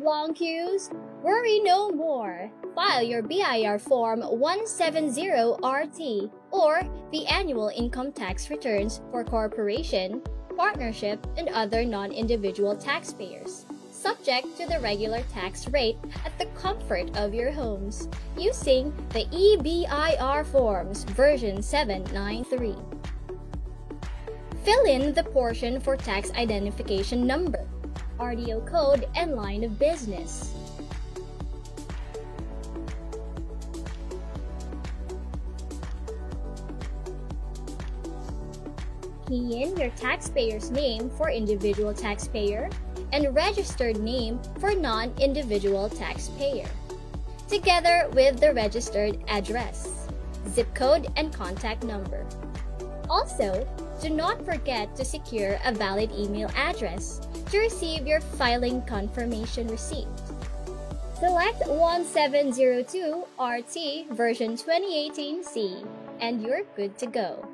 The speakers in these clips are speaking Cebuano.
Long queues? Worry no more. File your BIR Form 170RT or the annual income tax returns for corporation, partnership, and other non-individual taxpayers, subject to the regular tax rate at the comfort of your homes, using the eBIR Forms version 793. Fill in the portion for tax identification number, RDO code, and line of business. Key in your taxpayer's name for individual taxpayer and registered name for non-individual taxpayer, together with the registered address, zip code, and contact number. Also, do not forget to secure a valid email address to receive your filing confirmation receipt. Select 1702 RT version 2018C and you're good to go.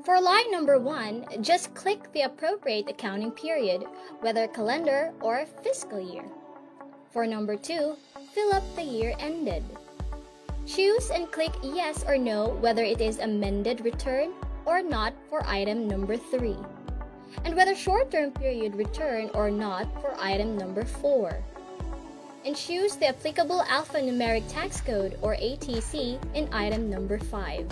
For line number 1, just click the appropriate accounting period, whether calendar or fiscal year. For number 2, fill up the year ended. Choose and click yes or no whether it is amended return or not for item number 3, and whether short-term period return or not for item number 4. And choose the applicable alphanumeric tax code or ATC in item number 5.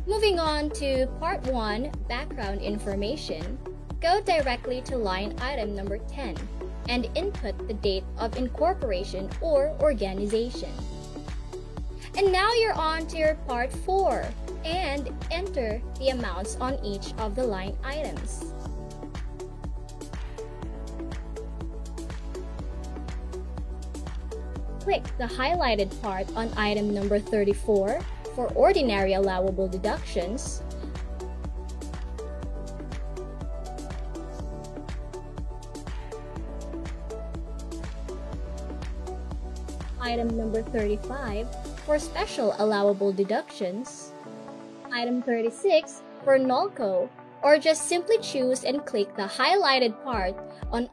Moving on to Part 1, Background Information, go directly to line item number 10 and input the date of incorporation or organization. And now you're on to your Part 4 and enter the amounts on each of the line items. Click the highlighted part on item number 34 for ordinary allowable deductions, item number 35 for special allowable deductions, item 36 for NOLCO, or just simply choose and click the highlighted part on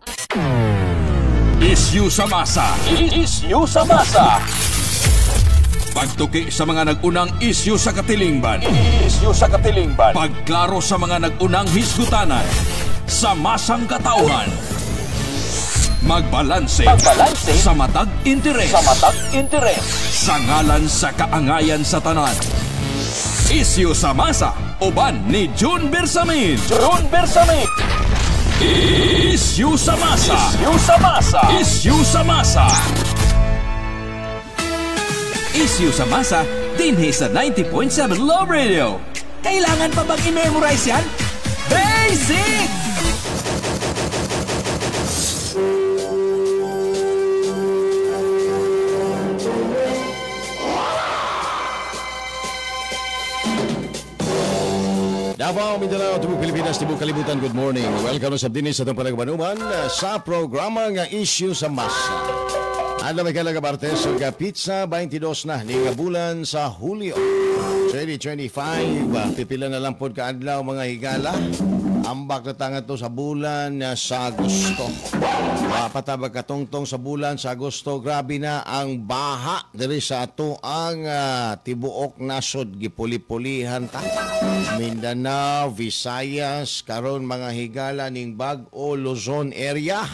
Issue sa masa. Issue sa masa. Pagtuki sa mga nag-unang isyu sa katilingban. Issue sa katilingban. Pagklaro sa mga nag-unang hisgutanan. Sa masang katauhan. Magbalanse. Magbalanse. Sa matag interes. Sa matag interes. Sa ngalan sa kaangayan sa tanan. Isyu sa masa. Uban ni June Bersamin. June Bersamin. Isyu sa masa. Issue sa masa. Isyu sa masa. Issue sa masa, dinhi sa 90.7 Love Radio. Kailangan pa bang i-memorize yan? Basic! Davao, Mindanao, Tibok Pilipinas, Tibok Kalibutan, good morning. Welcome sa dinis sa itong panagbanuman sa programa nga Issue sa Masa. Adlaw may kalaga Martes, nga pizza 22 na ni nga bulan sa Hulyo 2025. Pipila na lang pod kaadlaw mga higala. Ambak na tanga to sa bulan sa Agosto. Patabag katungtong sa bulan sa Agosto, grabe na ang baha diri sa ato ang tibuok nasod, gipuli-pulihan ta. Mindanao, Visayas, karon mga higala ning bag-o Luzon area.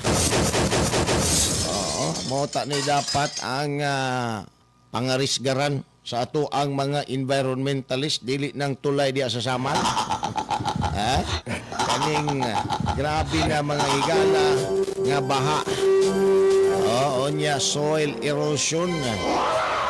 Mota ni dapat ang pangarisgaran sa ato ang mga environmentalist dili nang tulay diya sa Samal. Ha? Kaning grabe na mga higala nga baha. Oo niya, soil erosion.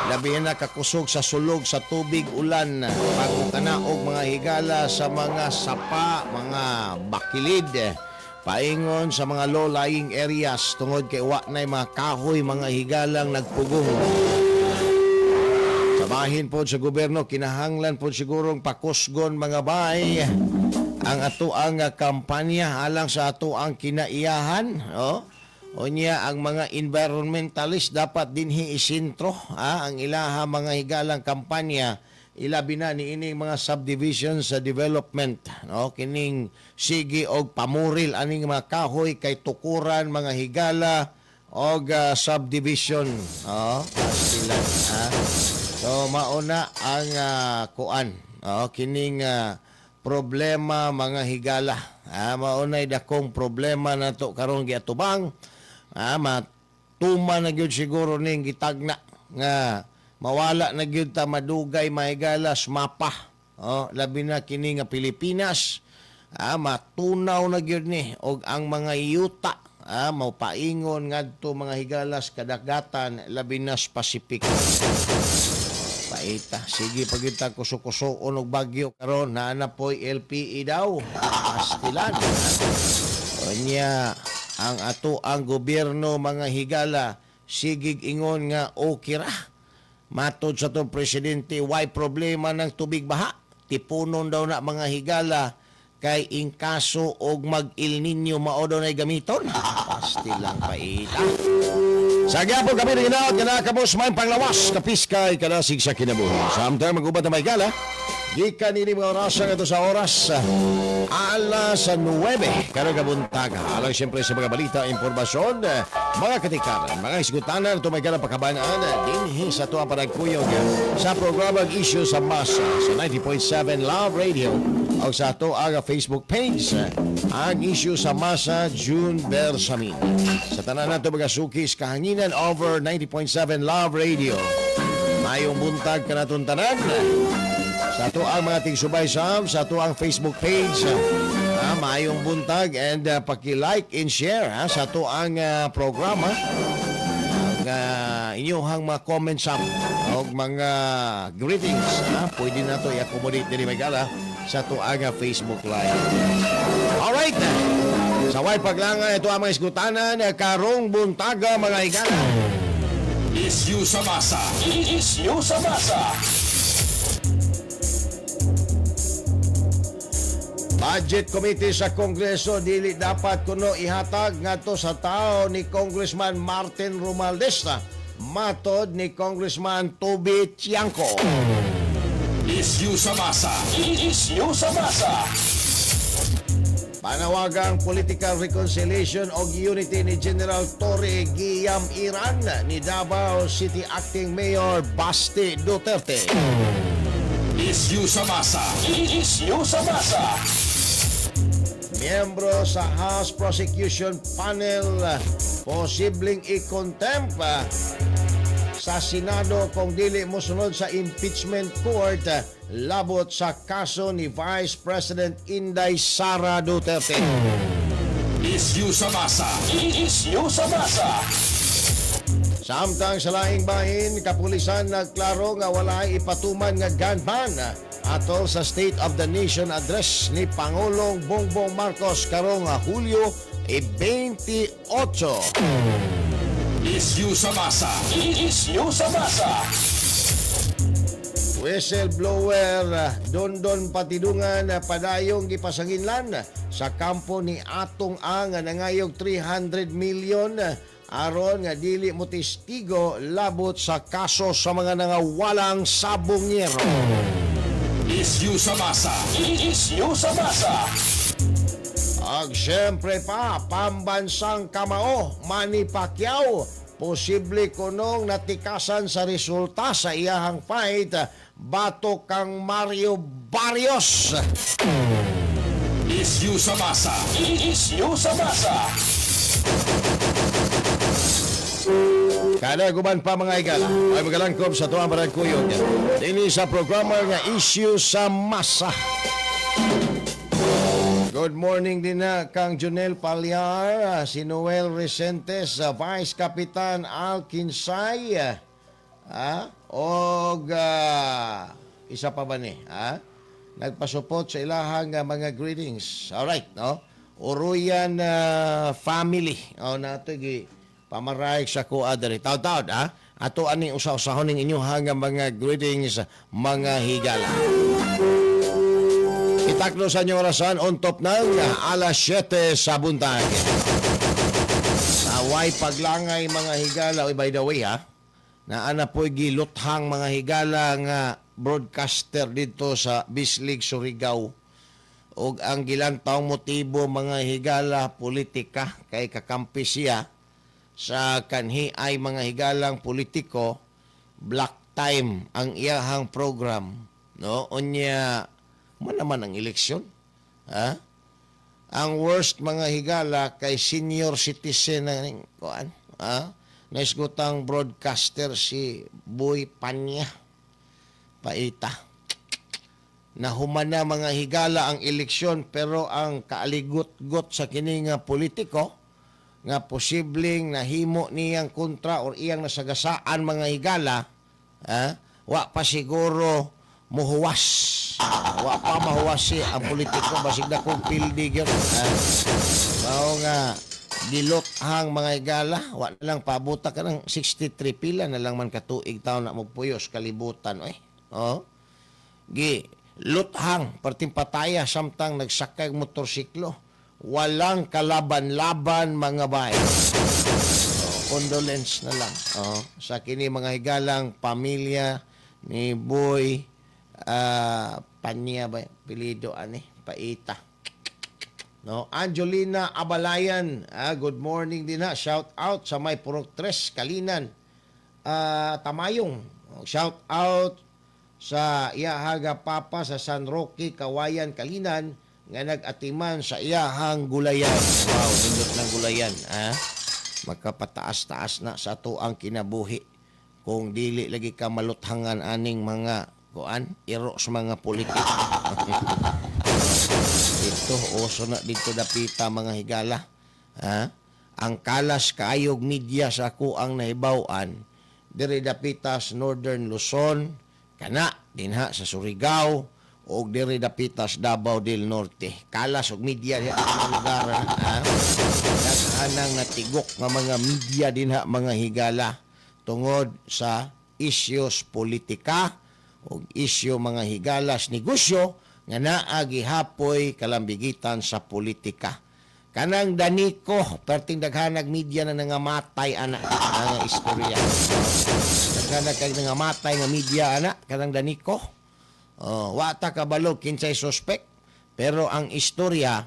Labi na kakusog sa sulog sa tubig ulan. Pagkanaog mga higala sa mga sapa, mga bakilid. Paingon sa mga low-lying areas tungod kay wa na'y mga kahoy, mga higalang nagpugong. Sa bahin po sa gobyerno, kinahanglan po sigurong pakusgon mga bay ang ato ang kampanya alang sa ato ang kinaiyahan. Oh? O niya, ang mga environmentalist dapat dinhi isintro ang ilaha mga higalang kampanya Ilabi na ni ining mga subdivision sa development, no? Kining sige og pamuril aning mga kahoy kay tukuran, mga higala, og subdivision, no? Pastilan, ha? So mauna ang kuan, no? Kining problema, mga higala, ha? Maunay dakong problema nato karon giatubang, ha? Matuma na gyud siguro ning gitagna nga mawala na gyud ta madugay, mahigala, mapa. Oh, labi na kini nga Pilipinas, ah, matunaw na gyud ni og ang mga yuta, ah, mapaingon ngadto, mga higalas, kadagatan, labi na sa Pacific. Paita, sige pag ta kuso-kuso og bagyo karon, naa na poy LPE daw. Pastilan. Unya, ang ato ang gobyerno, mga higala, sigig ingon nga okay ra. Matod sa atong presidente, why problema ng tubig baha? Tipunon daw na, mga higala, kay in kaso og mag El Nino, mao daw na gamiton. Pastilang paita. Sa gyapon kami rin ginaot, kana kabos may panglawas, kapiskay kadasig sa kinabuhi. Samtang magubat na may gala, gikan ini mga orasa nga sa oras alas 9 karong kabuntaga. Alang siyempre sa mga balita, impormasyon, mga katikaran, mga isgutanan, ito may gala pakabanaan, dinhi sa tuwa panagkuyog sa programa Issue sa Masa sa 90.7 Love Radio o sa ato ang Facebook page, ang Issue sa Masa June Bersamin. Sa tanan nato mga sukis kahanginan over 90.7 Love Radio. Mayong buntag kanatong tanan. Sa ato ang mga tigsubay sa ato ang Facebook page. Maayong buntag and paki-like and share, ha, sa ato ang programa. Ang inyong mga comments up o mga greetings, ha, pwede na to i-accommodate diri, magala, sa ato ang Facebook Live. Alright. Sa way paglangan, ito ang mga isgutanan karong buntaga, mga higala. Issue sa masa. Issue sa masa. Budget Committee sa Kongreso dili dapat kuno ihatag ngadto sa tao ni Congressman Martin Romualdez, matod ni Congressman Toby Tiangco. Issue sa masa. Issue sa masa. Panawagang political reconciliation og unity ni General Torre Guillaume Iran ni Davao City Acting Mayor Basti Duterte. Issue sa masa. Issue sa masa. Miyembro sa House Prosecution Panel posibleng i-contempt sa Senado kung dili mosunod sa impeachment court labot sa kaso ni Vice President Inday Sara Duterte. Issue sa masa. Issue sa masa. Samtang sa laing bahin, kapulisan nagklaro nga walay ipatuman nga gun ban atol sa State of the Nation Address ni Pangulong Bongbong Marcos karong Hulyo 28. Issue sa masa. Issue sa masa. Whistleblower Dondon Patidungan padayong gipasanginlan sa kampo ni Atong Ang nangayog 300 million aron nga dili mo testigo labot sa kaso sa mga nangawalang sabongero. Issue sa masa. Issue sa masa. Ag siyempre pa, pambansang kamao Manny Pacquiao posible kunong natikasan sa resulta sa iyahang fight batok kang Mario Barrios. Issue sa masa. Issue sa masa. Kada guban pa, mga igala ay magalangkob sa tuwang barangkuyog dini sa programa nga Issue sa Masa. Good morning din na kang Junel Palyar, si Noel Resentes, Vice Kapitan Al Kinsay, og isa pa ba ni? Nagpasupot sa ilahang mga greetings. Alright, no? Uruyan family. O nato gi pamarayag sa kuha diri. Taud-taud, ha? Ato aning usa-usahon ning inyong mga greetings, mga higala. Itaklo sa inyong orasan on top ng alas 7 sa buntag. Away paglangay, mga higala. Oy, by the way, ha, Naa na po'y giluthang, mga higala, nga broadcaster dito sa Bislig, Surigao. Og ang gilantawng motibo, mga higala, politika, kay kakampi siya sa kanhi ay, mga higalang, politiko. Black time ang iyahang program, no? Unya man naman ang eleksyon, ha? Ang worst, mga higala, kay senior citizen na ning kuan, ha, naisgutang broadcaster, si Boy Panya Paita. Nahuman na, mga higala, ang eleksyon, pero ang kaaligot-got sa kini nga politiko nga posibleng nahimo niyang kontra or iyang nasagasaan, mga higala, ha, wa pa siguro muhuwas, wa pa mahuwas si ang politiko, basig na kong pildi gyud, ha? Mao nga giluthang, mga higala. Wa na lang pabuta ka ng 63, pila na lang man katuig taon na magpuyos kalibutan oy. Oh, gi luthang perting pataya samtang nagsakay og motorsiklo. Walang kalaban-laban, mga bay. Oh, condolence na lang, oh, sa kini, mga higalang pamilya ni Boy Panya ba pilido ani Paita, no? Angelina Abalayan, good morning din ha. Shout out sa may Purok Tres, Kalinan, Tamayong. Shout out sa iyahaga papa sa San Roque, Kawayan, Kalinan nga nag-atiman sa iyahang gulayan. Wow, nindot ng gulayan, ah. Makapataas-taas na sa atoang kinabuhi kung dili lagi ka maluthangan aning mga kuan iro sa mga politik. Dito uso na dito dapita, mga higala. Ha? Ang kalas kaayog media sa ako ang nahibaw-an diri dapita sa Northern Luzon, kana dinha sa Surigao ug diri dapita sa Davao del Norte. Kalas og media diha sa mga lugar, ha? Daghanang natigok nga mga media dinha, mga higala, tungod sa isyos politika ug isyu, mga higalas, negosyo nga naa gihapoy kalambigitan sa politika. Kanang Daniko, perting daghanag media na nangamatay ana nga istorya. Daghanag kay nangamatay nga media ana kanang Daniko. Oh, wa ta kabalo kinsay suspect, pero ang istorya,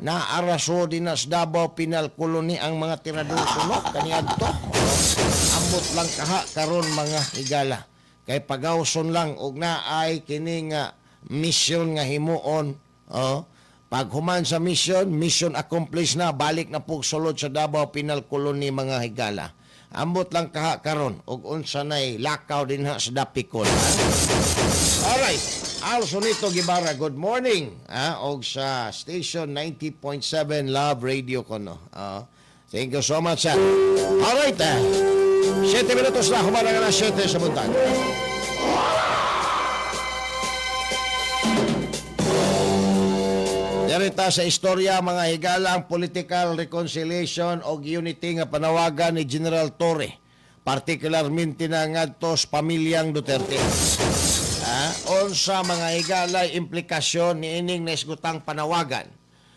naaraso din na sa Davao Penal Colony ang mga tirador kuno kaniadto. Oh, ambot lang kaha karon, mga higala. Kay pagawson lang og naay kini nga mission nga himuon, oh, paghuman sa mission, mission accomplished na, balik na pug sulod sa Davao Penal Colony, mga higala. Ambot lang kaha karon og unsa nay lakaw dinha sa Dapicol. Alright. Al Sonito Gibara, good morning. Og sa station 90.7 Love Radio kono. Thank you so much, sir. Alright. 7 minutos na, human ang alas 7 sa buntag. Darita sa istorya, mga higala, ang political reconciliation o unity nga panawagan ni General Torre, particularmente na ngadto sa pamilyang Duterte. Unsa, mga higala, implikasyon ni ining naisgutang panawagan?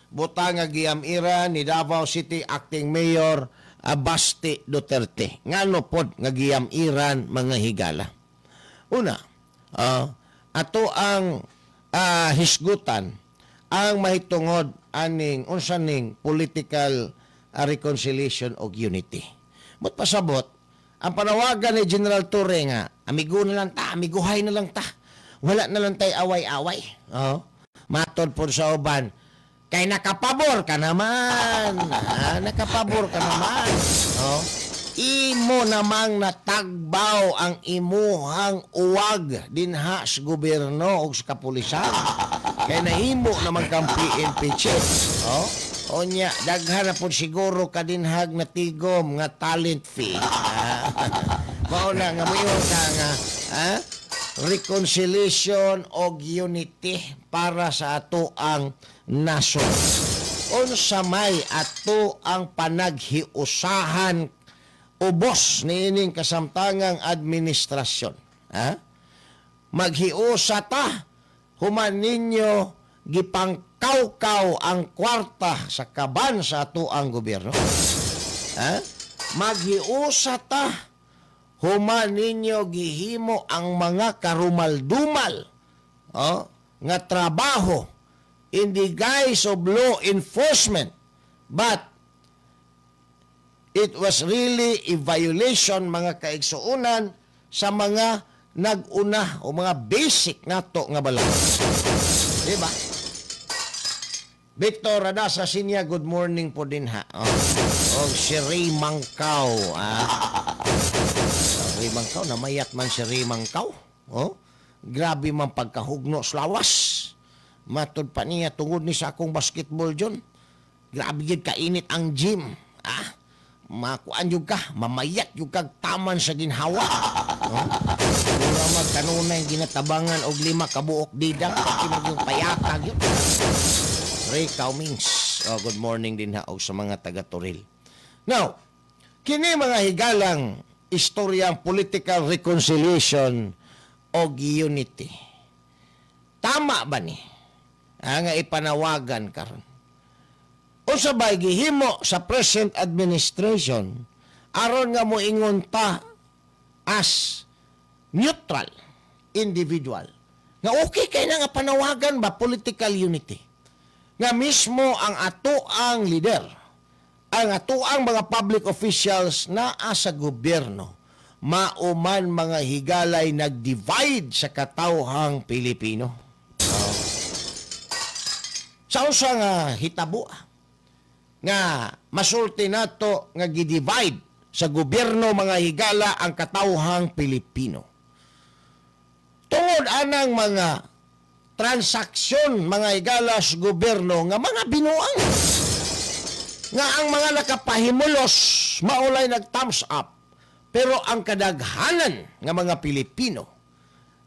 Buta nga giyamira ni Davao City Acting Mayor Basti Duterte. Ngano pod nga giyamiran, mga higala? Una, ato ang hisgutan ang mahitungod aning unsa ning political reconciliation og unity. But pasabot, ang panawagan ni General Torre nga, amigo na lang ta, amiguhay na lang ta. Wala na lang tay away-away. Oh. Matod po sa uban, kay nakapabor ka naman. Nakapabor ka naman. Oh. Imo namang natagbaw ang imuhang uwag dinha sa gobyerno o sa kapulisan. Kay nahimo naman kang PNP chief. Oh. Onya, daghan na po siguro kadinhag na tigom nga talent fee. Mao na nga moingon ka nga reconciliation og unity para sa ato ang nasod. Unsa may ato ang panaghiusahan ubos niining kasamtangang administrasyon? Ha? Maghiusa ta human ninyo gipangkawkaw ang kwarta sa kaban sa ato ang gobyerno. Ha? Maghiusa ta Human ninyo gihimo ang mga karumal-dumal, oh, nga trabaho in the guise of law enforcement, but it was really a violation, mga kaigsuonan, sa mga nag-una o mga basic nato nga balay. Diba? Victor Radasa Sinya, good morning po din ha. Oh, oh, si Ray Mangkaw. Ah. Ray Mangkaw, namayat man si Ray Mangkaw. Oh, grabe man pagkahugno sa lawas. Matod pa niya tungod ni sa akong basketball dyon. Grabe gid kainit ang gym. Ah, makuan yun ka, mamayat yun kag taman sa ginhawa. Oh, mura magkanunay ginatabangan og 5 kabuok didang pati magyong payatag yun. Ray Kaumings, oh, good morning din ha og sa mga taga-Toril. Now, kini mga higalang istoryang political reconciliation og unity. Tama ba ni? Ah, nga ipanawagan karon. Unsa ba gihimo sa present administration aron nga moingon ta as neutral individual nga okay kay na nga panawagan ba political unity? Nga mismo ang atoang leader, ang atoang mga public officials naa sa gobyerno, mauman mga higalay nag-divide sa katawhang Pilipino. Oh. Sa usa nga hitabo nga masulti nato nga gi-divide sa gobyerno mga higala ang katawhang Pilipino. Tungod anang mga transaksyon mga higala sa gobyerno nga mga binuang nga ang mga nakapahimulos maulay nag-thumbs up, pero ang kadaghanan nga mga Pilipino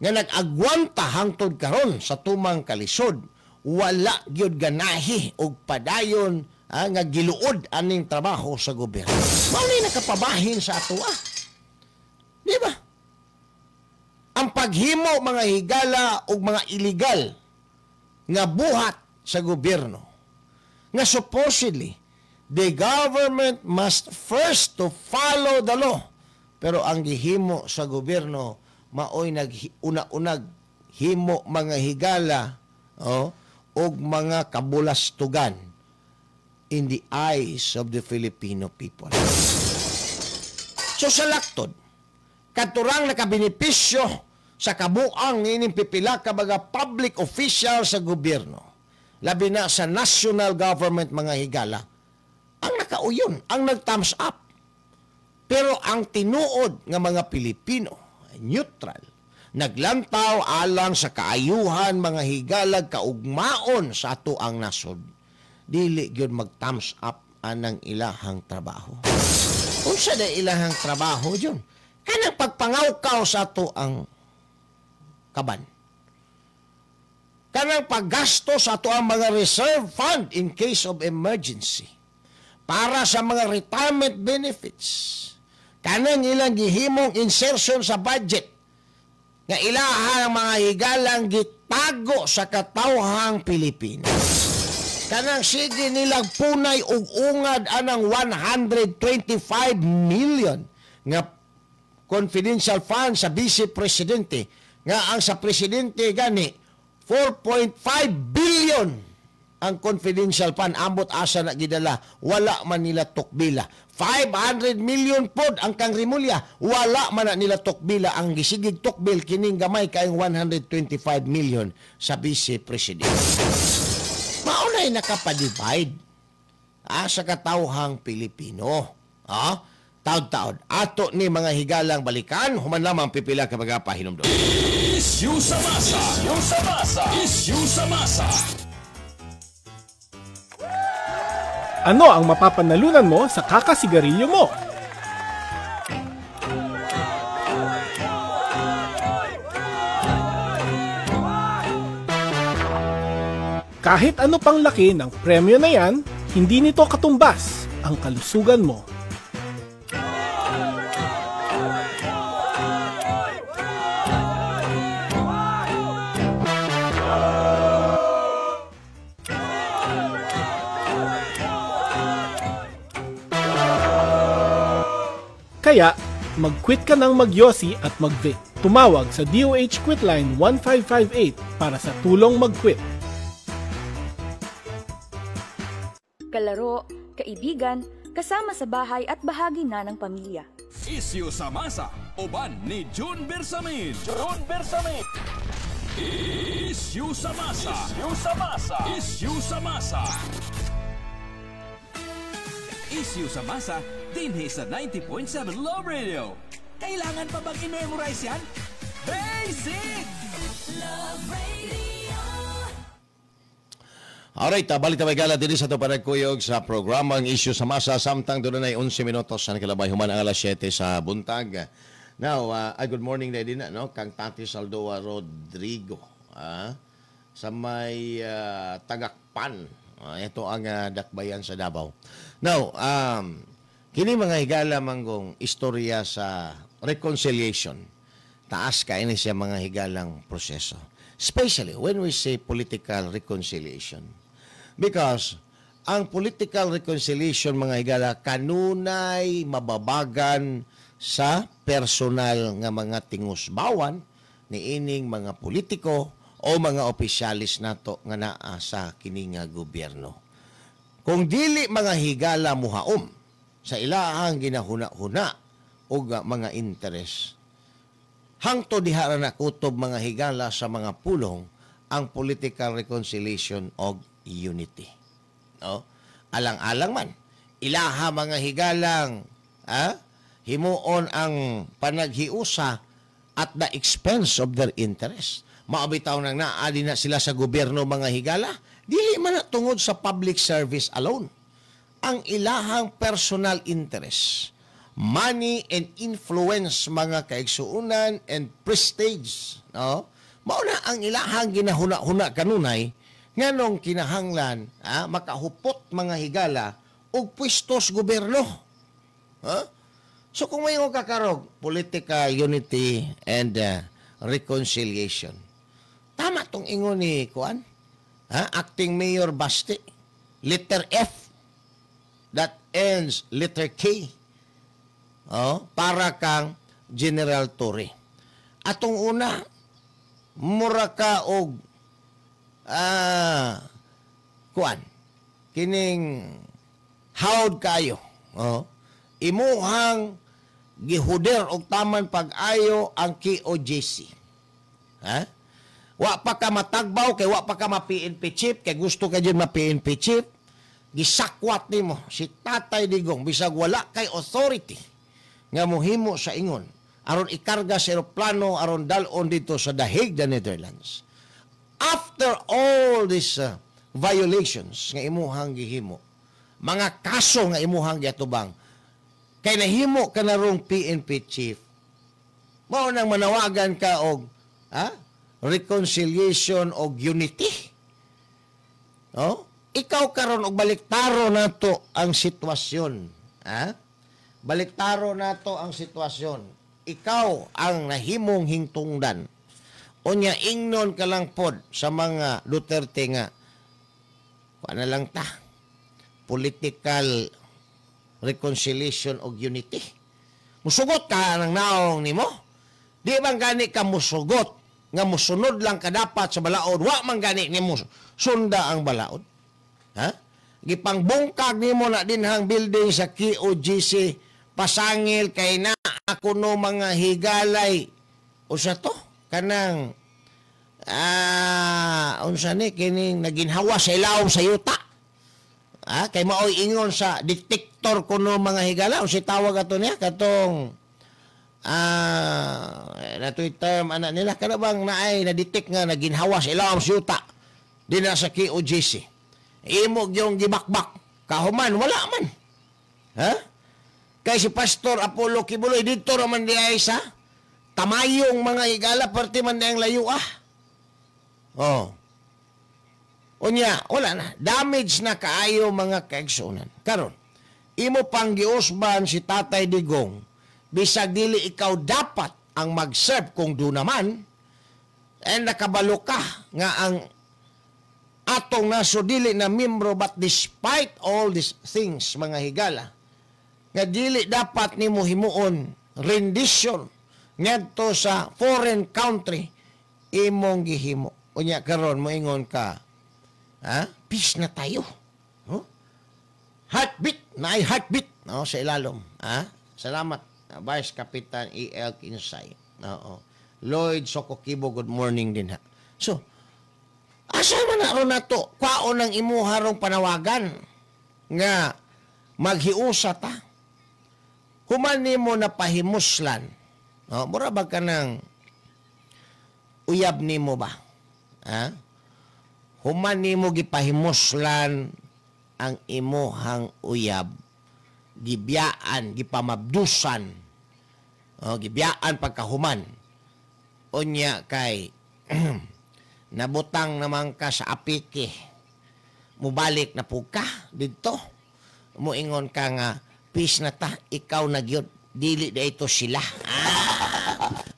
nga nag-agwanta hangtod karon sa tumang kalisod wala gyud ganahi og padayon nga giluod aning trabaho sa gobyerno. Mao ni nakapabahin sa atoa. Di ba? Ang paghimo mga higala og mga illegal nga buhat sa gobyerno nga supposedly the government must first to follow the law, pero ang gihimo sa gobyerno maoy nag-una-unag himo mga higala, oh, og mga kabulastugan in the eyes of the Filipino people. So sa laktod, katurang nakabenepisyo sa kabuang niining pipila ka mga public official sa gobyerno, labi na sa national government mga higala, ang nakauyon, ang nag-thumbs up. Pero ang tinuod nga mga Pilipino, neutral, naglantaw alang sa kaayuhan mga higalag kaugmaon sa ato ang nasod, dili gyud mag-thumbs up anang ilahang trabaho. Unsa na ilahang trabaho yun? Kanang pagpangawkaw sa ato ang kaban. Kanang paggasto sa ato ang mga reserve fund in case of emergency. Para sa mga retirement benefits. Kanang ilang gihimong insertion sa budget nga ilahang mga higalang gitago sa katawhang Pilipino. Kanang sige nilang punay ug ungad anang 125 million nga confidential fund sa Vice Presidente, nga ang sa Presidente gani 4.5 billion ang confidential fund, ambot asa na gidala, wala man nila tukbila. 500 million pod ang kang Remulla, wala man na nila tukbila. Ang gisigig tukbil kining gamay kaayong 125 million sa Vice Presidente. Maunay nakapa-divide sa katawhang Pilipino. Taod-taod. Ato ni mga higalang balikan, human lamang pipila ka mga pahinumdum. Issue sa masa. Issue sa masa. Issue sa masa. Ano ang mapapanalunan mo sa kakasigarilyo mo? Kahit ano pang laki ng premyo na yan, hindi nito katumbas ang kalusugan mo. Kaya, Mag-quit ka ng magyosi at mag-vape. Tumawag sa DOH Quitline 1558 para sa tulong mag-quit. Kalaro, kaibigan, kasama sa bahay at bahagi na ng pamilya. Isyu sa masa, uban ni June Bersamin. June Bersamin. Isyu sa masa. Isyu sa masa. Isyu sa masa. Isyu sa masa, dinhi sa 90.7 Love Radio. Kailangan pa bang i-memorize yan? Basic! Love Radio. Alright, balik ta gala dinhi sa ato panagkuyog sa programang Isyu sa Masa samtang dunay 11 minutos sa nakalabay human ang alas 7 sa buntag. Now, good morning na din no, kang Tati Saldoa Rodrigo sa may Tagakpan. Ito ang dakbayan sa Davao. Now, kini mga higala manggong istorya sa reconciliation. Taas kay ni siya, mga higalang, proseso. Especially when we say political reconciliation. Because ang political reconciliation, mga higala, kanunay mababagan sa personal nga mga tingusbawan ni ining mga politiko o mga opisyalis nato nga naa sa kini nga gobyerno. Kung dili, mga higala, muhaom sa ilahang ginahuna-huna o mga interes, hangto diha ra na kutob, mga higala, sa mga pulong ang political reconciliation og unity. No? Alang-alang man ilaha, mga higalang, himuon ang panaghiusa at the expense of their interest. Mao bitaw nang naa na sila sa gobyerno, mga higala, dili man na tungod sa public service alone. Ang ilahang personal interest, money and influence, mga kaigsuunan, and prestige, no? Mao na ang ilahang ginahuna-huna kanunay nganong kinahanglan makahupot, mga higala, og pwestos gobyerno. Ha? So kung may kakarog political unity and reconciliation. Tama tong ingon ni kuan? Ha? Acting Mayor Basti. Letter F that ends letter K. Oh, para kang General Torre. Atong una, mura ka og kuan kining hawd kayo. Oh, imuhang gihuder og taman pag-ayo ang KOJC. Ha? Wa pa ka matagbaw kay wa pa ka ma-PNP chief, kay gusto ka dyan ma-PNP chief, gisakwat nimo si Tatay Digong bisag wala kay authority nga mohimo sa ingon aron ikarga sa eroplano aron dal-on dito sa The Hague, the Netherlands. After all these violations nga imuhang gihimo, mga kaso nga imuhang giatubang, kay nahimo ka na rong PNP chief, mao nang manawagan ka og reconciliation og unity. No? Ikaw karon, og baliktaro nato ang sitwasyon. Ha? Baliktaro nato ang sitwasyon. Ikaw ang nahimong hingtungdan. Unya ingnon ka lang pod sa mga Duterte nga kuan na lang ta, political reconciliation og unity. Musugot ka ng naong nimo. Di man gani ka musugot nga musunod lang ka dapat sa balaod? Wa man gani nimo sunda ang balaod. Ha? Gipangbungkag nimo na dinhang building sa KOJC, pasangil kay na ako no, mga higalay. Usa to kanang unsa ni kining naginhawa sa ilawom sa yuta. Kay maoy ingon sa detector kuno, mga higala, unsa tawag ato niya katong natoy term ana nila, kana bang naay na-detect nga naginhawa sa ilawom sa yuta dinha sa KOJC. Imo yung gibakbak, kahuman wala man. Ha? Kay si Pastor Apollo Quiboloy dito raman di ay sa Tamayong, mga higala, parte man di ang layo ah. Oh. Unya, wala na. Damage na kaayo, mga kaigsunan. Karon, imo pang giusban si Tatay Digong, bisag dili ikaw dapat ang mag-serve kung do naman, and nakabalo ka nga ang atong naso dili na membro, but despite all these things, mga higala, nga dili dapat nimo himuon. rendition ngadto sa foreign country imong gihimo. Unya karon moingon ka, ha? Peace na tayo. Huh? Heartbeat, naay heartbeat, no, sa ilalom. Ha? Salamat, Vice Kapitan E.L. Kinsay. Oo. Lloyd Sokokibo, good morning din ha. So, asa man na ron nato? Kwaon ang imuha rong panawagan nga maghiusa ta. Human nimo na pahimuslan. No, mura ba ka ng uyab nimo ba? Ha? Human nimo gipahimuslan ang imuhang uyab, gibiyaan, gipamabdusan, oh, gibiyaan pagkahuman. Unya kay nabutang naman ka sa apiki, mubalik na po ka didto. Muingon ka nga peace na ta, ikaw na gyud, dili na ito sila.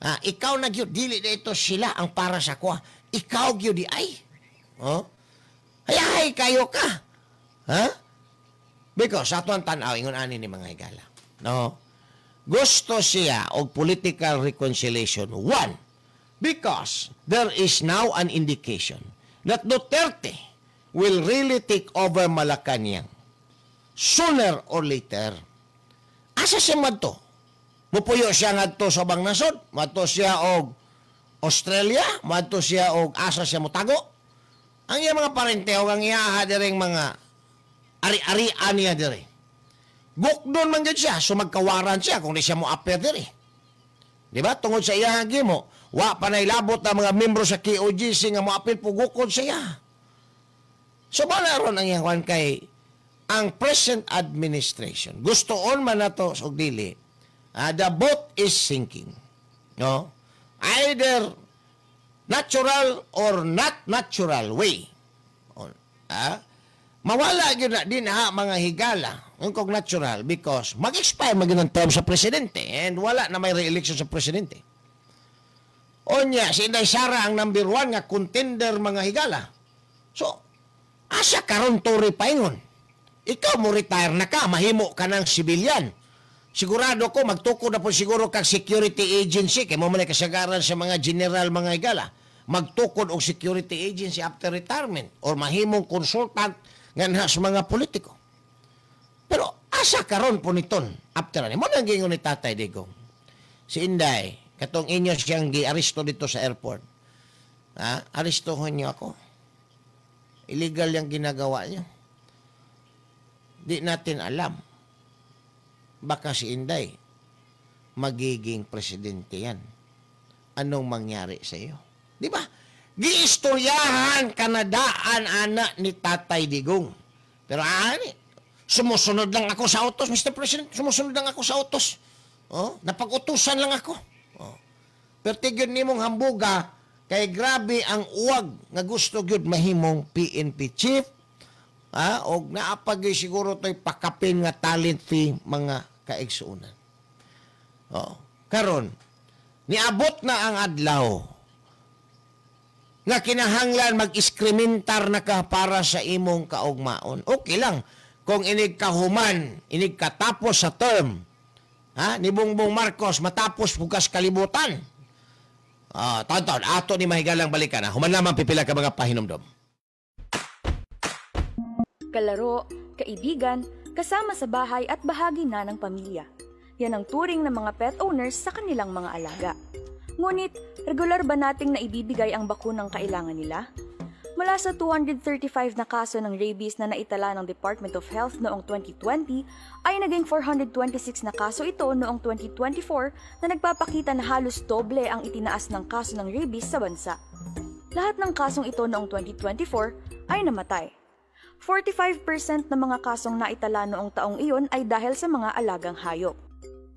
Ah, ikaw na gyud, dili na ito sila ang para sa kuha. Ikaw gyud di ay. Oh? Hayahay kayo ka. Ha? Because ato ang tan-aw ingon ani ni mga higala. No? Gusto siya og political reconciliation. One, because there is now an indication that Duterte will really take over Malacanang sooner or later. Asa siya madto? Mupuyo siya ngadto sa ubang nasod? Madto siya og Australia? Madto siya og asa siya motago? Ang iya mga parente og ang iya diring mga ari-arian niya diri. Gukdon man gyud siya, so magkawaran siya kung di siya mo appear diri. Di ba? Tungod sa iya gimo, wa pa nailabot ang mga membro sa KOJC nga moapil pugukod sa iya. So bala ron ang iyang kay ang present administration. Gustoon man nato og dili, the boat is sinking. No? Either natural or not natural way. Mawala gyud na din ha mga higala ang kog natural because mag-expire man gyud ang term sa presidente and wala na may re-election sa presidente. Onya, si Inday Sara ang number one nga contender, mga higala. So, asa karon Torre paingon? Ikaw mo retire na ka, mahimo ka ng civilian. Sigurado ko, magtukod na po siguro kag security agency, kay mo man ay kasagaran sa mga general, mga higala. Magtukod og security agency after retirement or mahimong consultant nga na sa mga politiko. Pero asa karon po niton after ani mo nang gingon ni Tatay Digong. Si Inday, katong inyo siyang giaresto dito sa airport. Ha? Arestuhon niyo ako. Illegal yung ginagawa niyo. Di natin alam. Baka si Inday magiging presidente yan. Anong mangyari sa iyo? Di ba? Giistoryahan kanadaan ana ni Tatay Digong. Pero ani, sumusunod lang ako sa utos, Mr. President. Sumusunod lang ako sa utos. Oh, napag-utusan lang ako. Oh. Pero tigyon nimong hambuga kay grabe ang uwag nga gusto gyud mahimong PNP chief. Ha? Og naapag siguro to'y pakapin nga talent fee, mga kaigsuonan. Oh. Karon, niabot na ang adlaw nga kinahanglan mag-iskrimentar na ka para sa imong kaugmaon. Okay lang kung inig kahuman, inig katapos sa term, ha, ni Bongbong Marcos, matapos bukas kalibutan. Ah, taon-taon, ato ni mahigalang balikan. Ha? Human lamang pipila ka mga pahinumdom. Kalaro, kaibigan, kasama sa bahay at bahagi na ng pamilya. Yan ang turing ng mga pet owners sa kanilang mga alaga. Ngunit, regular ba nating naibibigay ang bakunang kailangan nila? Mula sa 235 na kaso ng rabies na naitala ng Department of Health noong 2020, ay naging 426 na kaso ito noong 2024 na nagpapakita na halos doble ang itinaas ng kaso ng rabies sa bansa. Lahat ng kasong ito noong 2024 ay namatay. 45% ng mga kasong naitala noong taong iyon ay dahil sa mga alagang hayop.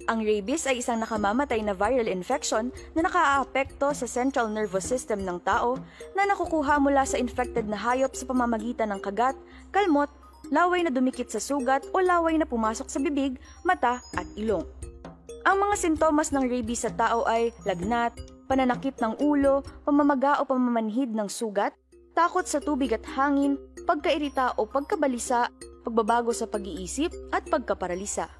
Ang rabies ay isang nakamamatay na viral infection na nakaaapekto sa central nervous system ng tao na nakukuha mula sa infected na hayop sa pamamagitan ng kagat, kalmot, laway na dumikit sa sugat o laway na pumasok sa bibig, mata at ilong. Ang mga sintomas ng rabies sa tao ay lagnat, pananakit ng ulo, pamamaga o pamamanhid ng sugat, takot sa tubig at hangin, pagkairita o pagkabalisa, pagbabago sa pag-iisip at pagkaparalisa.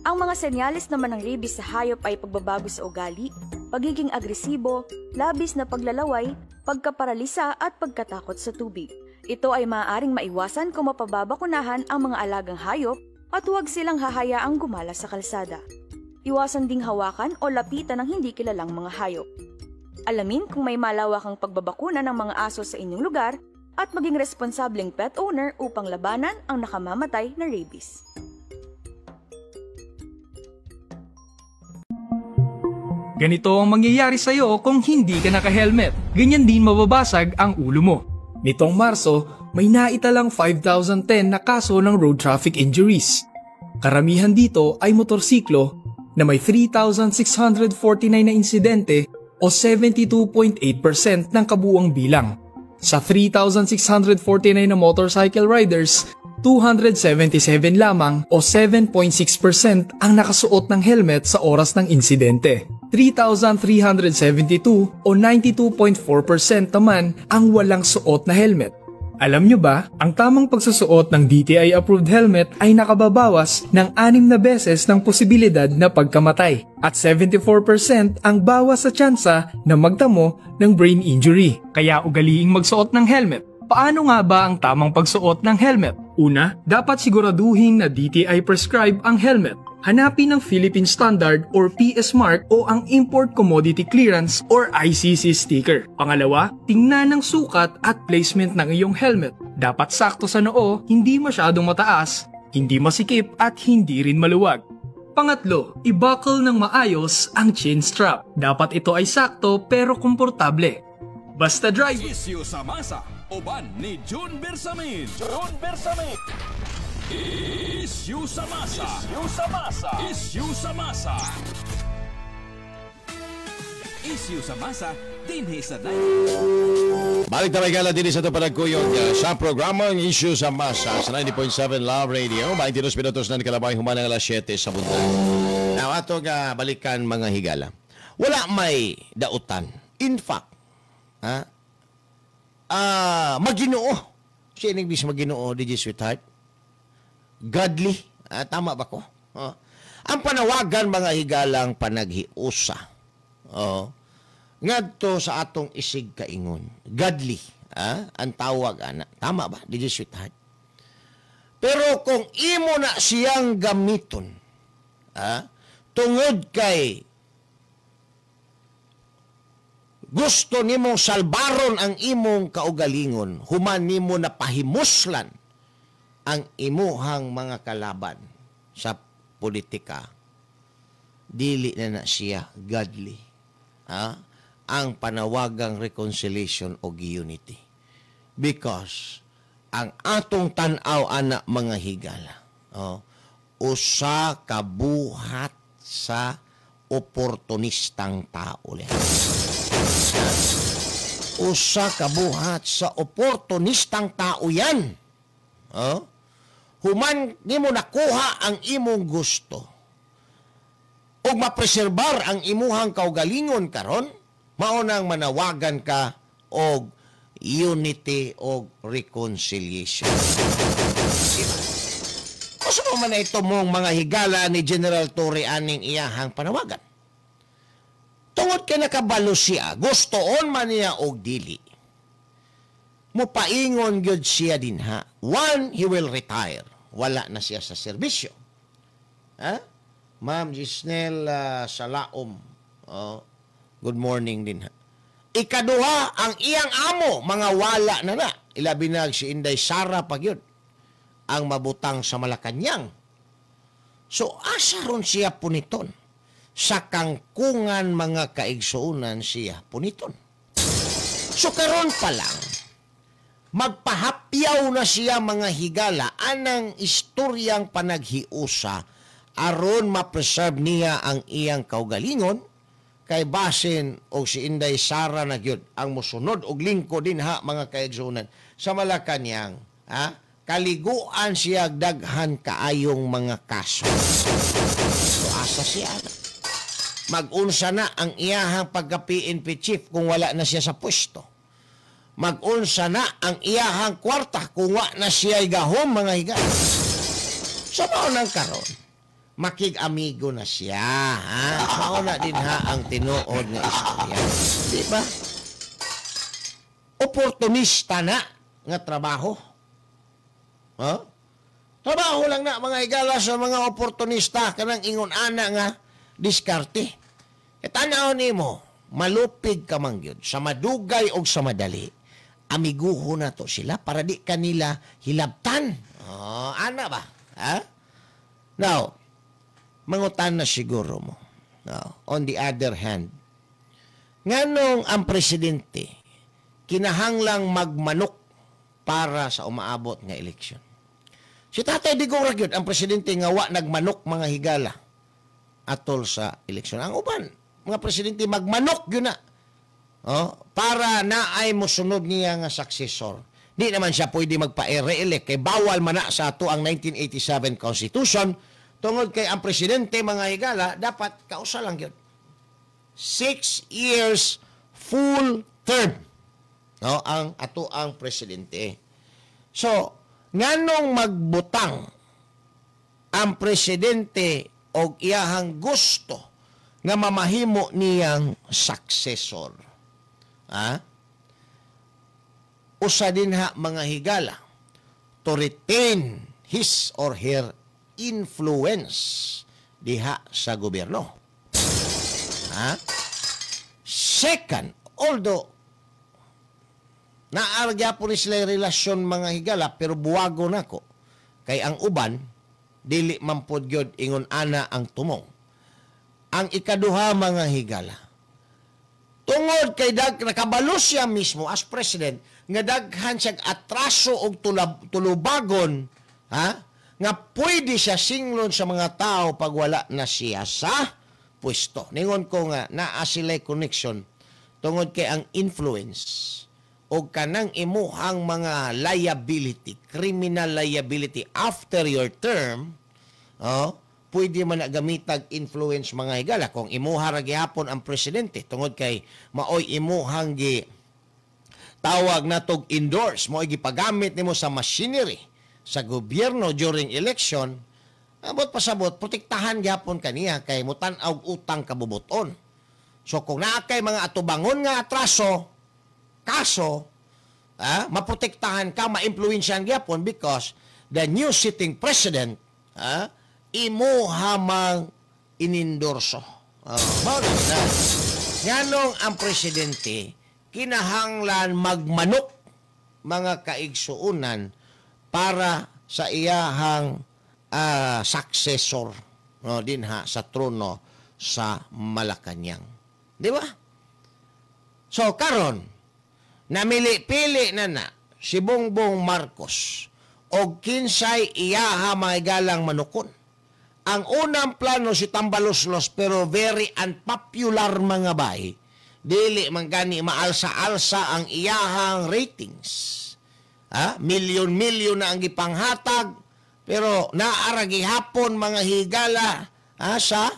Ang mga senyales naman ng rabies sa hayop ay pagbabago sa ugali, pagiging agresibo, labis na paglalaway, pagkaparalisa at pagkatakot sa tubig. Ito ay maaaring maiwasan kung mapababakunahan ang mga alagang hayop at huwag silang hahayaang gumala sa kalsada. Iwasan ding hawakan o lapitan ng hindi kilalang mga hayop. Alamin kung may malawakang pagbabakuna ng mga aso sa inyong lugar at maging responsableng pet owner upang labanan ang nakamamatay na rabies. Ganito ang mangyayari sa'yo kung hindi ka naka-helmet. Ganyan din mababasag ang ulo mo. Nitong Marso, may naitalang 5,010 na kaso ng road traffic injuries. Karamihan dito ay motorsiklo na may 3,649 na insidente o 72.8% ng kabuuang bilang. Sa 3,649 na motorcycle riders, 277 lamang o 7.6% ang nakasuot ng helmet sa oras ng insidente. 3,372 o 92.4% naman ang walang suot na helmet. Alam nyo ba, ang tamang pagsusuot ng DTI-approved helmet ay nakababawas ng 6 na beses ng posibilidad na pagkamatay at 74% ang bawas sa tsansa na magtamo ng brain injury. Kaya ugaliing magsuot ng helmet. Paano nga ba ang tamang pagsuot ng helmet? Una, dapat siguraduhin na DTI prescribe ang helmet. Hanapin ang Philippine Standard or PS Mark o ang Import Commodity Clearance or ICC sticker. Pangalawa, tingnan ang sukat at placement ng iyong helmet. Dapat sakto sa noo, hindi masyadong mataas, hindi masikip at hindi rin maluwag. Pangatlo, i-buckle ng maayos ang chin strap. Dapat ito ay sakto pero komportable. Basta drive. Issue sa masa, uban ni June Bersamin. June Bersamin. Issue sa masa. Issue sa masa. Issue sa masa. Issue sa masa, dinhi sa Balik tayo gala din sa ito panagkuyog sa programang Issue sa Masa sa 90.7 Love Radio. 22 minutos na nikalabay humanang alas 7 sa buntag. Now, ato ga balikan mga higala. Wala may dautan. In fact, maginoo. Siya inibis maginoo, DJ Sweetheart. Godly. Tama ba ko? Ang panawagan mga higalang panaghiusa. Ngadto sa atong isig kaingon. Godly. Ang tawag, ana. Tama ba, DJ Sweetheart? Pero kung imo na siyang gamiton, tungod kay gusto nimong salbaron ang imong kaugalingon, human nimo na pahimuslan ang imuhang mga kalaban sa politika, dili na na siya godly. Ang panawagang reconciliation o unity. Because ang atong tan-aw ana mga higala, usa ka buhat sa oportunistang tao. Usa ka buhat sa oportunistang tao yan. Human nimo nakuha ang imong gusto ug mapreserbar ang imuhang kaugalingon karon, mao nang manawagan ka og unity og reconciliation. Usa pa man ito mong mga higala ni General Torre aning iyahang panawagan. Tungod kay nakabalo siya, gustoon man niya og dili, mupaingon gyud siya dinha. One, he will retire. Wala na siya sa serbisyo. Ha? Ma'am Gisnel Salaom, good morning dinha. Ikaduha, ang iyang amo, mga wala na na. Ilabi na si Inday Sara pagyud ang mabutang sa Malacañang. So, asa ron siya puniton? Sa kangkungan mga kaigsuonan siya puniton. So, karon pa lang, magpahapyaw na siya mga higala anang istoryang panaghiusa aron ma-preserve niya ang iyang kaugalingon kay basin og si Inday Sara na gyud ang mosunod og lingkod dinha mga kaigsuonan sa Malacañang. Kaliguan siya daghan kaayong mga kaso. So asa siya na? Mag-unsa na ang iyahang pagka-PNP chief kung wala na siya sa pwesto. Mag-unsa na ang iyahang kwarta kung wa na siya'y gahom mga higala. So mao nang karon, Makig-amigo na siya, ha? Mao na din ha ang tinuod nga istorya. Di ba? Oportunista na nga trabaho. Ha? Trabaho lang na mga higala sa mga oportunista kanang ingon ana nga diskarte. E tanaw nimo, malupig ka man gyud sa madugay og sa madali. Amiguho na to sila para di kanila hilabtan. Oh, ana ba? Ha? Now, mangutan na siguro mo. Now, on the other hand, nganong ang presidente kinahanglang magmanok para sa umaabot nga eleksyon? Si Tatay Digong ra gyud ang presidente nga wa nagmanok, mga higala, atol sa eleksyon. Ang uban, mga presidente magmanok gyud na. Oh, para naay mosunod niya nga successor. Di naman siya pwede magpa-re-elect kay bawal man na sa ato ang 1987 Constitution tungod kay ang presidente, mga higala, dapat kausa lang gyud. 6 years full term. No, ang ato ang presidente. So, nganong magbutang ang presidente og iyahang gusto nga mamahimo niyang successor? Ha? Usa din ha, mga higala, to retain his or her influence diha sa gobyerno. Ha? Second, although naa ra gyapon ni sila relasyon, mga higala, pero buwago nako kay ang uban dili man pod gyud ingon ana ang tumong. Ang ikaduha, mga higala, tungod kay nakabalo siya mismo as president nga daghan siya atraso og tulubagon, ha, nga pwede siya singlon sa mga tao pag wala na siya sa pwesto. Ningon ko nga naa sila connection tungod kay ang influence o kanang imuhang mga liability, criminal liability after your term, oh, pwede man na gamitag influence, mga higala, kung imuha ra gihapon ang presidente tungod kay maoy imuhang gi tawag natog endorse, mo gipagamit nimo sa machinery sa gobyerno during election, abot pasabot protektahan gyapon kaniya kay mutan-aw utang kabubuton. So kung naa kay mga atubangon nga atraso, kaso, maprotektahan ka, maimpluwensyahan gyapon because the new sitting president, imuha mang inendorso. Oh, mao na na. Nganong ang presidente kinahanglan magmanok, mga kaigsuunan, para sa iyahang successor, no, dinha sa trono sa Malacañang? Di ba? So karon namili-pili na na si Bongbong Marcos og kinsay iyaha mga galang manukon. Ang unang plano si Tambaloslos, pero very unpopular, mga bay. Dili man gani maalsa-alsa ang iyahang ratings. Ha? Milyon-milyon na ang gipanghatag pero naa ra gihapon, mga higala, ha, sa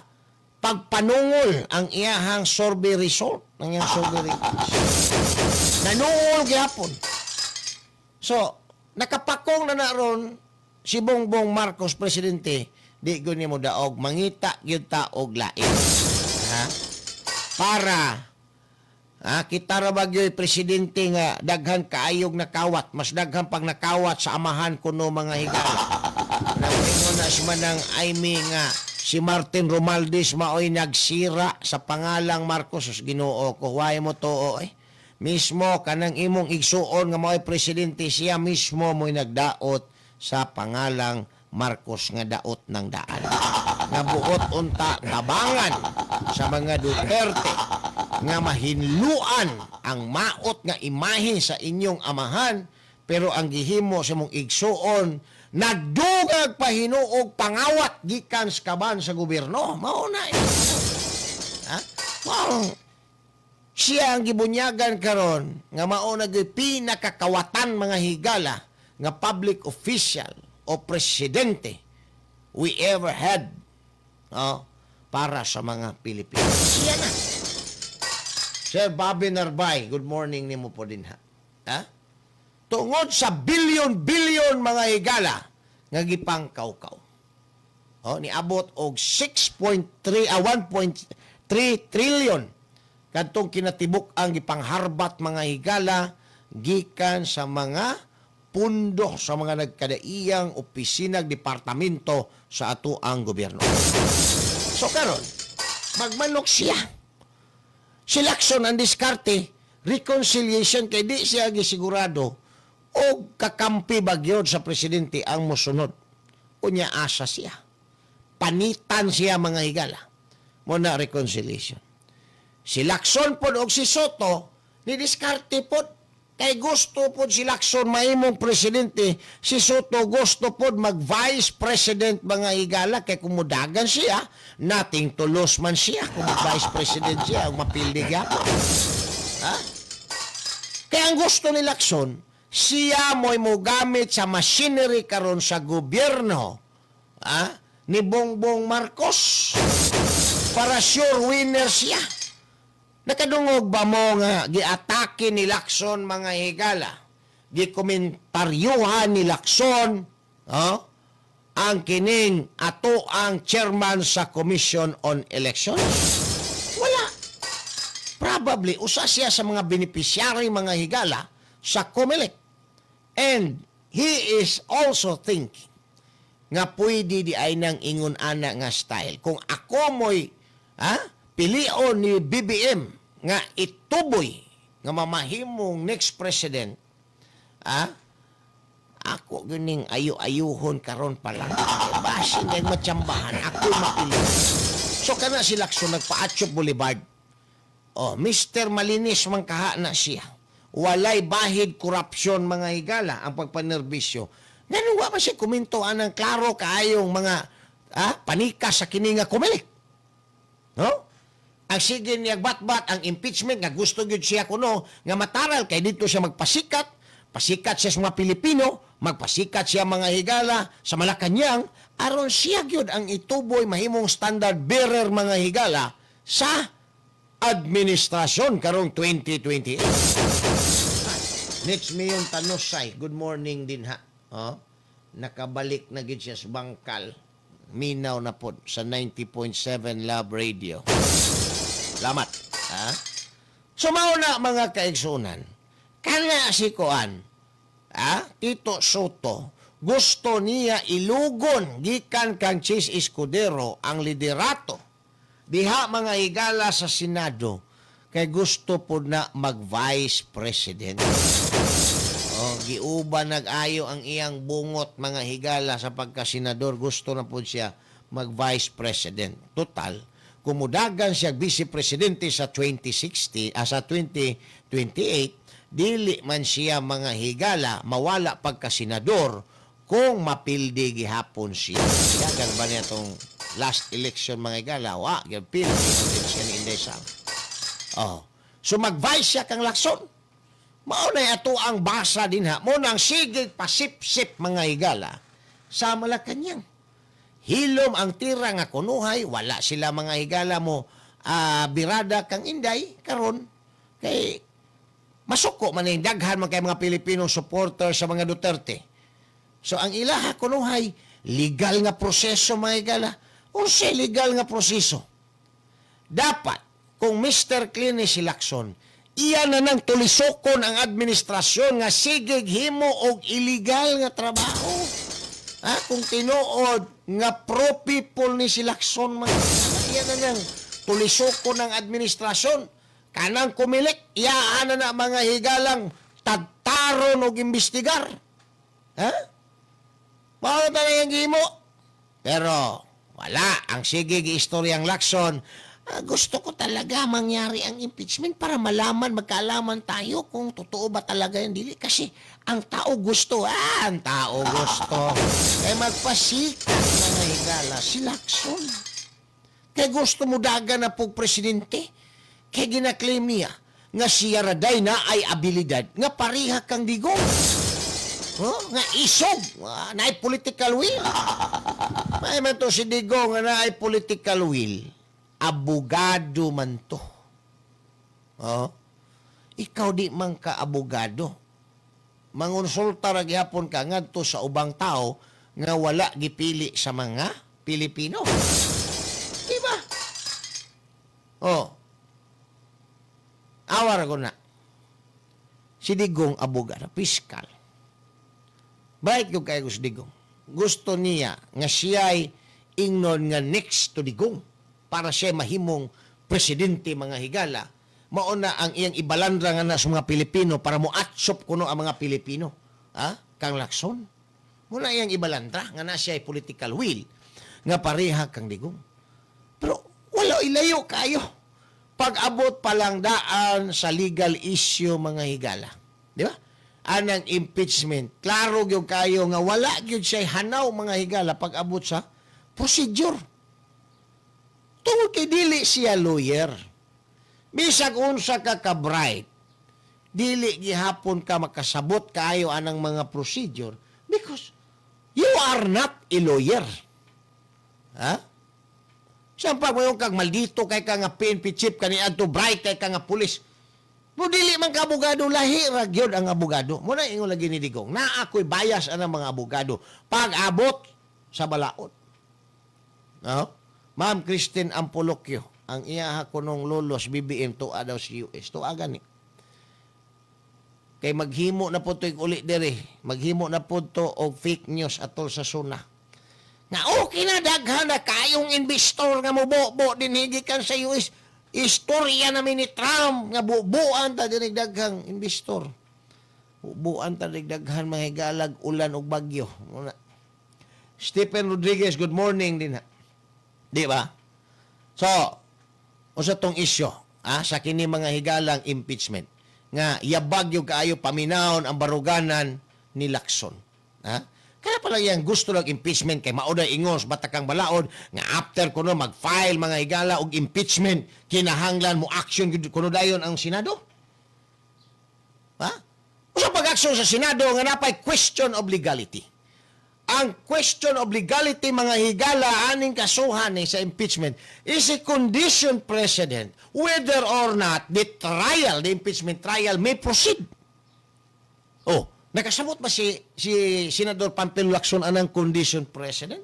pagpanungol ang iyahang survey result, ang iyahang survey ratings. Nanungol gihapon. So, nakapakong na na ron si Bongbong Marcos presidente, di gyud nimo daog, mangita gyud ta og lain. Ha? Para ha, kita ra ba gyud presidente nga daghan kaayog nakawat, mas daghan pag nakawat sa amahan kuno, mga higala. Nang na si Manang Amy nga si Martin Romualdez maoy nagsira sa pangalang Marcos. Sus, Ginoo ko, way mo tuo eh. Mismo kanang imong igsuon nga maoy presidente, siya mismo mo'y nagdaot sa pangalang Marcos nga daot ng daan. Nga buot unta tabangan sa mga Duterte nga mahinluan ang maot nga imahe sa inyong amahan, pero ang gihimo sa mong igsuon, nagdugag pahinuog pangawat gikan sa kaban sa gobyerno. Mao na eh. Ha? Mao siya ang gibunyagan karon nga mao na gyud pinakakawatan, mga higala, nga public official o presidente we ever had, oh, para sa mga Pilipino. Siya na. Sir Bobby Narbay, good morning nimo po din ha. Ha? Tungod sa bilyon-bilyon, mga higala, nga gipangkawkaw. Oh, niabot og 6.3 1.3 trillion kadtong kinatibuk ang gipangharbat, mga higala, gikan sa mga pundo sa mga nagkadaiyang opisina, departamento sa ato ang gobyerno. So karon, magmanok siya. Si Lacson, ang diskarte, reconciliation, kay di siya gisigurado o kakampi bagyod sa presidente ang mosunod. Unya asa siya. Panitan siya, mga higala. Mao na reconciliation. Si Lacson pod og si Sotto ni diskarte pod kay gusto pod si Lacson mahimong presidente, si Sotto gusto pod mag vice president, mga higala, kay kumudagan siya, nothing to lose man siya kung mag vice president siya ug mapildi gyapon. Ha? Kaya ang gusto ni Lacson, siya mo'y mogamit sa machinery karon sa gobyerno, ha, ni Bongbong Marcos para sure winner siya. Nakadungog ba mo nga giatake ni Lacson, mga higala? Gikomentaryuhan ni Lacson, oh, ang kining ato ang chairman sa Commission on Elections? Wala. Probably, usa siya sa mga beneficiary, mga higala, sa COMELEC. And he is also thinking nga pwede di ay nang ingon ana nga style. Kung ako mo'y, ha, pilion ni BBM nga ituboy nga mamahimong next president, ah, ako guning ayo-ayuhon karon pa lang. Eh, basin kay matsambahan, ako mapili. So kana si Lacson nagpa-Atop Boulevard. Oh, Mr. Malinis man kaha na siya. Walay bahid korupsyon, mga higala, ang pagpanerbisyo. Ganun wa man siya komento anang klaro kaayong mga panikas sa kini nga COMELEC. No? Ang sige niya batbat ang impeachment nga gusto gyud siya kuno nga mataral kay dito siya magpasikat, pasikat siya sa mga Pilipino, magpasikat siya, mga higala, sa Malacañang aron siya gyud ang ituboy mahimong standard bearer, mga higala, sa administrasyon karong 2028. Next Mayon Tanusay, good morning din ha. Oh, nakabalik na gid siya sa bangkal. Minaw na pod sa 90.7 Love Radio. Salamat. Ha? So mao na, mga kaigsunan. Kana si Kuan, ha? Tito Sotto, gusto niya ilugon gikan kang Chiz Escudero ang liderato diha, mga higala, sa Senado kay gusto pod na mag-vice president. Oh, giuban nag-ayo ang iyang bungot, mga higala, sa pagkasenador, gusto na pod siya mag-vice president. Total, kumudagan siya vice presidente sa 2060 sa 2028, dili man siya, mga higala, mawala pagkasenador kung mapildi gihapon siya. Dagan ba niya tong last election, mga higala? Wa, gipildi siya ni Inday Sara. Oh. So mag-vice siya kang Lacson. Mao na ato ang basa din ha. Mao nang sige pasipsip, mga higala, sa Malacañang. Hilom ang tira nga kunuhay, wala sila, mga higala, mo birada kang Inday karon kay masuko man yung daghan man kay mga Pilipino supporter sa mga Duterte. So ang ilaha kunuhay legal nga proseso, mga higala. Unsay legal nga proseso? Dapat kung Mr. Clean ni si Lacson, iya na nang tulisokon ang administrasyon nga sige himo og illegal nga trabaho. Ha? Kung tinuod nga pro-people ni si Lacson, mga iya na nang tulisokon ang administrasyon. Kanang COMELEC, iyaan na na, mga higalang, tagtaron og imbestigar. Ha? Mao na yung gimo. Pero wala. Ang sige giistoryang Lacson, gusto ko talaga mangyari ang impeachment para malaman, magkaalaman tayo kung totoo ba talaga yung dili. Kasi ang tao gusto, ang tao gusto. Kaya magpasikat, mga higala, si Lacson. Kaya gusto mo daga na pog presidente. Kaya gina-claim niya nga siya raday na ay abilidad nga pareha kang Digong. Oh, nga isog, na ay political will. May man to si Digong nga na ay political will. Abogado man to. Oh. Ikaw di man ka abogado. Mangonsulta ra gihapon ka ngadto sa ubang tao nga wala gipili sa mga Pilipino. Diba? Oh. Awar ko na. Si Digong abogado, piskal. Bright yung kayo si Digong. Gusto niya nga siya'y ingnon nga next to Digong para siya mahimong presidente, mga higala. Mauna ang iyang ibalandra nga na sa mga Pilipino para mo atsop kuno ang mga Pilipino. Ha? Kang Lacson. Muna iyang ibalandra nga na siya political will nga pareha kang Digong. Pero wala, ilayo kayo. Pag-abot pa lang daan sa legal issue, mga higala. Di ba? Anang impeachment, klaro gyud kayo nga wala gyud siya hanaw, mga higala, pag-abot sa procedure. Tungod kay dili siya lawyer. Bisag unsa ka ka-bright, dili gihapon ka makasabot kaayo anang mga procedure because you are not a lawyer. Ha? Saan pa mo yung kag maldito kay ka nga PNP chief kani adto, bright kay ka nga pulis. Mo dili man ka abogado, lahi ra gyud ang abogado. Mo na ingon lagi ni Digong. Na ako'y bias anang mga abogado pag-abot sa balaod. No? Ma'am Christine Ampolocchio, ang iya kunong lolos BBM tuwa daw si US. Tuwa gani. Kay maghimo na po to'y uli dere. Maghimo na po to og fake news atol sa SONA. Nga okay na, daghan na kayong investor nga mubo din gikan sa US. Istorya namin ni Trump nga bubuan ta dinhi daghang investor. Bubuan ta dinhi daghan, mga higalag, ulan og bagyo. Muna. Stephen Rodriguez, good morning din ha. Di ba? So, usa tong isyu sa kini, mga higalang, impeachment nga yabag yung kaayo paminawon ang baruganan ni Lacson. Ha? Kaya pala yang gusto lang impeachment kay mao na ingos batakang balaod nga after kuno mag-file, mga higala, og impeachment, kinahanglan mo action gyud kuno dayon ang Senado. Ha? Usa pag-action sa Senado nga napay question of legality. Ang question of legality, mga higala, aning kasuhan eh, sa impeachment is a condition precedent whether or not the trial, the impeachment trial may proceed. Oh, nakasabot ba si Senador Panfilo Lacson anang condition precedent?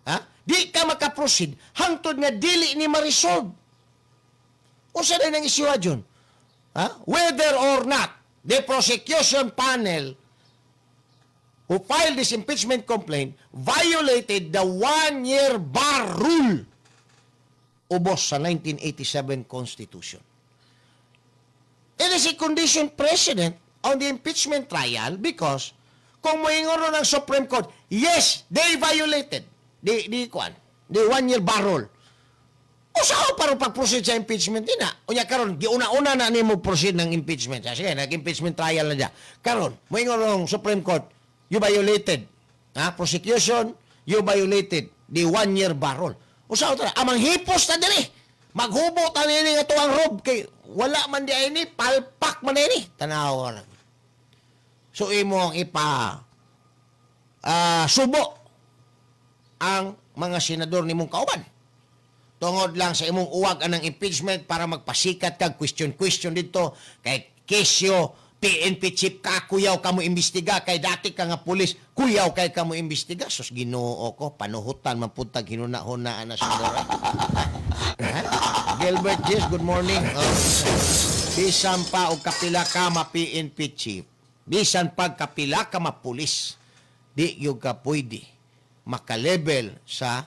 Ha? Di ka makaproceed hangtod nga dili ni ma-resolve. Usa din ang isyu dyan. Ha? Whether or not the prosecution panel who filed this impeachment complaint violated the one-year bar rule ubos sa 1987 Constitution. It is a condition precedent on the impeachment trial because kung moingon ng Supreme Court, yes, they violated the kuan, the one-year bar rule. O sa pa rin pag-proceed sa impeachment din na. Unya karon giuna-una na nimo proceed ng impeachment. Sige, nag-impeachment trial na dya. Karon, moingon ng Supreme Court, you violated. Ha? Prosecution, you violated the one-year bar rule. O sa ta, amang hipos na diri. Maghubo ta nini nga tuang robe kay wala man di ay ni palpak man ni. Tanawa lang. So imo ang ipa subo ang mga senador nimong kauban. Tungod lang sa imong uwag anang impeachment para magpasikat kag question question dito kay kesyo PNP chief ka, kuyaw ka mo imbestiga kay dati ka nga pulis, kuyaw kay ka mo imbestiga. Sus, Ginoo ko, panuhutan man pud tag hinuna-huna ana senador. Ha? Gilbert Jess, good morning. Oh. Bisan pa og kapila ka ma PNP chief, bisan pa kapila ka ma pulis, di gyud ka pwede maka-level sa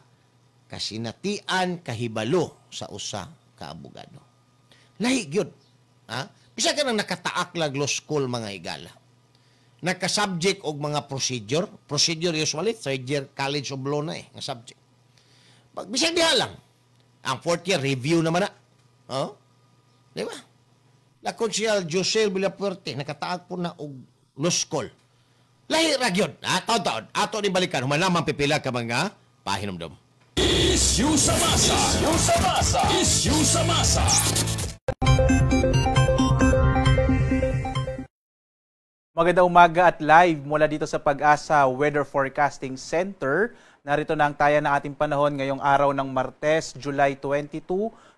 kasinatian kahibalo sa usa ka abogado. Lahi gyud. Ha? Bisa ka nang nakataak lag law school, mga higala. Naka-subject og mga procedure. Procedure usually, third year College of Law na eh, nga subject. Pag bisag diha lang, ang fourth year, review naman na. Oh? Di ba? La Consial Josel Villafuerte, nakataak po na og law school. Lahi ra gyud. Ha? Taon-taon. Ato ni balikan. Human lamang pipila ka mga pahinumdom. Issue sa masa. Issue sa masa. Issue sa masa. Magandang umaga at live mula dito sa Pag-asa Weather Forecasting Center. Narito na ang taya ng ating panahon ngayong araw ng Martes, July 22,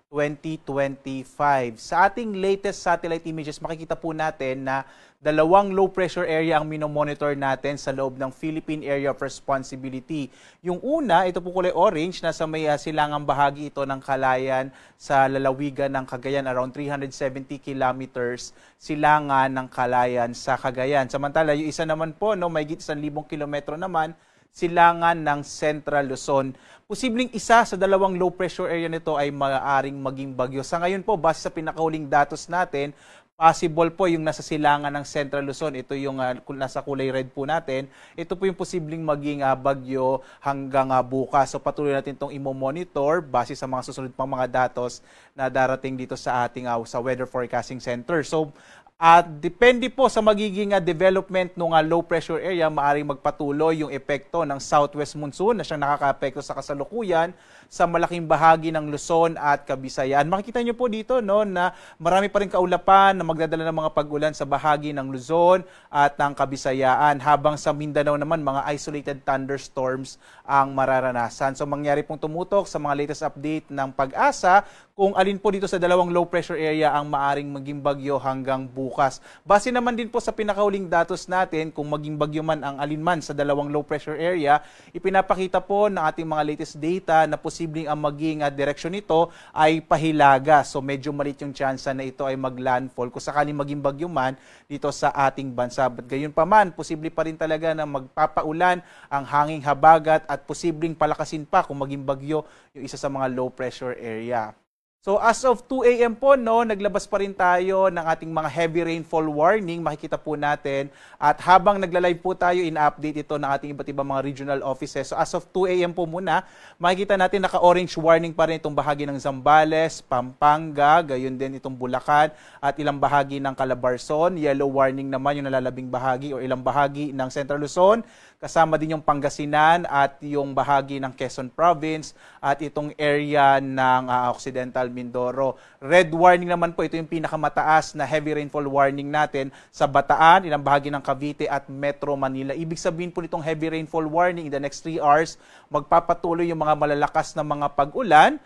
2025. Sa ating latest satellite images, makikita po natin na dalawang low pressure area ang minomonitor natin sa loob ng Philippine Area of Responsibility. Yung una, ito po kulay orange, nasa may silangang bahagi ito ng Calayan sa lalawigan ng Cagayan, around 370 kilometers silangan ng Calayan sa Cagayan. Samantala, yung isa naman po, no, may 1,000 kilometro naman silangan ng Central Luzon. Posibleng isa sa dalawang low pressure area nito ay maaaring maging bagyo. Sa ngayon po, base sa pinakahuling datos natin, possible po yung nasa silangan ng Central Luzon. Ito yung nasa kulay red po natin. Ito po yung posibleng maging bagyo hanggang bukas. So patuloy natin itong imo-monitor base sa mga susunod pang mga datos na darating dito sa ating sa Weather Forecasting Center. So at depende po sa magiging development ng low pressure area, maaring magpatuloy yung epekto ng southwest monsoon na siyang nakakaapekto sa kasalukuyan sa malaking bahagi ng Luzon at Kabisayaan. Makikita nyo po dito, no, na marami pa rin kaulapan na magdadala ng mga pag-ulan sa bahagi ng Luzon at ng Kabisayaan. Habang sa Mindanao naman, mga isolated thunderstorms ang mararanasan. So mangyari pong tumutok sa mga latest update ng PAGASA kung alin po dito sa dalawang low pressure area ang maaring maging bagyo hanggang bukas. Base naman din po sa pinakahuling datos natin, kung maging bagyo man ang alinman sa dalawang low pressure area, ipinapakita po ng ating mga latest data na posibleng ang maging direksyon nito ay pahilaga. So medyo maliit yung tsansa na ito ay maglandfall kung sakaling maging bagyo man dito sa ating bansa. But gayon pa man, posible pa rin talaga na magpapaulan ang hanging habagat at posibleng palakasin pa kung maging bagyo yung isa sa mga low pressure area. So as of 2 a.m. po, no, naglabas pa rin tayo ng ating mga heavy rainfall warning. Makikita po natin. At habang nagla-live po tayo, ina-update ito ng ating iba't ibang mga regional offices. So as of 2 a.m. po muna, makikita natin naka-orange warning pa rin itong bahagi ng Zambales, Pampanga, gayon din itong Bulacan at ilang bahagi ng Calabarzon. Yellow warning naman yung nalalabing bahagi o ilang bahagi ng Central Luzon. Kasama din yung Pangasinan at yung bahagi ng Quezon Province at itong area ng Occidental Mindoro. Red warning naman po, ito yung pinakamataas na heavy rainfall warning natin sa Bataan, ilang bahagi ng Cavite at Metro Manila. Ibig sabihin po nitong heavy rainfall warning, in the next 3 hours, magpapatuloy yung mga malalakas na mga pag-ulan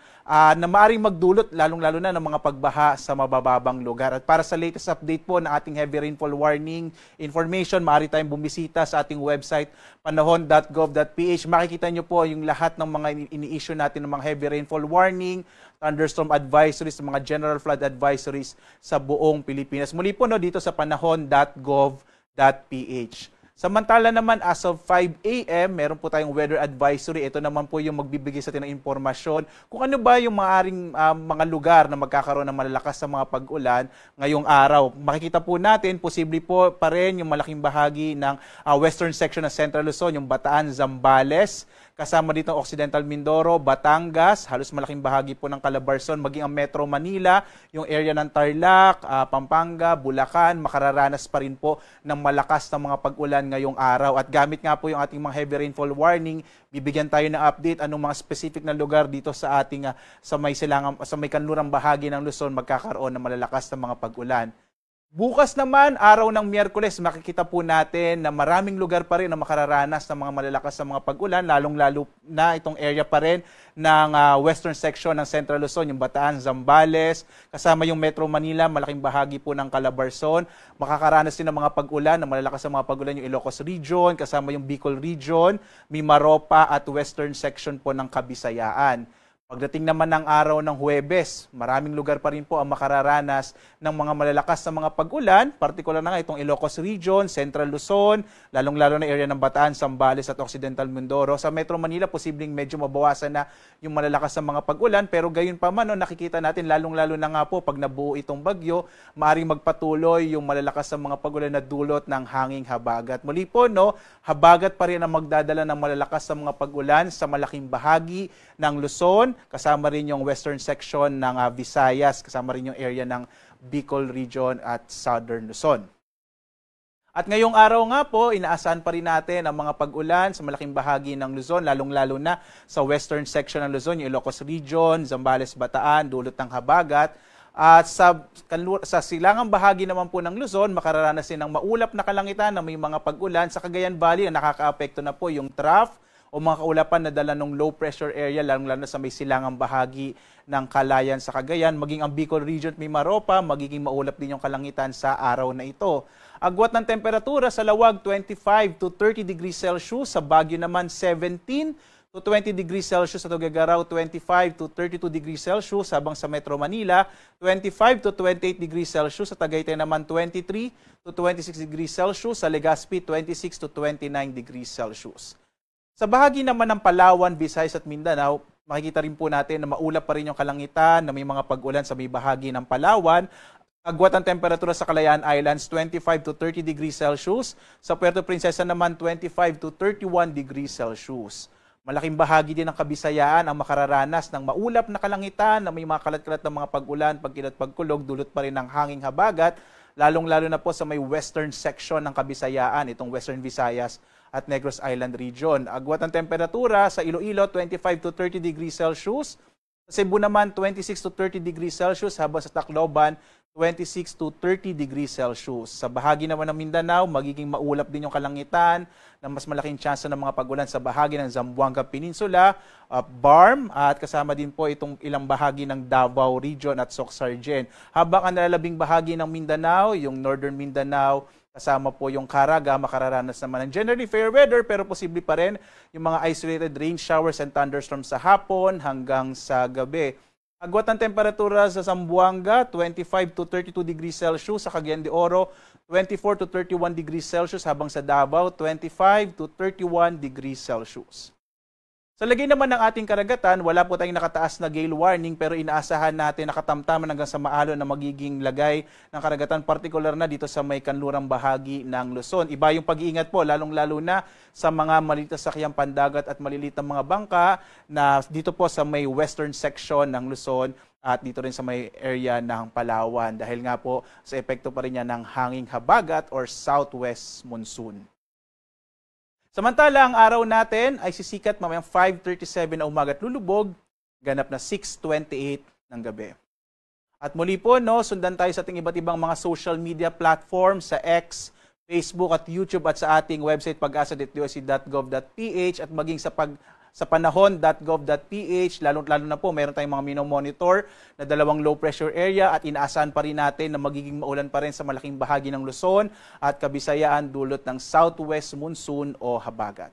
na maaaring magdulot lalong-lalo na ng mga pagbaha sa mabababang lugar. At para sa latest update po ng ating heavy rainfall warning information, maaari tayong bumisita sa ating website panahon.gov.ph. Makikita nyo po yung lahat ng mga ini-issue natin ng mga heavy rainfall warning, thunderstorm advisories, mga general flood advisories sa buong Pilipinas. Muli po, no, dito sa panahon.gov.ph. Samantala naman, as of 5 a.m., meron po tayong weather advisory. Ito naman po yung magbibigay sa atin ng impormasyon kung ano ba yung maaaring mga lugar na magkakaroon ng malalakas sa mga pag-ulan ngayong araw. Makikita po natin, posible po pa rin yung malaking bahagi ng western section ng Central Luzon, yung Bataan, Zambales, kasama dito ang Occidental Mindoro, Batangas, halos malaking bahagi po ng Calabarzon, maging ang Metro Manila, yung area ng Tarlac, Pampanga, Bulacan, makararanas pa rin po ng malakas na mga pag-ulan ngayong araw. At gamit nga po yung ating mga heavy rainfall warning, bibigyan tayo ng update anong mga specific na lugar dito sa ating sa may silangan, sa may kanlurang bahagi ng Luzon magkakaroon ng malalakas na mga pag-ulan. Bukas naman, araw ng Miyerkules, makikita po natin na maraming lugar pa rin na makararanas ng mga malalakas na mga pag-ulan, lalong-lalo na itong area pa rin ng western section ng Central Luzon, yung Bataan, Zambales, kasama yung Metro Manila, malaking bahagi po ng Calabarzon. Makakaranas din ng mga pag-ulan, na malalakas na mga pag-ulan yung Ilocos Region, kasama yung Bicol Region, Mimaropa at western section po ng Kabisayaan. Pagdating naman ng araw ng Huwebes, maraming lugar pa rin po ang makararanas ng mga malalakas na mga pag-ulan, partikular na nga itong Ilocos Region, Central Luzon, lalong-lalo na area ng Bataan, Zambales at Occidental Mindoro. Sa Metro Manila, posibleng medyo mabawasan na yung malalakas na mga pag-ulan, pero gayon pa man, no, nakikita natin lalong-lalo na nga po pag nabuo itong bagyo, maaring magpatuloy yung malalakas na mga pag-ulan na dulot ng hanging habagat. Muli po, no, habagat pa rin ang magdadala ng malalakas na mga pag-ulan sa malaking bahagi ng Luzon, kasama rin yung western section ng Visayas, kasama rin yung area ng Bicol Region at Southern Luzon. At ngayong araw nga po, inaasahan pa rin natin ang mga pag-ulan sa malaking bahagi ng Luzon, lalong-lalo na sa western section ng Luzon, yung Ilocos Region, Zambales, Bataan, dulot ng habagat. At sa silangang bahagi naman po ng Luzon, makararanas din ng maulap na kalangitan na may mga pag-ulan. Sa Cagayan Valley, nakakaapekto na po yung trough o mga kaulapan na dala ng low pressure area, lalong-lalo na sa may silangang bahagi ng Kalayan sa Cagayan. Maging ang Bicol Region at Mimaropa, magiging maulap din yung kalangitan sa araw na ito. Agwat ng temperatura sa Laoag, 25 to 30 degrees Celsius. Sa Baguio naman, 17 to 20 degrees Celsius. Sa Tuguegarao, 25 to 32 degrees Celsius. Habang sa Metro Manila, 25 to 28 degrees Celsius. Sa Tagaytay naman, 23 to 26 degrees Celsius. Sa Legazpi, 26 to 29 degrees Celsius. Sa bahagi naman ng Palawan, Visayas at Mindanao, makikita rin po natin na maulap pa rin yung kalangitan, na may mga pag-ulan sa may bahagi ng Palawan. Agwat ang temperatura sa Kalayaan Islands, 25 to 30 degrees Celsius. Sa Puerto Princesa naman, 25 to 31 degrees Celsius. Malaking bahagi din ng Kabisayaan ang makararanas ng maulap na kalangitan na may mga kalat-kalat ng mga pag-ulan, pagkilat, pagkulog, dulot pa rin ng hanging habagat, lalong-lalo na po sa may western section ng Kabisayaan, itong Western Visayas at Negros Island region. Agwat ang temperatura sa Iloilo, 25 to 30 degrees Celsius. Sa Cebu naman, 26 to 30 degrees Celsius, habang sa Tacloban, 26 to 30 degrees Celsius. Sa bahagi naman ng Mindanao, magiging maulap din yung kalangitan na mas malaking tsansa ng mga pagulan sa bahagi ng Zamboanga Peninsula, Barm, at kasama din po itong ilang bahagi ng Davao Region at Soccsksargen. Habang ang nalalabing bahagi ng Mindanao, yung Northern Mindanao, kasama po yung Caraga, makararanas naman ng generally fair weather, pero posible pa rin yung mga isolated rain showers and thunderstorms sa hapon hanggang sa gabi. Agwat ng temperatura sa Zamboanga, 25 to 32 degrees Celsius. Sa Cagayan de Oro, 24 to 31 degrees Celsius. Habang sa Davao, 25 to 31 degrees Celsius. Sa lagay naman ng ating karagatan, wala po tayong nakataas na gale warning, pero inaasahan natin nakatamtaman hanggang sa maalon na magiging lagay ng karagatan, partikular na dito sa may kanlurang bahagi ng Luzon. Iba yung pag-iingat po, lalong-lalo na sa mga maliliit na sakyang pandagat at maliliit na mga bangka na dito po sa may western section ng Luzon at dito rin sa may area ng Palawan dahil nga po sa epekto pa rin niya ng hanging habagat or southwest monsoon. Samantala, ang araw natin ay sisikat mamayang 5:37 na umaga at lulubog, ganap na 6:28 ng gabi. At muli po, no, sundan tayo sa ating iba't ibang mga social media platforms sa X, Facebook at YouTube at sa ating website pagasa.doc.gov.ph at maging sa panahon.gov.ph, lalo-lalo na po meron tayong mga minomonitor na dalawang low pressure area at inaasahan pa rin natin na magiging maulan pa rin sa malaking bahagi ng Luzon at Kabisayaan dulot ng southwest monsoon o habagat.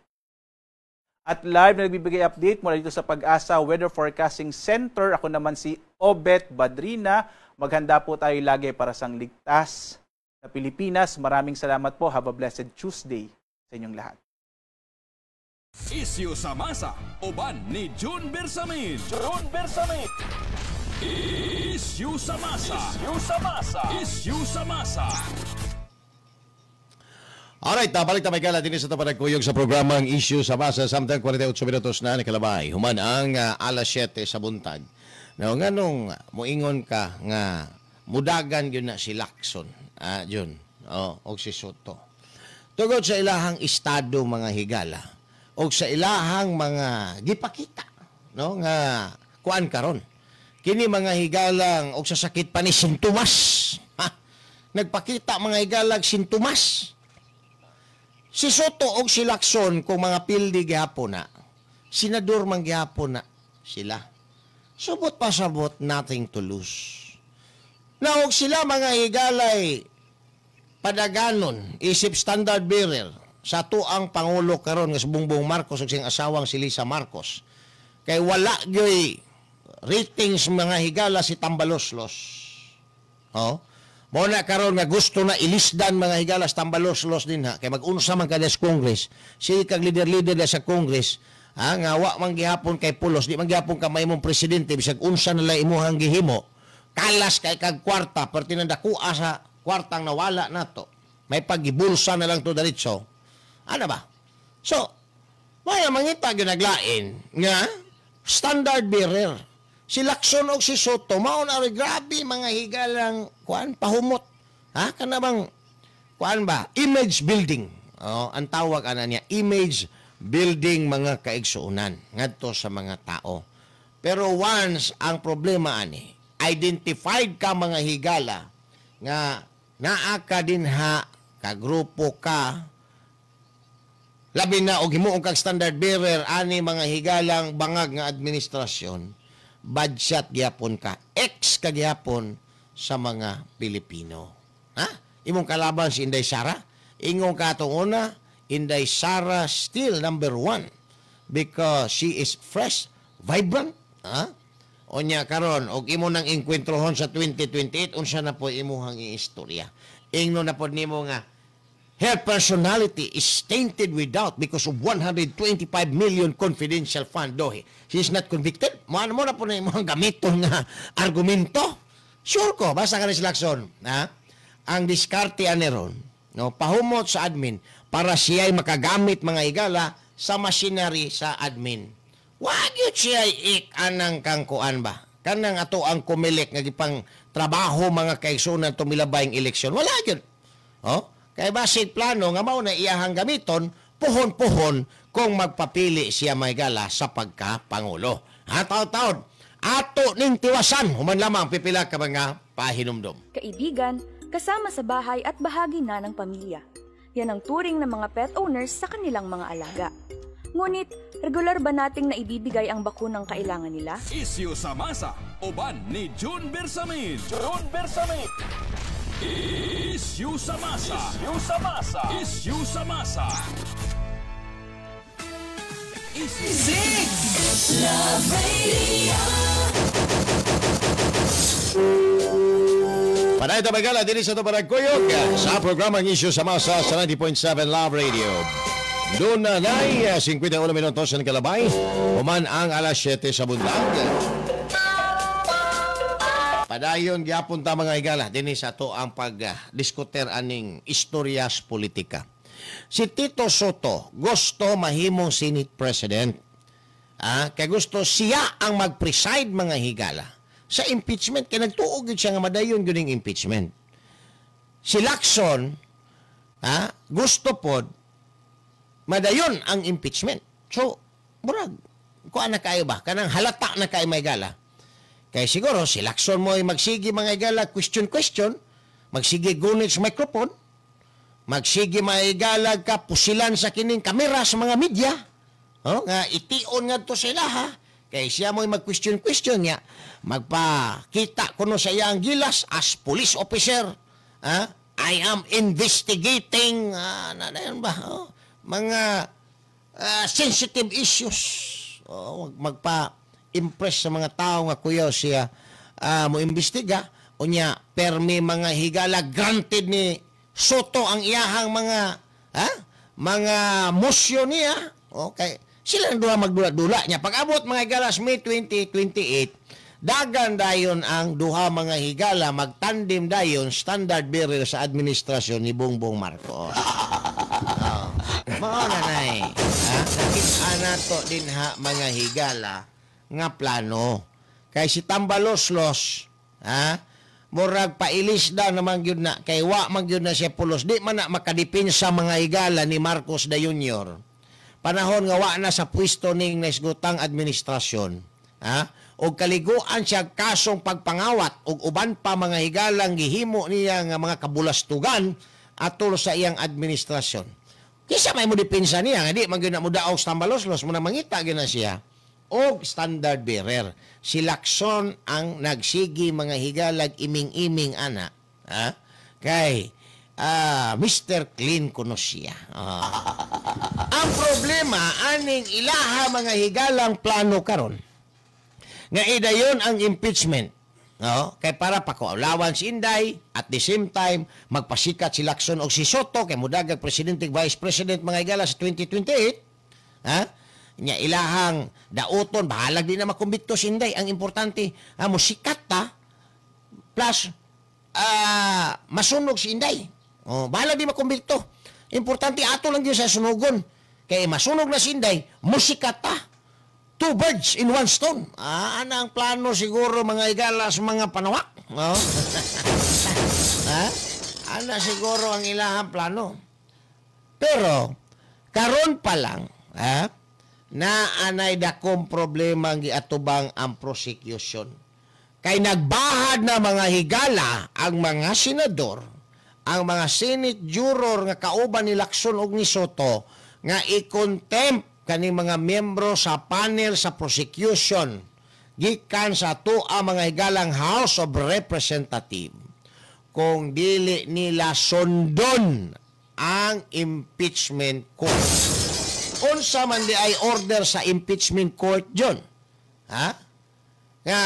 At live na nagbibigay update mula dito sa Pag-asa Weather Forecasting Center, ako naman si Obet Badrina. Maghanda po tayo lagi para sa ligtas na Pilipinas. Maraming salamat po. Have a blessed Tuesday sa inyong lahat. Isyu sa masa, uban ni June Bersamin. June Bersamin. Isyu sa masa. Isyu sa masa. Isyu sa masa. Alright, balik ta, Michael, din sa panagkuyog sa programang Issue sa Masa. Samtang 48 minutos na nakalabay human ang alas 7 sa buntag. Now, nganong moingon ka nga mudagan yun na si Lacson, yun, oh, og si Sotto? Tugod sa ilahang estado, mga higala, og sa ilahang mga gipakita, no, nga kuan karon. Kini, mga higalang, og sa sakit pa ni sintomas. Ha? Nagpakita, mga higalag, sintomas. Si Sotto og si Lacson, kung mga pildi gihapon na, senador man gihapon na sila. Subot pasabot, nothing to lose. Na og sila, mga higalay, padaganon isip standard bearer sa tuang pangulo karon nga si Bongbong Marcos ug siyang asawang si Lisa Marcos. Kay wala gyoy ratings, mga higala, si Tambaloslos. Oh. Mo na karon nga gusto na ilisdan, mga higala, sa Tambaloslos din ha, kay mag-unsa man kada sa Congress. Sige kag leader-leader na sa Congress, ha, nga wa man gihapon kay pulos, di man gihapon ka mahimong presidente bisag unsa na lang imuhang gihimo. Kalas kay kag kwarta, perti nang dakua sa kwartang nawala nato. May pagibulsa na lang to diretso. Ano ba? So, maya mangita gyud naglain nga standard bearer. Si Lacson og si Sotto mao na rin, grabe, mga higalang, kuan pahumot. Ha, kana bang kuan ba? Image building. Oh, ang tawag ana niya, image building, mga kaigsuonan, ngadto sa mga tao. Pero once ang problema ani, identified ka, mga higala, nga naa ka dinha, ka grupo ka. Labi na og himuong kag standard bearer ani mga higalang bangag nga administrasyon, bad shot gyapon ka, ex ka gyapon sa mga Pilipino. Ha? Imong kalaban si Inday Sara, ingong katong una, Inday Sara still number one because she is fresh, vibrant. Ha? Onya karon og imo nang engkwentrohon sa 2028, unsa na po imuhang iistorya? Ingno na pod nimo nga her personality is tainted with doubt because of 125 million confidential fund dohi. She is not convicted. Mo ano mo na po na imong gamiton nga argumento? Sure ko, basta ka ni Lacson, ha? Ang diskarte ani ron, no, pahumot sa admin para siya ay makagamit mga higala sa machinery sa admin. Wag yun siya ik anang kangkuan ba? Kanang ato ang Comelec nga gipang trabaho mga kaigsunan tumilabayng eleksyon. Wala yun. Oh? Kay basig plano nga mao na iyahang gamiton puhon-puhon kung magpapili siya may gala sa pagka-pangulo. Ha, taon-taon, ato ning tiwasan, human lamang pipila ka mga pahinumdom. Kaibigan, kasama sa bahay at bahagi na ng pamilya. Yan ang turing ng mga pet owners sa kanilang mga alaga. Ngunit, regular ba nating naibibigay ang bakunang kailangan nila? Isyu sa masa, uban ni June Bersamin. June Bersamin. Isyu sa masa. Isyu sa masa. Isyu sa masa. Six. Love Radio. Panay tabagala dinhi sa Tubarag Kuyog sa programang Isyu sa Masa sa 90.7 Love Radio. Doon na nay 51 minutos ng kalabay, human ang alas 7 sa buntag. Padayon gyapon ta mga higala dinhi sa ato ang pag-diskuter aning istoryas politika. Si Tito Sotto gusto mahimong Senate President. Kay gusto siya ang mag-preside mga higala sa impeachment, kay nagtuog gyud siya nga madayon gyud ning impeachment. Si Lacson, gusto pod madayon ang impeachment. So, murag kuan na kayo ba? Kanang halata na kay may gala. Kay siguro si Lacson mo ay magsige mga higala question question, magsige gunit sa microphone, magsige mga ka pusilan sa kining kamera sa mga media. Oh, nga tion ngadto sila ha. Kay siya mo'y mag-question question niya, magpakita kuno sa iyang gilas as police officer. Ha? I am investigating na yun ba? Oh, mga sensitive issues. Oh, magpa-impress sa mga tao nga kuya siya mo imbestiga unya permi mga higala granted ni Sotto ang iyahang mga mga motion niya. Okay. Sila ang duha magdula-dula niya. Pag-abot mga higala sa May 2028, dagan dayon ang duha mga higala magtandem dayon standard bearer sa administrasyon ni Bongbong Marcos. Oh. Mao na nay. Nakita nato din ha mga higala nga plano. Kay si Tambaloslos, murag pailis daw naman gyud na kay wa man gyud na siya pulos. Di man na makadipinsa mga higala ni Marcos da Junior. Panahon nga wa na sa pwesto ning naisgutang administrasyon, og kaliguan siya kasong pagpangawat og uban pa mga higalang gihimo niya nga mga kabulastugan atol sa iyang administrasyon. Kisa may mo depensa niya nga di man gyud na modaog sa Tambaloslos, mo na mangita gyud na siya og standard bearer. Si Lacson ang nagsigi mga higalag iming-iming ana, kay Mr. Clean kuno siya. Ang problema aning ilaha mga higalang plano karon nga idayon ang impeachment. No? Kay para pakuawlawan si Inday, at the same time magpasikat si Lacson og si Sotto kay mudagag presidente vice president mga higala sa 2028. Ha? Nya ilahang dauton bahalag di na makumbikto si Inday. Ang importante, musikat ta plus masunog si Inday. Oh, bahala di makumbikto. Importante ato lang gyud sa sunugon. Kay masunog na si Inday, musikat ta. Two birds in one stone. Ana ang plano siguro mga higala sa mga panawak. No? Ana siguro ang ilahang plano. Pero karon pa lang, na anay dakong problema ang giatubang ang prosecution. Kay nagbahad na mga higala ang mga senador, ang mga Senate juror nga kauban ni Lacson og ni Sotto, Nga i-contempt kaning mga miyembro sa panel sa prosecution gikan sa ato mga higalang House of Representative kung dili nila sundon ang impeachment court. Unsa man di ay order sa impeachment court, John? Ha? Nga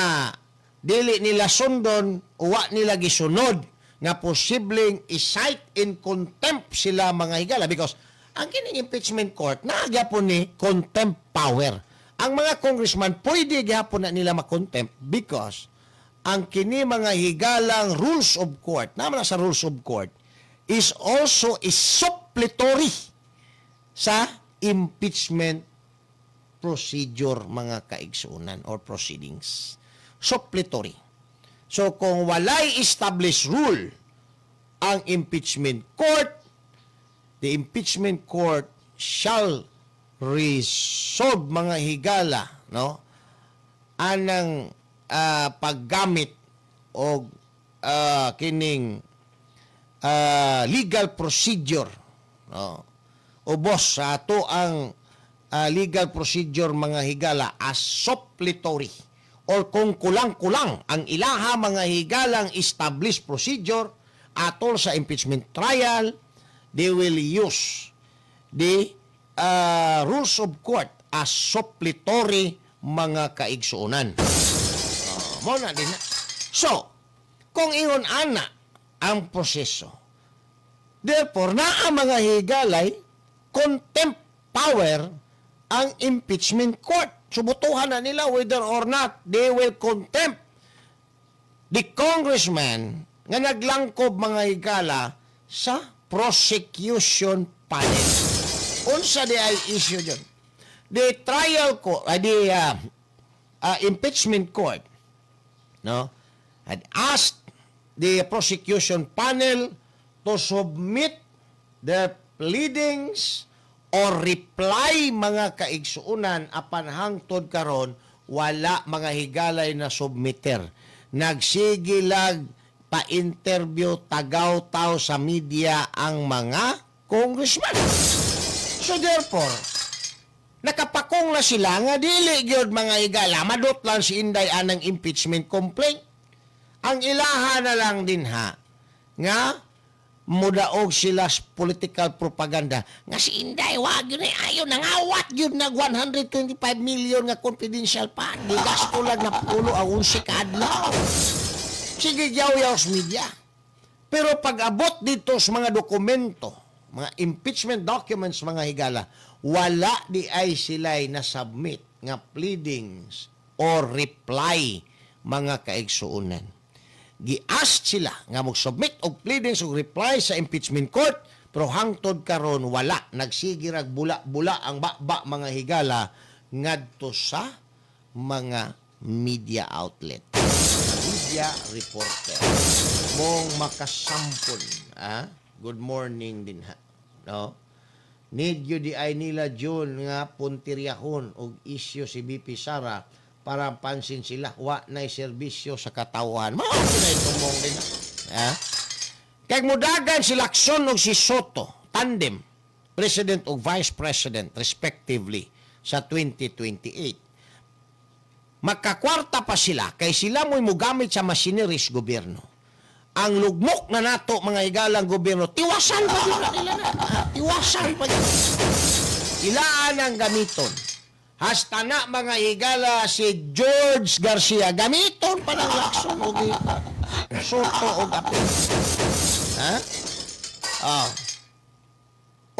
dili nila sundon, uwa nila gisunod nga posibleng i-cite in contempt sila, mga higala, because ang kining impeachment court naa gyapon ni contempt power. Ang mga congressman, pwede gyapon na nila ma-contempt because ang kini mga higalang rules of court, naman sa rules of court, is also a suppletory sa impeachment procedure, mga kaigsunan, or proceedings. Suppletory. So kung walay established rule ang impeachment court, the impeachment court shall resolve, mga higala, no, anang paggamit og kining legal procedure, no, ubos sa ato ang legal procedure, mga higala, as suppletory or kung kulang-kulang ang ilaha, mga higalang established procedure atol sa impeachment trial, they will use the rules of court as suppletory, mga kaigsuonan. Mo na din na. So, kung ingon ana ang proseso, therefore, naa, mga higalay, contempt power ang impeachment court. Subutuhan na nila whether or not they will contempt the congressman nga naglangkob, mga higala, sa prosecution panel. Unsa di ay issue dyan? The trial court, the impeachment court, no, had asked the prosecution panel to submit their pleadings or reply, mga kaigsuunan, apan hangtod karon wala, mga higalay, na submitter. Nagsige lag pa-interview, tagaw-taw sa media ang mga congressman. So therefore, nakapakong na sila nga dili gyud, mga higala, madutlan si Inday anang impeachment complaint. Ang ilaha na lang din ha nga mudaog sila sa political propaganda nga si Inday wag yun ay ayo nangawat yun nag 125 million nga confidential fund, gigasto lang na pulo ang 11 ka adlaw. Sige, yaw-yaw sa media, pero pag abot dito sa mga dokumento, mga impeachment documents, mga higala, wala di ay sila'y na-submit nga pleadings or reply, mga kaigsuonan. Gi-ask sila nga mag-submit og pleadings og reply sa impeachment court, pero hangtod karon wala. Nagsige rag bula-bula ang baba, mga higala, ngadto sa mga media outlet, mga media reporter mong makasampon. Ah, good morning din ha, no? Need yun di ay nila, June, nga puntiryahon og isyu si VP Sara para pansin sila, wa na'y serbisyo sa katawhan. Mao na itumong din. Ha? Kay mudagan si Lacson og si Sotto, tandem, President og Vice President respectively sa 2028. Makakwarta pa sila kay sila mo'y mugamit sa machineries gobyerno. Ang lugmok na nato, mga higalang gobyerno, tiwasan pa yun na nila na. Ha? Tiwasan pa yun. Ilaan ang gamiton. Hasta na, mga higala, si George Garcia, gamiton pa ng Lacson o Sotto o Apil. Ha? Oh.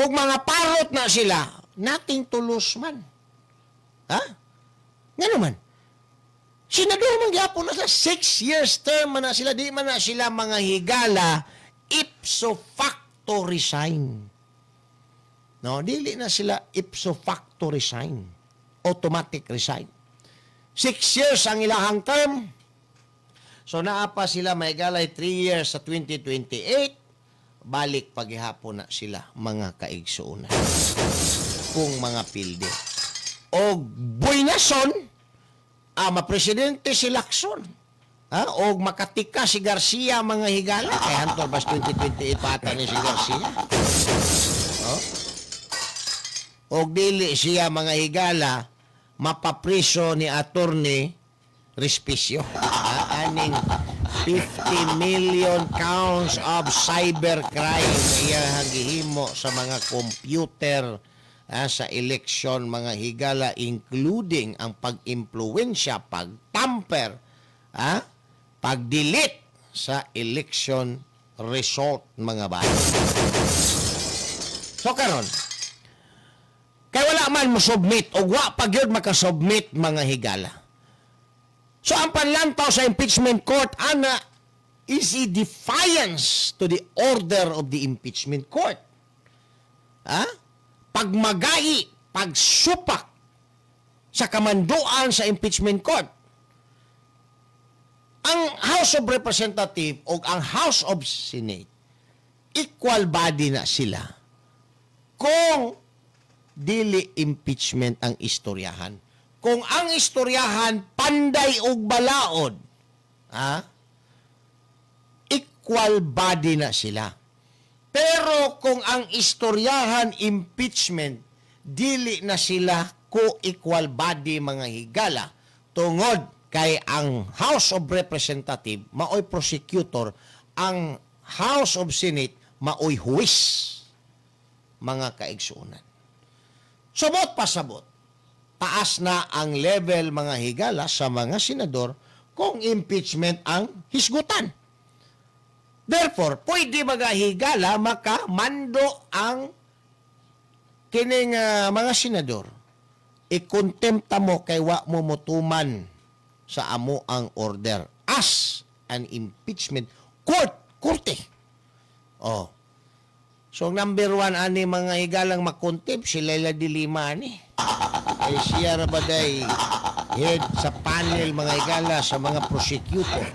Og mga parot na sila, nothing to lose man. Ha? Nga naman. Senador man gyapon na sila. 6 years term man na sila. Di man na sila, mga higala, ipso facto resign. No, dili na sila ipso facto resign. Automatic resign. 6 years ang ilahang term. So naa pa sila may galay 3 years sa 2028. Balik paghihapon na sila, mga kaigsuonan. Kung mga pilde. O buinason, mapresidente si Lacson. Ha? O makatika si Garcia, mga higala. Kay hantol bas 2028 pa ata ni si Garcia. Oh? Og dili siya, mga higala, mapapriso ni Attorney Respicio. Ah, aning 50 million counts of cybercrime na iyang gihimo sa mga computer sa election, mga higala, including ang pag-impluwensya, pag-tamper, pag-delete sa election result, mga bata. So karon, kay wala man mo submit o wa pa gyud makasubmit, mga higala. So ang panlantaw sa impeachment court ana is a defiance to the order of the impeachment court. Ha? Pagmagai, pagsupak sa kamanduan sa impeachment court. Ang House of Representative o ang House of Senate, equal body na sila kung dili impeachment ang istoryahan. Kung ang istoryahan panday og balaod, ha? Equal body na sila. Pero kung ang istoryahan impeachment, dili na sila co-equal body, mga higala, tungod kay ang House of Representative maoy prosecutor, ang House of Senate maoy huwis, mga kaigsuonan. Subot pasabot, taas na ang level, mga higala, sa mga senador kung impeachment ang hisgutan. Therefore, pwede, mga higala, makamando ang kining mga senador. I-contempta mo kay wa mo motuman sa amo ang order as an impeachment court, korte. Oh. So, number one ani, mga higalang makontempt, si Leila de Lima ani. Eh, siya ra ba day head sa panel, mga higala, sa mga prosecutor.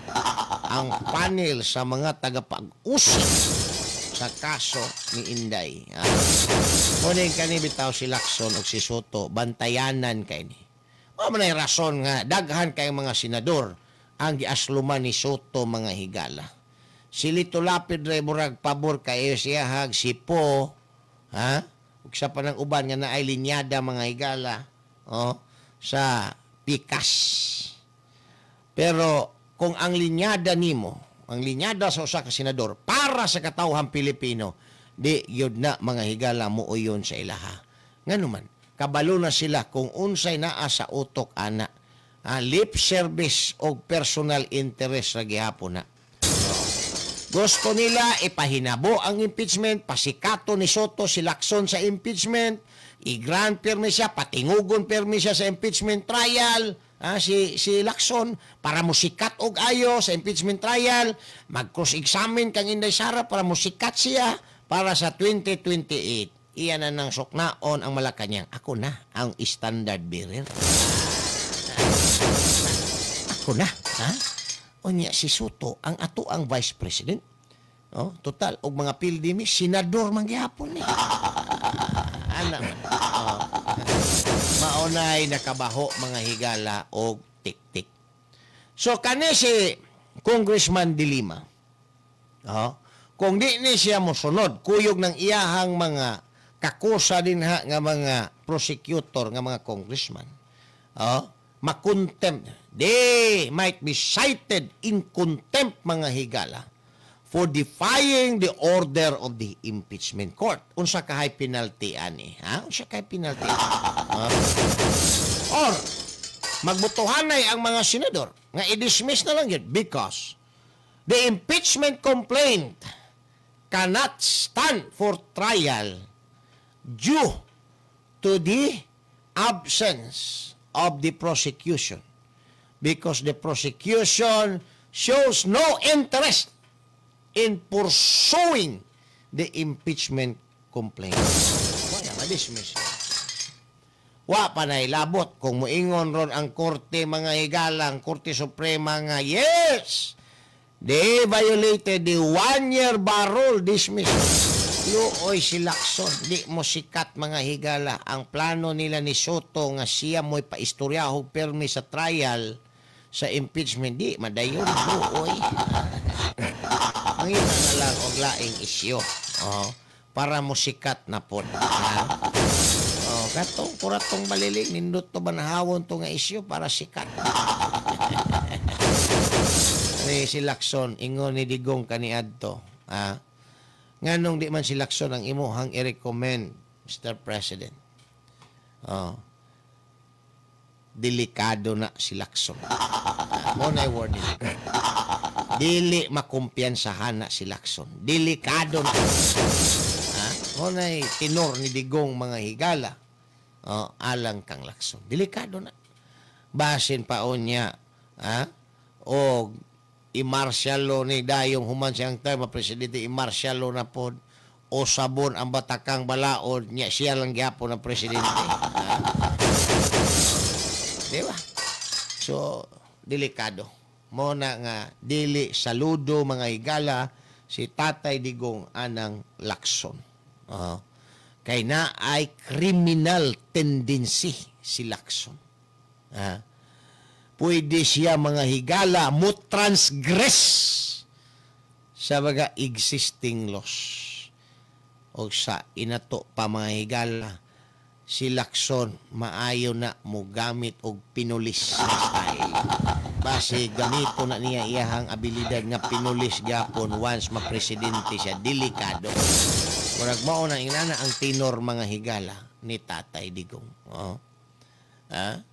Ang panel sa mga tagapag-usig sa kaso ni Inday. Ah. Muning kani bitaw si Lacson o si Sotto, bantayanan kay ni. Wa man ay rason nga daghan kay mga senador ang giasluman ni Sotto, mga higala. Si Lito Lapid ray murag pabor kayo siya hag si Po, ha? Ug sa pa ng uban nga naay linyada, mga higala, oh, sa pikas. Pero kung ang linyada nimo, ang linyada sa usa ka senador para sa katawhan Pilipino, di yun na, mga higala, muuyon sa ilaha. Ngano man, kabalo na sila kung unsay naa sa utok ana. Ah, lip service o personal interest ra gihapon na. Gusto nila ipahinabo ang impeachment, pasikato ni Sotto si Lacson sa impeachment, i-grant permi siya, patingugon permi siya sa impeachment trial, si Lacson, para musikat og ayo sa impeachment trial, mag-cross-examine kang Inday Sara para musikat siya para sa 2028. Iyan na nang suknaon ang Malacanang. Ako na ang standard bearer. Ako na, ha? Unya si Sotto ang ato ang vice president. Oh, total og mga pildi mi senador man gihapon ni. Ana man. Oh. Maunay nakabaho, mga higala, og tik-tik. So kani si Congressman De Lima. Oh, kung di ni siya mosunod kuyog ng iyahang mga kakusa din ha nga mga prosecutor nga mga congressman. Oh, makontempt. They might be cited in contempt, mga higala, for defying the order of the impeachment court. Unsa ka high penalty ani? Ha? Unsa ka high penalty? Ha? Or magbutuhanay ang mga senador nga i-dismiss na lang yun because the impeachment complaint cannot stand for trial due to the absence of the prosecution because the prosecution shows no interest in pursuing the impeachment complaint. Wala, ma-dismiss. Wa pa na ilabot kung muingon ron ang korte, mga higala, ang Korte Suprema nga, yes, they violated the one-year bar rule, dismiss. Luoy si Lacson, di mo sikat, mga higala. Ang plano nila ni Sotto nga siya mo'y paistoryahog permi sa trial sa impeachment, di madayon, luoy. Mangita na lang og laing isyu. Oh, para mo sikat na pod. Ha? Oh. Katong kuratong Baliling, nindot to banahawon to nga isyu para sikat. Ni si Lacson, ingon ni Digong kaniadto. Ha? Nganong di man si Lacson ang imuhang i-recommend, Mr. President? Oh. Delikado na si Lacson. Mo na warning. Dili makumpiyansahan na si Lacson. Delikado na. Ha? Mo na tinor ni Digong, mga higala. Oh, alang kang Lacson. Delikado na. Basin pa niya. Ha? O i-martial law ni dayong human siyang term, presidente, i-martial law na pod o sabon ang batakang balaod niya, siya lang gyapon ang presidente. Ha? Di ba? So, delikado. Mo na nga dili saludo, mga higala, si Tatay Digong anang Lacson. Kay na ay criminal tendency si Lacson. Ha? Pwede siya, mga higala, mo transgress sa mga existing laws. O sa inato pa, mga higala, si Lacson maayo na mo gamit og pinulis na style. Base gamito na niya iyahang abilidad nga pinulis gapon once mapresidente siya, delikado. Murag mao na ingana ang tenor, mga higala, ni Tatay Digong. Oh. Ha?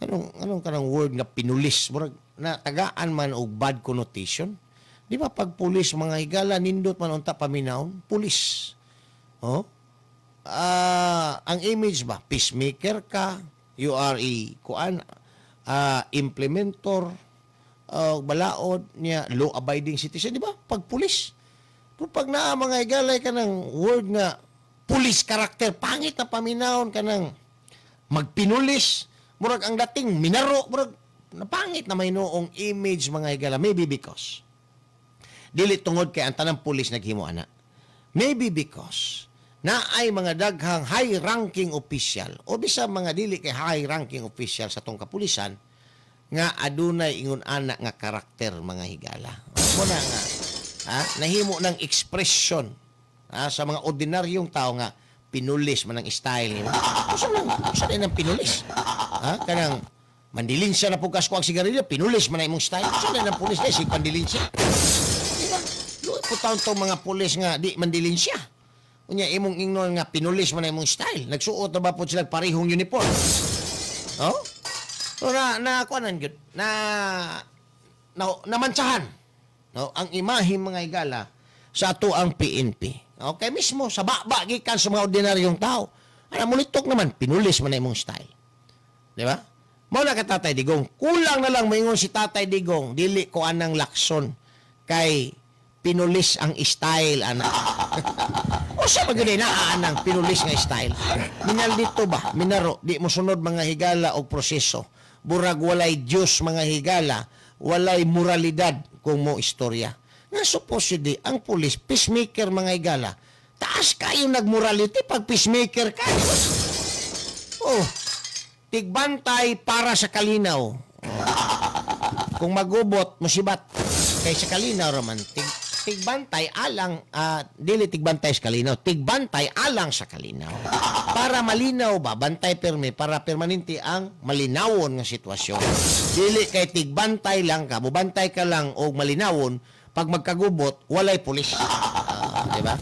Anong anong kanang word nga pinulis? Murag na tagaan man og bad connotation. Di ba pag pulis, mga higala, nindot man unta paminawon, pulis. Oh? Ang image ba, peacemaker ka, you are a kuan, implementor balaod niya, law abiding citizen, di ba? Pag pulis. Pero pag naa, mga higala, ka ng word nga police character, pangit na paminawon ka ng magpinulis, murag ang dating minaro, murag napangit na may noong image, mga higala. Maybe because dili tungod kay ang tanang pulis naghimo ana. Maybe because na ay mga daghang high-ranking official o bisa mga dili kay high-ranking official sa tong kapulisan nga adunay ingon ana nga karakter, mga higala. Mo na nga ha, nahimo ng expression, ha, sa mga ordinaryong tao nga pinulis man ang style nimo. Usa nang usa din ang pinulis. Ha, kanang mandilinsya na pugas ko ang sigarilyo, pinulis man ang imong style. Usa na ang pulis dai sig pandilinsya. Di ba? Luoy po taon tong mga pulis nga di mandilinsya. Unya imong ingnon nga pinulis man ang imong style. Nagsuot na ba po sila parehong uniform? Oh? So na na kuanan gyud na na namantsahan, no, ang imahe, mga higala, sa ato ang PNP. Okay, mismo sa baba gikan sa mga ordinaryong tao. Ana mulitok naman pinulis man ang imong style. Di ba? Mao na ka Tatay Digong, kulang na lang moingon si Tatay Digong, dili ko anang Lacson kay pinulis ang style ana. O sa magyud naa anang pinulis nga style. Minal dito ba? Minaro, di mo sunod, mga higala, og proseso. Burag walay Diyos, mga higala, walay moralidad kung mo istorya. Nga supposedly, ang pulis, peacemaker, mga higala. Taas kayo nagmorality pag peacemaker ka. Di ba? Oh, tigbantay para sa kalinaw. Oh. Kung magubot, musibat. Kay sa kalinaw raman, tigbantay alang, dili tigbantay sa kalinaw, tigbantay alang sa kalinaw. Para malinaw ba, bantay perme, para permanente ang malinawon nga sitwasyon. Dili kay tigbantay lang ka, mubantay ka lang og malinawon, pag magkagubot, walay pulis. Di ba?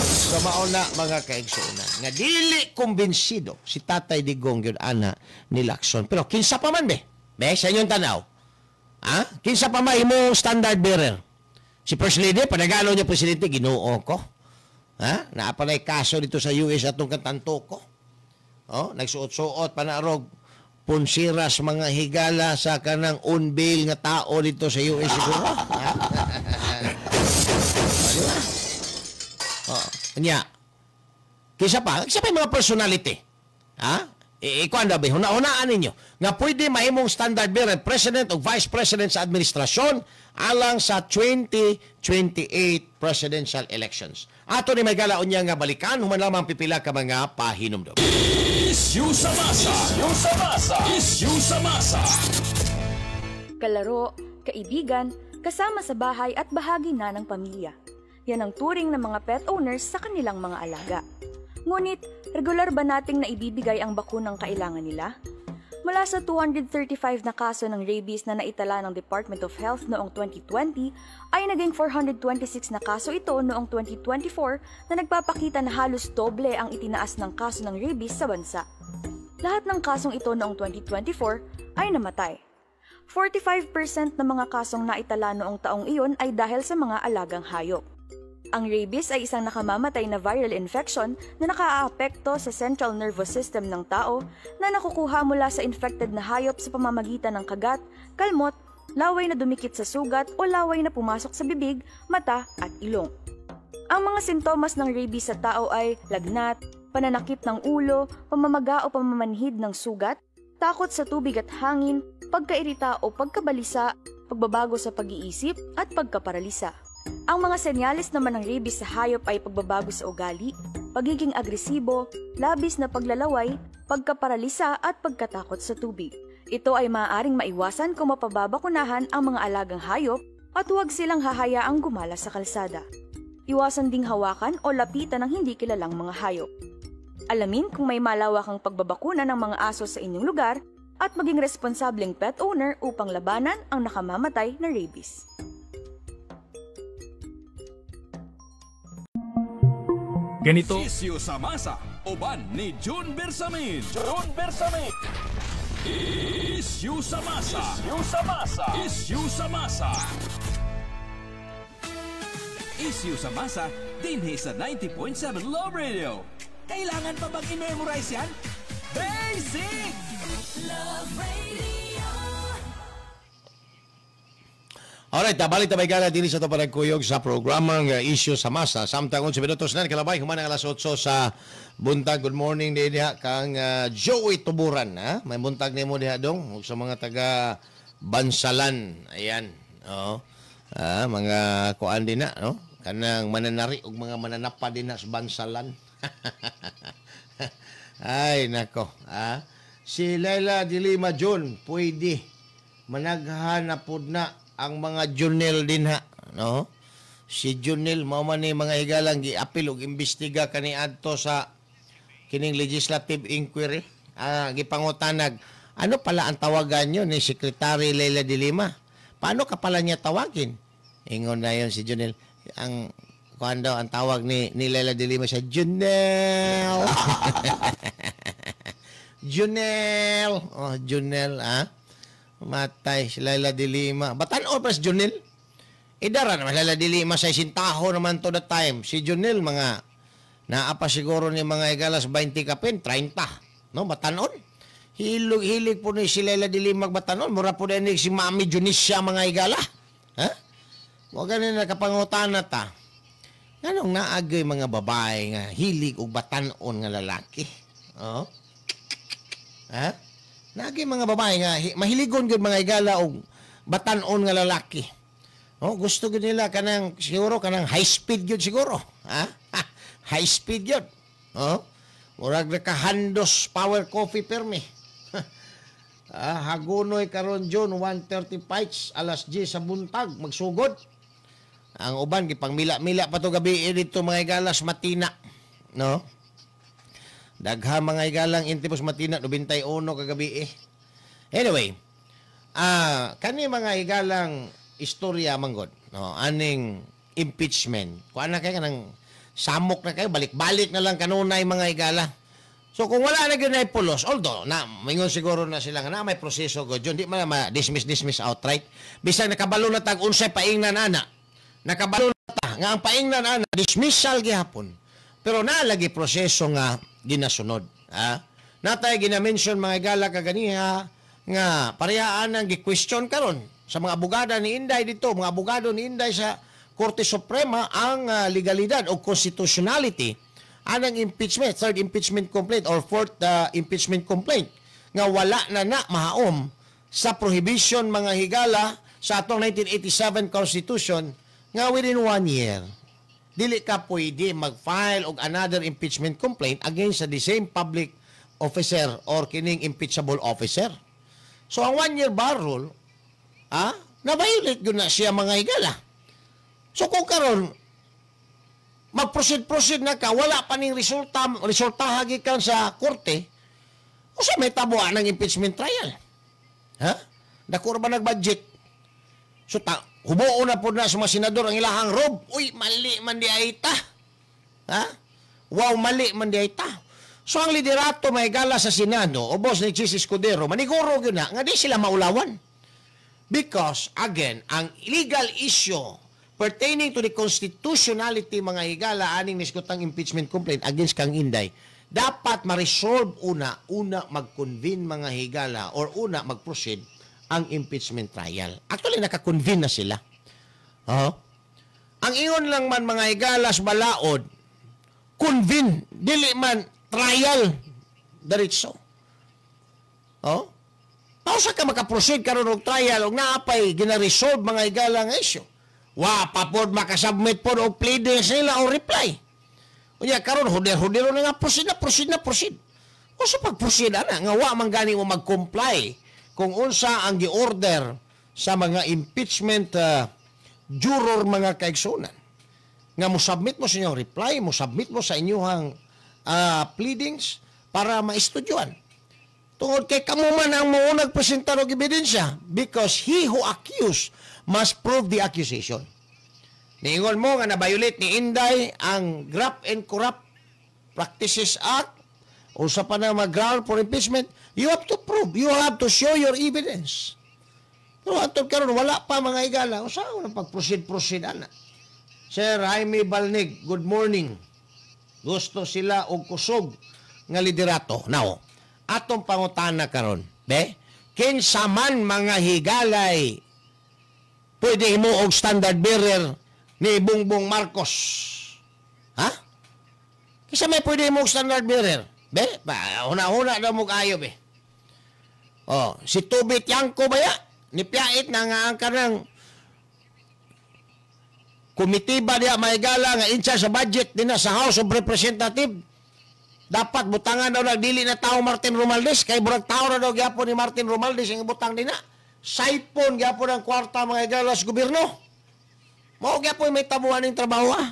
So mao na, mga kaigsuonan, nga dili kumbinsido si Tatay Digong gyud ana ni Lacson. Pero kinsa pa man be? Be, sa inyong tanaw. Ha? Kinsa pa man imong standard bearer? Si First Lady, panagalo niya presidente, Ginoo ko. Ha? Naa pa na'y kaso dito sa US atong kantanto ko. Oh, nagsuot-suot panarog punsiras, mga higala, sa kanang on bail nga tao dito sa US siguro. Ha? Oh, di ba? Oh, nya. Kinsa pa yung mga personality? Ha? Ikuan daw ba, huna-hunaan ninyo nga pwede mahimong standard bearer, president o vice president sa administrasyon alang sa 2028 presidential elections. Ato ni may unya nga balikan human lamang pipila ka mga pahinumdum. Issue sa masa. Issue sa masa. Issue sa masa. Kalaro, kaibigan, kasama sa bahay at bahagi na ng pamilya. Yan ang turing ng mga pet owners sa kanilang mga alaga. Ngunit, regular ba nating naibibigay ang bakunang kailangan nila? Mula sa 235 na kaso ng rabies na naitala ng Department of Health noong 2020, ay naging 426 na kaso ito noong 2024 na nagpapakita na halos doble ang itinaas ng kaso ng rabies sa bansa. Lahat ng kasong ito noong 2024 ay namatay. 45% ng mga kasong naitala noong taong iyon ay dahil sa mga alagang hayop. Ang rabies ay isang nakamamatay na viral infection na nakaaapekto sa central nervous system ng tao na nakukuha mula sa infected na hayop sa pamamagitan ng kagat, kalmot, laway na dumikit sa sugat o laway na pumasok sa bibig, mata at ilong. Ang mga sintomas ng rabies sa tao ay lagnat, pananakit ng ulo, pamamaga o pamamanhid ng sugat, takot sa tubig at hangin, pagkairita o pagkabalisa, pagbabago sa pag-iisip at pagkaparalisa. Ang mga senyales naman ng rabies sa hayop ay pagbabago sa ugali, pagiging agresibo, labis na paglalaway, pagkaparalisa at pagkatakot sa tubig. Ito ay maaaring maiwasan kung mapababakunahan ang mga alagang hayop at huwag silang hahayaang gumala sa kalsada. Iwasan ding hawakan o lapitan ng hindi kilalang mga hayop. Alamin kung may malawakang pagbabakuna ng mga aso sa inyong lugar at maging responsableng pet owner upang labanan ang nakamamatay na rabies. Ganito Isyu sa masa, uban ni June Bersamin. June Bersamin. Isyu sa masa. Isyu sa masa. Isyu sa masa. Isyu sa masa, dinhi sa 90.7 Love Radio. Kailangan pa bang i-memorize yan? Basic! Love Radio. Alright, balik tabay gala dinhi sa ato panagkuyog sa programang Isyu sa Masa. Samtang 11 minutos na kalabay human ang alas 8 sa buntag. Good morning diha kang Joey Tuburan, ha? May buntag nimo diha dong ug sa mga taga Bansalan. Ayan. Oo. Mga kuan din na, no? Kanang mananari ug mga mananapa din na sa Bansalan. Ay nako, ha? Si Leila de Lima June, pwede managhanap pod na ang mga Junel din ha, no? Si Junel mao man ni mga higalang giapil og imbestiga kaniadto sa kining legislative inquiry. Gipangutanag, ano pala ang tawagan nyo ni Secretary Leila de Lima? Paano ka pala niya tawagin? Ingon na yon si Junel. Ang kuan daw ang tawag ni Leila de Lima sa Junel. Junel. Oh, Junel, ah. Matay si Leila de Lima. Batan-on pa si Junel. Idara naman Leila de Lima sa isintaho naman to the time. Si Junel, mga naa pa siguro ni mga igalas 20 kapin, 30. No, batan-on. Hilig po ni si Leila de Lima batan-on. Mura po din si Mami Junisia mga igala. Ha? Huwag ganin nakapangutan na ta. Anong naagay mga babae nga hilig og batan-on nga lalaki? Oh? Ha? Naagay mga babae nga mahiligon gyud mga igala og batan-on nga lalaki. Oh, gusto gyud nila kanang siguro kanang high speed gyud siguro, ha? High speed gyud. Oh? Murag nakahandos power coffee permi. Hagunoy karon June 1:30 pints alas 10 sa buntag magsugod. Ang uban gipangmila-mila pa to gabi dito mga igalas matina, no? Daghan mga igalang intipos matina 91 kagabi eh. Anyway, kani mga igalang istorya manggod, no, aning impeachment. Kuan na kay kanang samok na kayo, balik-balik na lang kanunay mga igala. So kung wala na gyud nay pulos, although na mingon siguro na sila nga na may proseso gud yun, di man ma-dismiss outright. Bisan nakabalo na tag unsay paingnan ana. Nakabalo na ta nga ang paingnan ana dismissal gihapon. Pero naalagi proseso nga ginasunod, ha? Natay gina-mention mga igala kaganiha nga parehaan ang gi-question karon sa mga abogada ni Inday dito, mga abogado ni Inday sa Korte Suprema ang legalidad o constitutionality anang impeachment, third impeachment complaint or fourth impeachment complaint nga wala na na mahaom sa prohibition mga higala sa atong 1987 Constitution nga within 1 year dili ka pwede mag-file og another impeachment complaint against the same public officer or kining impeachable officer. So ang 1 year bar rule, na-violate gyud na siya mga higala. So kung karon Mag-proceed-proceed na ka, wala pa ning resulta, resultaha gikan sa korte, usa may tabuan ng impeachment trial? Ha? Dako ra ba nag-budget? So, hubuon na po na sa mga senador ang ilahang robe. Uy, mali man di ay ta. Ha? Wow, mali man di ay ta. So, ang liderato may gala sa Senado, ubos ni Chiz Escudero, maniguro gyud na, nga di sila maulawan. Because, again, ang legal issue pertaining to the constitutionality, mga higala, aning nisgutang impeachment complaint against kang Inday, dapat ma-resolve una, una mag-convene, mga higala, or una mag-proceed ang impeachment trial. Actually, naka-convene na sila. Oo. Ang ingon lang man, mga higala, sa balaod, convene, dili man trial, diretso. Oh? Pausa ka makaproceed karon og trial og naapay gina-resolve, mga higala, nga issue? Wa pa pod makasubmit pod og pleadings nila o reply. Unya karon huder-hudero na nga proceed na, proceed na, proceed. O sa pag-proceed ana nga wa man gani mo mag-comply kung unsa ang gi-order sa mga impeachment juror, mga kaigsunan, nga mo submit mo sa inyong reply, mo submit mo sa inyong pleadings para maistudyoan. Tungod kay kamo man ang mounag presentar og ebidensya, because he who accuse must prove the accusation. Niingon mo nga na-violate ni Inday ang Graft and Corrupt Practices Act, unsa pa na mag-ground for impeachment, you have to prove, you have to show your evidence. Pero antod karon wala pa, mga higala, unsa ang pag-proceed-proceed ana? Sir Jaime Balnig, good morning. Gusto sila og kusog nga liderato. Now, atong pangutana karon, be? Kinsa man, mga higalay, pwede mo og standard bearer ni Bongbong Marcos? Ha? Kinsa may pwede mo og standard bearer? Be, ba, huna-huna daw mo ayo, be. Oh, si Toby Tiangco ba ya? Nipiyait na nga ang kanang komitiba diya mahigala nga in charge sa budget din na sa House of Representative. Dapat butangan daw na dili na tao Martin Romualdez kay burag tao na daw gyapon ni Martin Romualdez ang ibutang din na. Siphon gyapon ang kwarta, mga higala, sa gobyerno. Mao gyapon may tabuan ning trabaho, ah.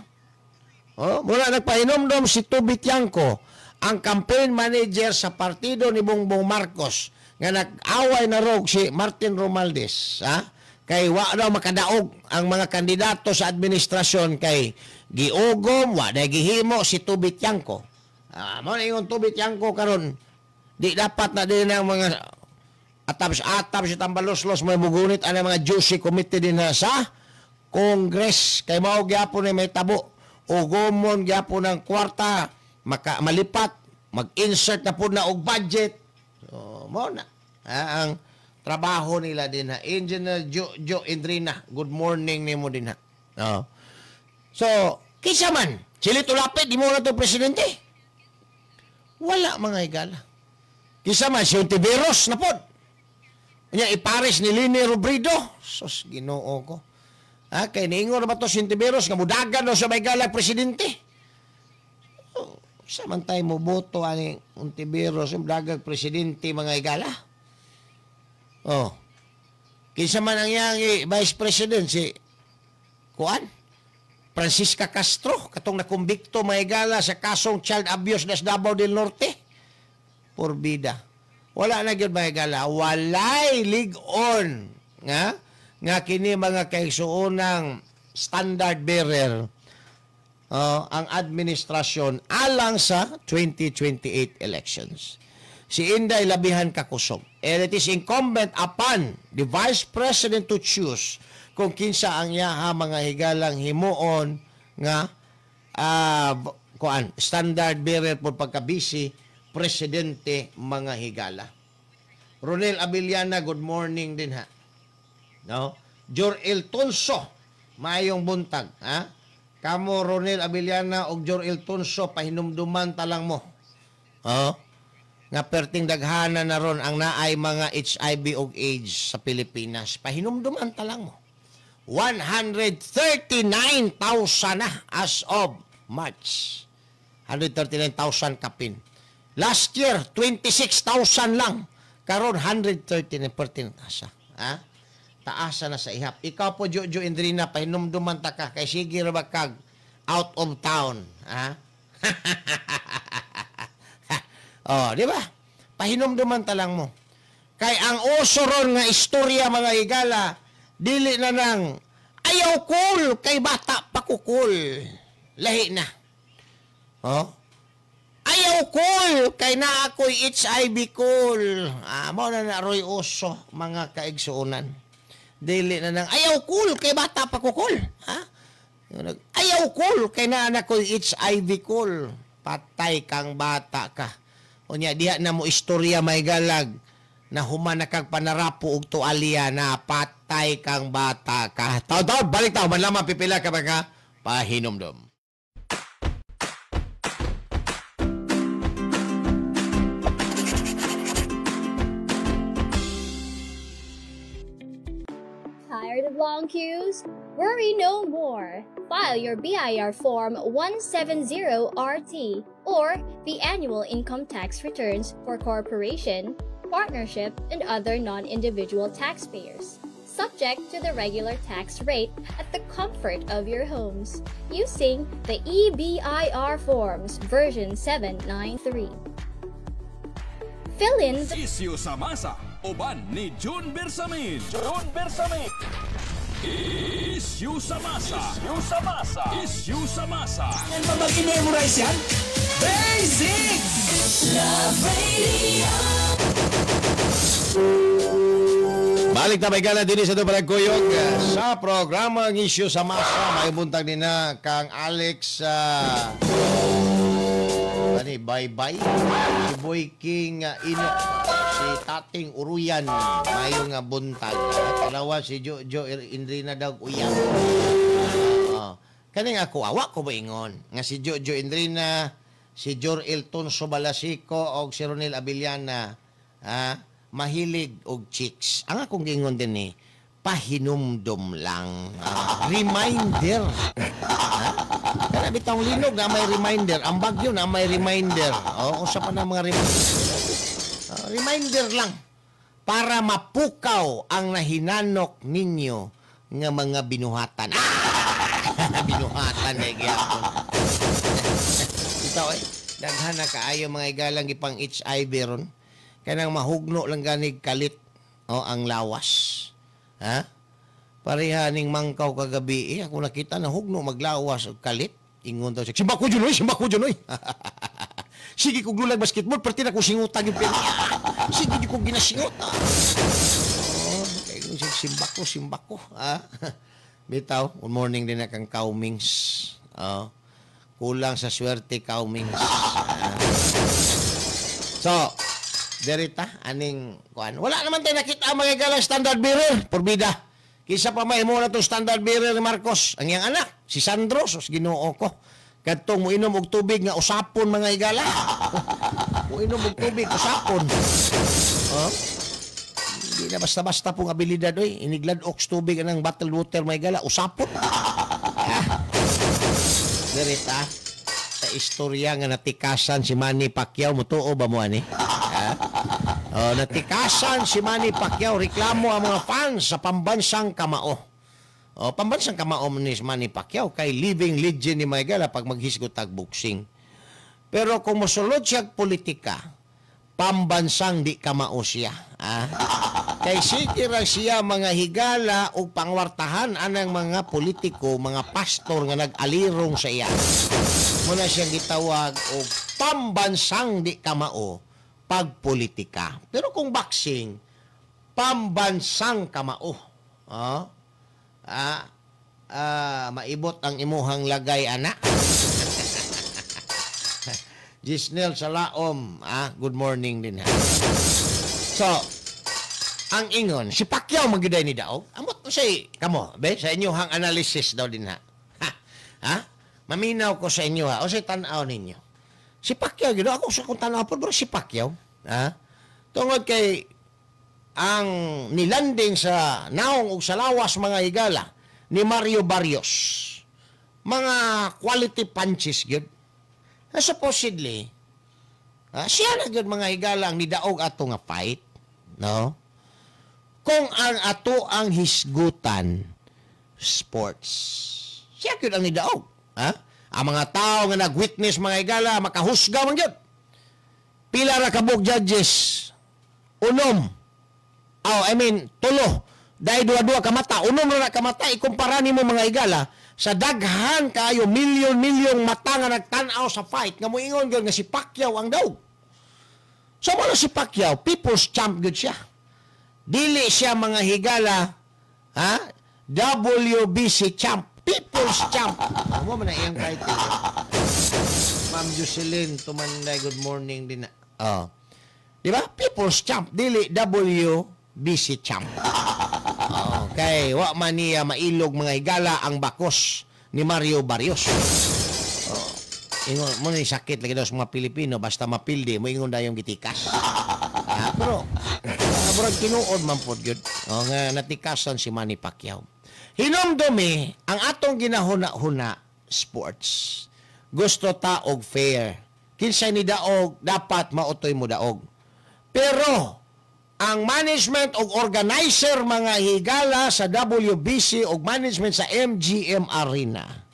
Oh, mula nagpahinomdom si Toby Tiangco, ang campaign manager sa partido ni Bongbong Marcos, nga nag-away na rog si Martin Romualdez, ha? Kay wa daw makadaog ang mga kandidato sa administrasyon kay giugom, wa na gihimo si Toby Tiangco. Ah, mo na ingon Toby Tiangco karon, di dapat na din ang mga atabs-atabs si Tambaloslos may mugunit ang mga juicy committee din na sa Congress kay mao gyapon ni may tabo, ugomon gyapon ng kwarta, maka, malipat, mag-insert na po na og budget. So mo na, ah, ang trabaho nila din ha. Engineer Jo Indrina, good morning nimo din ha. Oh. So kinsa man sili tulapit di mo na to presidente? Wala, mga higala. Kinsa man? Si Hontiveros na pod. Nya ipares ni Leni Robredo. Sos, Ginoo ko. Ha, kay niingon na ba to si Hontiveros nga mudagan daw sa may gala presidente? Oh, sa man tayo mo boto ani Hontiveros yung dagag presidente, mga higala? Oh. Kinsa man ang iyang vice president? Si kuan? Francisca Castro, katong nakumbikto, mga higala, sa kasong child abuse sa Davao del Norte. Porbida. Wala na gyud, mga higala. Walay lig-on nga nga kini, mga kaigsuonang standard bearer, ang administrasyon alang sa 2028 elections. Si Inday labihan kakusog. And it is incumbent upon the Vice President to choose kung kinsa ang iyaha, mga higalang, himuon nga kuan, standard bearer po pagka-busy presidente, mga higala. Ronel Abiliana, good morning din ha. No? Jor El Tonso, maayong buntag, ha? Kamo Ronel Abiliana og Jor El Tonso, pahinumduman ta lang mo. Oh? Nga perting daghana na ron ang naay mga HIV og AIDS sa Pilipinas. Pahinumduman ta lang mo. 139,000 na as of March. 139,000 kapin. Last year, 26,000 lang. Karon 139 perting tasa. Ha? Taasa na sa ihap. Ikaw po, Jojo Indrina, pahinumduman ta ka kay sige ra ba kag Out of town. Ha? Oh, di ba? Pahinumduman ta lang mo. Kay ang uso ron nga istorya mga higala, dili na nang ayaw cool kay bata pa ko cool. Lahi na. Oh? Ayaw cool kay na ako'y HIV cool. Ah, mao na na roy uso mga kaigsuonan. Dili na nang ayaw cool kay bata pa ko cool. Ha? Ayaw cool kay na ako'y HIV cool. Patay kang bata ka. Unya diha na mo istorya may galag na human na kag panarapo og tualya na patay kang bata ka. Taw-taw, balik taw, man lamang pipila ka ba ka? Pahinomdom. Tired of long queues? Worry no more. File your BIR Form 170RT or the annual income tax returns for corporation, partnership, and other non-individual taxpayers, subject to the regular tax rate at the comfort of your homes, using the EBIR Forms version 793. Fill in the Isyu sa masa, uban ni June Bersamin. June Bersamin. Isyu sa masa. Isyu sa masa. Isyu sa masa. Yan pa bang i-memorize yan? Basics! Love Radio. Balik na may gala din sa Dubarag Kuyog sa programa ng Isyu sa Masa. May buntag din na kang Alex ani bye-bye. Si Boy King Ino, si Tating Uruyan, mayong buntag. Tanawa si Jojo Indrina daw uyang. Kaning ako awa ko maingon nga si Jojo Indrina, si Jor Elton Sobalasiko og si Ronel Abellana mahilig og chicks. Ang akong giingon din ni pahinumdum lang. Reminder. Kana bitawng linog na may reminder, ang bagyo na may reminder. O usa pa na mga reminder. Reminder lang para mapukaw ang nahinanok ninyo nga mga binuhatan. Binuhatan na gyapon. Ito daghan na kaayo mga igalang gipang HIV ron. Kanang mahugno lang ganig kalit ang lawas. Ha? Pareha ning mangkaw kagabi ako nakita na hugno maglawas og kalit. Ingon daw siya, simba ko dyan, oy, simba ko dyan, oy. Sige kog lulag basketball, perti na ko singutag yung pera. Sige di ko ginasingot. Oh, kay simba ko, simba ko. Ha? Bitaw, good morning din na kang Kaumings. Oh, kulang sa swerte, Kaumings. So, derita, aning kuan. Wala naman tayo nakita ang mga galang standard bearer, porbida. Kisa pa may mo na itong standard bearer ni Marcos. Ang iyang anak, si Sandro, sus Ginoo ko. Kadtong moinom og tubig nga usapon mga higala. Moinom og tubig usapon. Oh? Hindi na basta-basta pong abilidad oy. Iniglad-ok tubig anang bottled water mga higala, usapon. Derita, sa istorya nga natikasan si Manny Pacquiao, mutuo ba mo ani? Ha? Oh, natikasan si Manny Pacquiao, reklamo ang mga fans sa pambansang kamao. Oh, pambansang kamao ni Manny Pacquiao kay living legend ni Maygala pag maghisgot tag boxing. Pero kung mosulod siya politika, pambansang di kamao siya. Ah? Kay sige ra siya mga higala og pangwartahan anang mga politiko, mga pastor nga nag-alirong sa iya. Muna siyang gitawag og pambansang di kamao pagpolitika. Pero kung boxing, pambansang kamao. Oh? Maibot ang imuhang lagay, anak. Gisnel Salaom, good morning din ha. So, ang ingon, si Pacquiao magyuday ni daog. Amot say kamo, be, sa inyohang analysis daw din ha. Ha? Ha? Maminaw ko sa inyo ha. O sa tan-aw ninyo. Si Pacquiao gyud ako sa kung tan-aw po, bro, si Pacquiao, ha? Tungod kay ang nilanding sa naong ug sa lawas mga higala ni Mario Barrios, mga quality punches gyud. Supposedly, siya na gyud mga higala ang nidaog ato nga fight, no? Kung ang ato ang hisgutan sports, siya gyud ang nidaog, ha? Ang mga tao nga nag-witness, mga higala, makahusga man gyud. Pila ra kabuk judges? 6. Oh, I mean, 3. Dahil duha-duha ka mata, 6 ra ka mata, ikumpara nimo, mga higala, sa daghan kaayo milyon-milyong mata nga nagtan-aw sa fight nga moingon gyud nga si Pacquiao ang daog. So mo si Pacquiao, people's champ gyud siya. Dili siya, mga higala, ha? WBC champ, people's champ. Mo man na iyang title. Ma'am Jocelyn Tumanday, good morning din na. Oh. Di ba? People's champ, dili WBC champ. Okay, wa man niya mailog, mga higala, ang bakos ni Mario Barrios. Oh. Ingon mo ni sakit lagi daw sa mga Pilipino, basta mapildi mo ingon dayong gitikas. Ah, pero murag tinuod man pod gyud. Oh, nga natikasan si Manny Pacquiao. Hinumdumi ang atong ginahuna-huna, sports. Gusto ta og fair. Kinsay ni daog, dapat mao toy mo daog. Pero ang management og organizer, mga higala, sa WBC og management sa MGM Arena,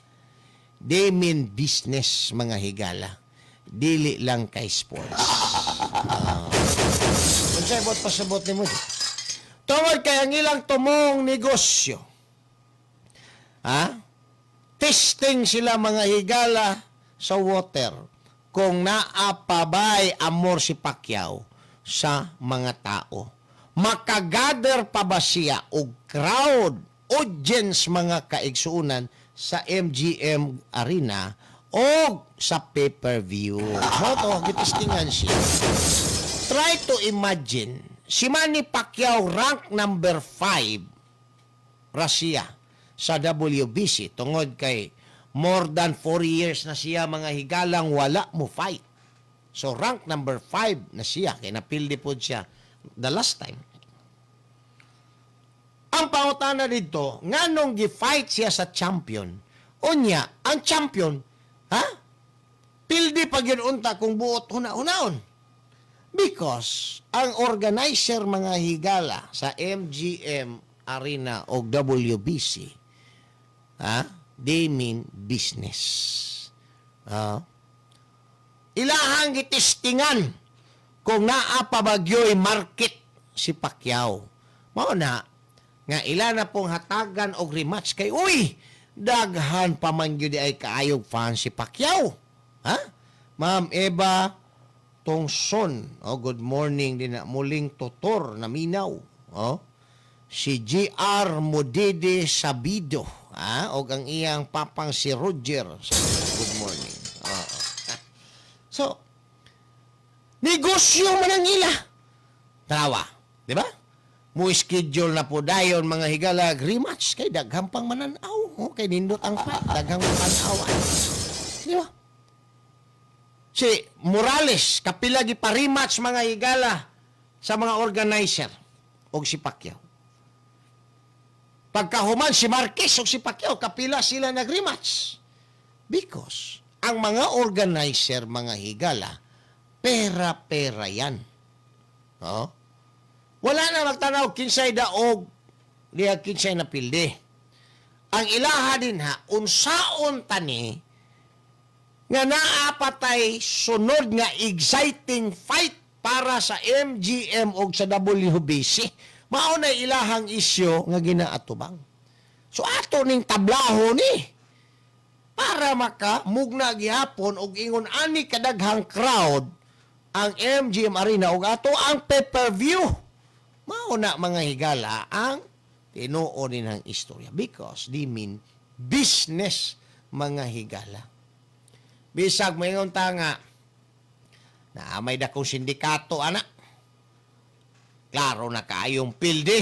they mean business, mga higala, dili lang kay sports. Unsay buot pasabot nimo? Tungod kay ang ilang tumong negosyo, ha, testing sila, mga higala, sa water kung naa pa bay amor si Pacquiao sa mga tao. Makagather pa ba siya og crowd, audience, mga kaigsuunan, sa MGM Arena o sa pay-per-view? Mo to, gitestingan siya. Try to imagine, si Manny Pacquiao, rank number 5 ra siya sa WBC tungod kay more than 4 years na siya, mga higalang, wala mo fight. So rank number 5 na siya kay napildi pod siya the last time. Ang pangutana dito, nganong gi-fight siya sa champion? Unya, ang champion, ha? Pildi pa gyud unta kung buot huna-hunaon. Because ang organizer, mga higala, sa MGM Arena o WBC, ha? They mean business. Ha? Ilahang gitestingan kung naa pa ba gyoy market si Pacquiao. Mao na nga ila na pong hatagan og rematch kay uy, daghan pa man gyud ay kaayog fan si Pacquiao. Ha? Ma'am Eva Tongson, oh, good morning din na muling tutor na minaw. Oh. Si GR Modede Sabido, ha? Og ang iyang papang si Roger. Good morning. Oo. So, negosyo man ang ila. Tanawa, di ba? Mo schedule na po dayon, mga higala, rematch kay daghang pang mananaw. Oh, kay nindot ang fight, daghang panaw. Di ba? Si Morales, kapila gi pa-rematch, mga higala, sa mga organizer og si Pacquiao. Pagkahuman si Marquez og si Pacquiao, kapila sila nag-rematch. Because ang mga organizer, mga higala, pera-pera yan. No? Wala na magtanaw kinsay daog, diha kinsay napildi. Ang ilaha din ha, unsaon tani nga naa pa tay sunod nga exciting fight para sa MGM o sa WBC. Mao na ilahang isyo nga ginaatubang. So ato ning tablaho ni para maka mugna gihapon og ingon ani kadaghang crowd ang MGM Arena ug ato ang pay-per-view. Mao na, mga higala, ang tinuod din ang istorya because they mean business, mga higala. Bisag moingon ta nga na may dakong sindikato ana. Klaro na kaayong pildi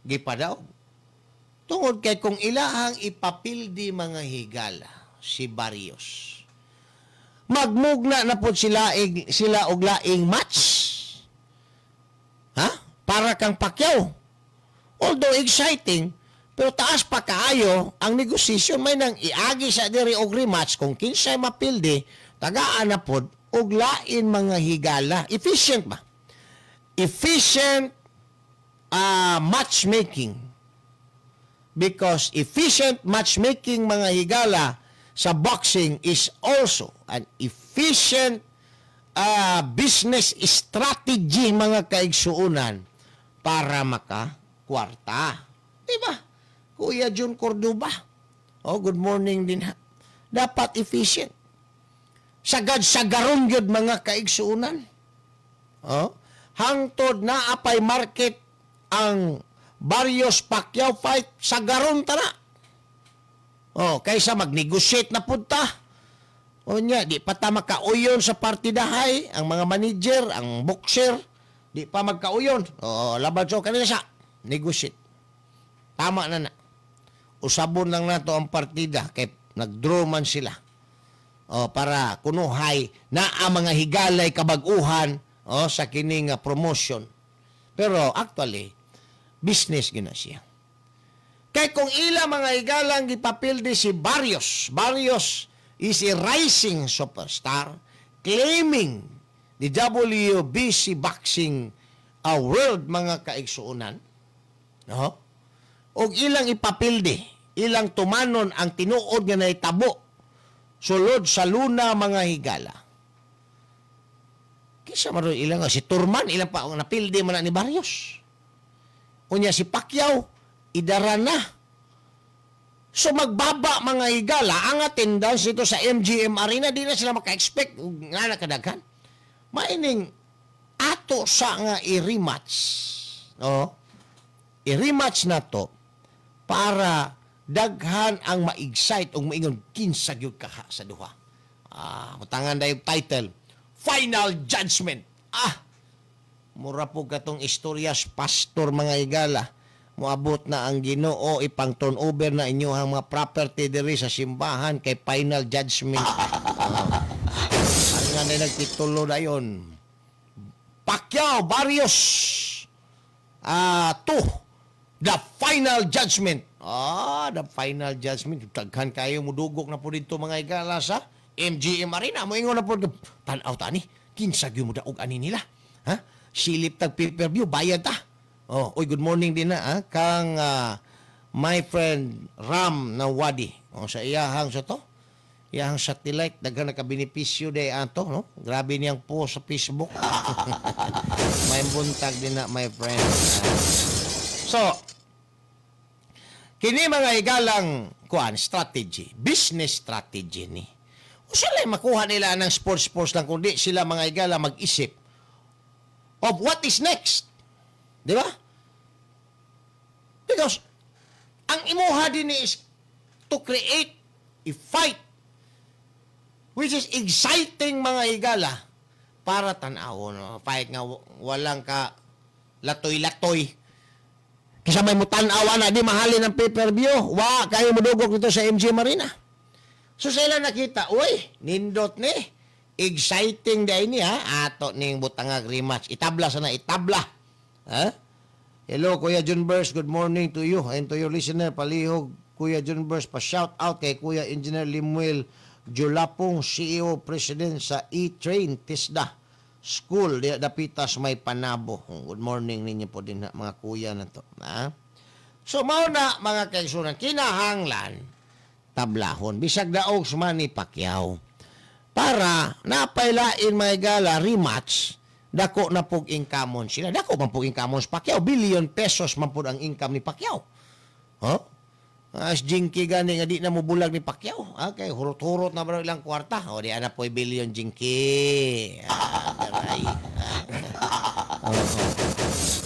gipadaog. Tungod kay kung ilahang ipapildi, mga higala, si Barrios, magmugna na po sila og laing match. Ha? Para kang Pacquiao. Although exciting, pero taas pa kaayo ang negosasyon, may nang iagi sa diri og rematch kung kinsay mapildi, tagaan na pod og lain, mga higala. Efficient ba? Efficient matchmaking. Because efficient matchmaking, mga higala, sa Sa boxing is also an efficient business strategy, mga kaigsuunan, para maka kwarta. Diba? Kuya Jun Cordoba. Oh, good morning din ha. Dapat efficient. Sagad sa garon gyud, mga kaigsuunan. Oh, hangtod na apay market ang Barrios Pacquiao fight, sa garon tara. Oh, kaysa mag-negotiate na punta. O nya, di pa ta makauyon sa partidahay, ang mga manager, ang boxer, di pa magkauyon. O, laban so kanila sa negotiate. Tama na na. Usabon lang nato ang partida kay nag-draw man sila. O, para kunuhay na ang mga higalay kabag-uhan, o, sa kining promotion. Pero actually, business gina siya. Kay kung ila, mga higalang, gipapildi si Barrios, Barrios is a rising superstar claiming the WBC boxing world, mga kaigsuonan. No? Og ilang ipapildi, ilang tumanon ang tinuod nga nahitabo sulod sa luna, mga higala. Kisa man ilang si Turman, ilang pa napildi man na ni Barrios. Unya si Pacquiao, idara na. So magbaba, mga higala, ang attendance dito sa MGM Arena, di na sila maka-expect nga nakadaghan. Maining ato sa nga i-rematch. No? I-rematch na to para daghan ang ma-excite ug maingon kinsa gyud kaha sa duha. Ah, mutangan dayon title, Final Judgment. Ah, mura po katong istorya sa pastor, mga higala. Moabot na ang Ginoo, ipang turnover na inyo ang mga property diri sa simbahan kay final judgment. Oh. Ang nga na nagtitulo dayon. Pacquiao Barrios to the final judgment. Ah, the final judgment. Daghan kayo mudugok na po dito, mga higala, sa MGM Arena. Moingon na po, tan-aw ta ni, kinsa gyud mo daog ani nila? Ha? Silip tag pay-per-view, bayad ta. Oh, oy, good morning din na kang my friend Ram Nawadi. Oh, sa iyahang sa to. Iyahang satellite daghan nakabenepisyo day ato, no? Grabe niyang post sa Facebook. May buntag din na, my friend. So, kini, mga higalang, kuan strategy, business strategy ni. Usa lang makuha nila ng sports sports lang kundi sila, mga higala, mag-isip of what is next. Di ba? Because ang imuha din is to create a fight which is exciting, mga higala, para tan-awon, no? Fight nga walang ka latoy-latoy. Kisa may mutan-awa na di mahalin ang pay-per-view. Wa kayo mudugok dito sa MGM Arena. So sila nakita, uy, nindot ni. Exciting day ni ha. Ato ning butangag rematch. Itabla sana, itabla. Ha? Hello, Kuya Junbers. Good morning to you and to your listener. Palihog, Kuya Junbers, pa-shout out kay Kuya Engineer Limuel Julapong, CEO, President sa E-Train TESDA School, di dapitas may Panabo. Good morning ninyo po din ha, mga kuya na to. Ha? So, mao na, mga kaigsunan, kinahanglan tablahon. Bisag daog sa Manny Pacquiao. Para napailain, mga higala, rematch, dako na pug income sila. Dako man pug income sa Pacquiao. Billion pesos man pud ang income ni Pacquiao. Huh? As Jinky gani nga di na mo bulag ni Pacquiao. Ah, kay hurot-hurot na ba ilang kwarta. O di ana po'y billion, Jinky. Ah, daray. Ah, oo.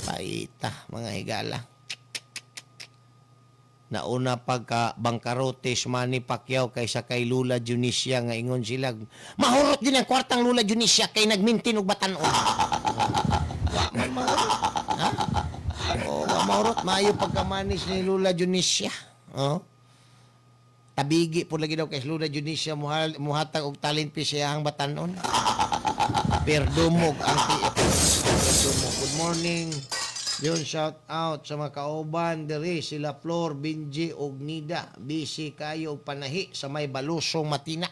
Paita, mga higala. Nauna pagka bangkarote si Manny Pacquiao kaysa kay Lula Dionisia nga ingon sila mahurot din ang kwartang Lula Dionisia kay nagmintin og batan-on. Wa man mahurot. Ha? Oh, wa mahurot, maayo pagkamanis ni Lula Dionisia. Oh. Tabigi po lagi daw kay Lula Dionisia muhatag og talent fee sa iyahang batan-on. Perdumog ang TF. Perdumog. Good morning. Yun, shout out sa mga kauban diri sila Flor, Benji og Nida. Busy kayo og panahi sa may balusong matina.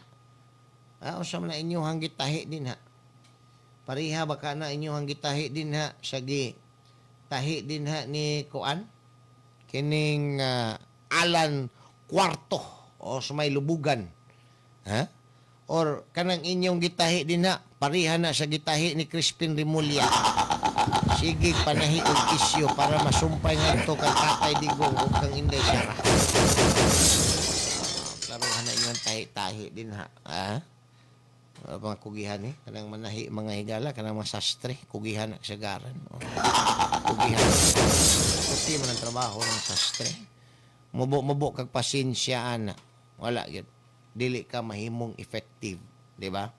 Ah, unsa man na inyong gitahi din ha? Pareha baka na inyong gitahi din ha sa gi tahi din ha ni kuan kining Alan Cuarto o sa may Lubugan. Ha? Or kanang inyong gitahi din na, pariha na sa gitahi ni Crispin Remulla. Sige, panahi og isyu para masumpay ngadto kang Tatay Digong ug kang Inday Sara. Klaruhan na inyong tahi-tahi din ha. Ha? Mga kugihan eh. Kanang manahi mga higala, kanang mga sastre, kugihan na kasagaran. Oh. Kugihan. Kuti man ang trabaho ng sastre. Mubo-mubo kag pasensya ana. Wala yun. Dili ka mahimong effective. Di ba?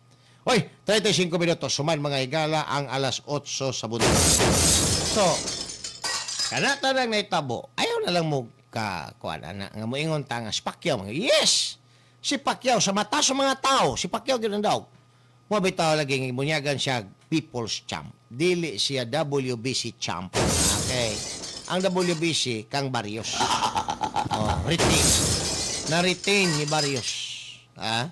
Hoy, 35 minutos. Suman mga higala ang alas 8 sa buntag. So, kanata lang naitabo, ayaw na lang mo ka, kuan, ana, nga moingon ta nga, si Pacquiao, mga, yes! Si Pacquiao, sa mata sa mga tao, si Pacquiao gyud ang daog. Mo bitaw lagi nga bunyagan siya People's Champ. Dili siya WBC Champ. Okay. Ang WBC kang Barrios. Oh, retain. Na-retain ni Barrios. Ha?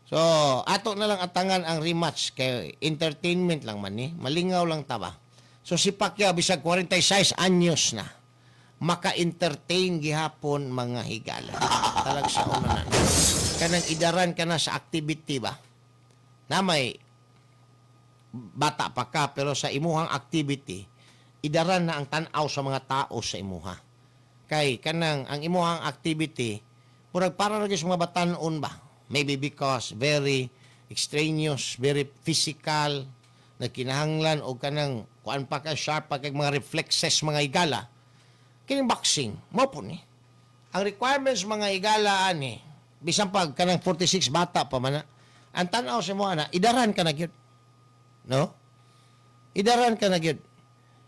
So, ato na lang atangan ang rematch kay entertainment lang man ni. Malingaw lang ta ba. So si Pacquiao bisag 46 anyos na maka-entertain gihapon mga higala. Talag sa una na. Kanang idaran ka na sa activity ba? Na may bata pa ka pero sa imuhang activity idaran na ang tan-aw sa mga tao sa imuha. Kay kanang ang imuhang activity murag para ra gyud sa mga batan-on ba? Maybe because very extraneous, very physical, nagkinahanglan o kanang kuan pa ka sharp pa kay mga reflexes mga higala. Kining boxing, mo po ni. Ang requirements mga higala ani, bisan pag kanang 46 bata pa man na, ang tan-aw sa mo ana, idaran ka na gyud. No? Idaran ka na gyud.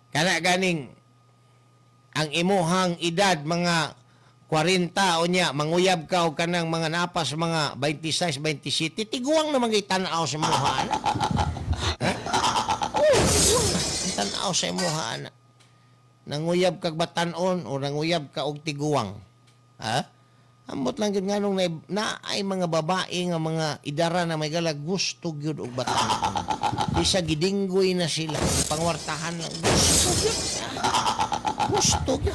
Kana ganing ang imuhang edad mga 40 o niya, manguyab ka o kanang mga napas mga 26, 27, tiguang naman kay tan-aw sa imuha, ana. Ha? Oh, tiguang ang tan-aw sa imuha, ana. Nanguyab kag batan-on o nanguyab ka og tiguang. Ha? Ambot lang gyud nganong naay mga babae nga mga idara na may gala gusto gyud og batan-on. Bisa gidinggoy na sila, pangwartahan lang gusto gyud. Gusto gyud.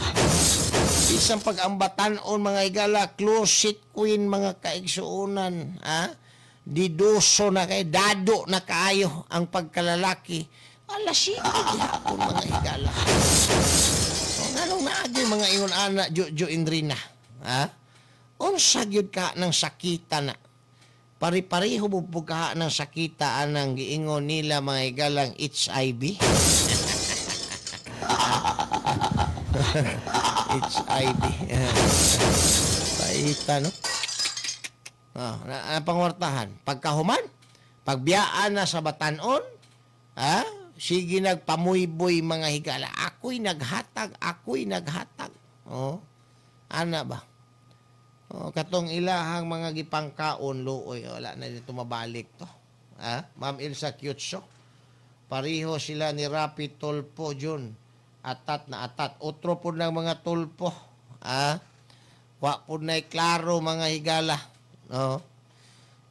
Bisan pag ang batan-on mga higala, closet queen mga kaigsuonan, ha? Diduso na kay dado na kaayo ang pagkalalaki. Ala sige gihapon mga higala. So, nganong naagi mga ingon ana Jojo Indrina, ha? Unsa gyud ka ng sakita na? Pari-pareho bubog ka ng sakita anang giingon nila mga higalang HIV? HIV. Paita, no? Oh, na pangwartahan. Pagkahuman, pagbiyaan na sa batan-on, ha? Sige nagpamuyboy mga higala. Ako'y naghatag, ako'y naghatag. Oh, ana ba? Oh, katong ilahang mga gipangkaon, luoy, wala na dito mabalik to. Ha? Ma'am Elsa Kyutso. Pareho sila ni Rapi Tulfo, Jun. Atat na atat. Otro po ng mga tulpo. Ha? Wa po na'y klaro mga higala. No?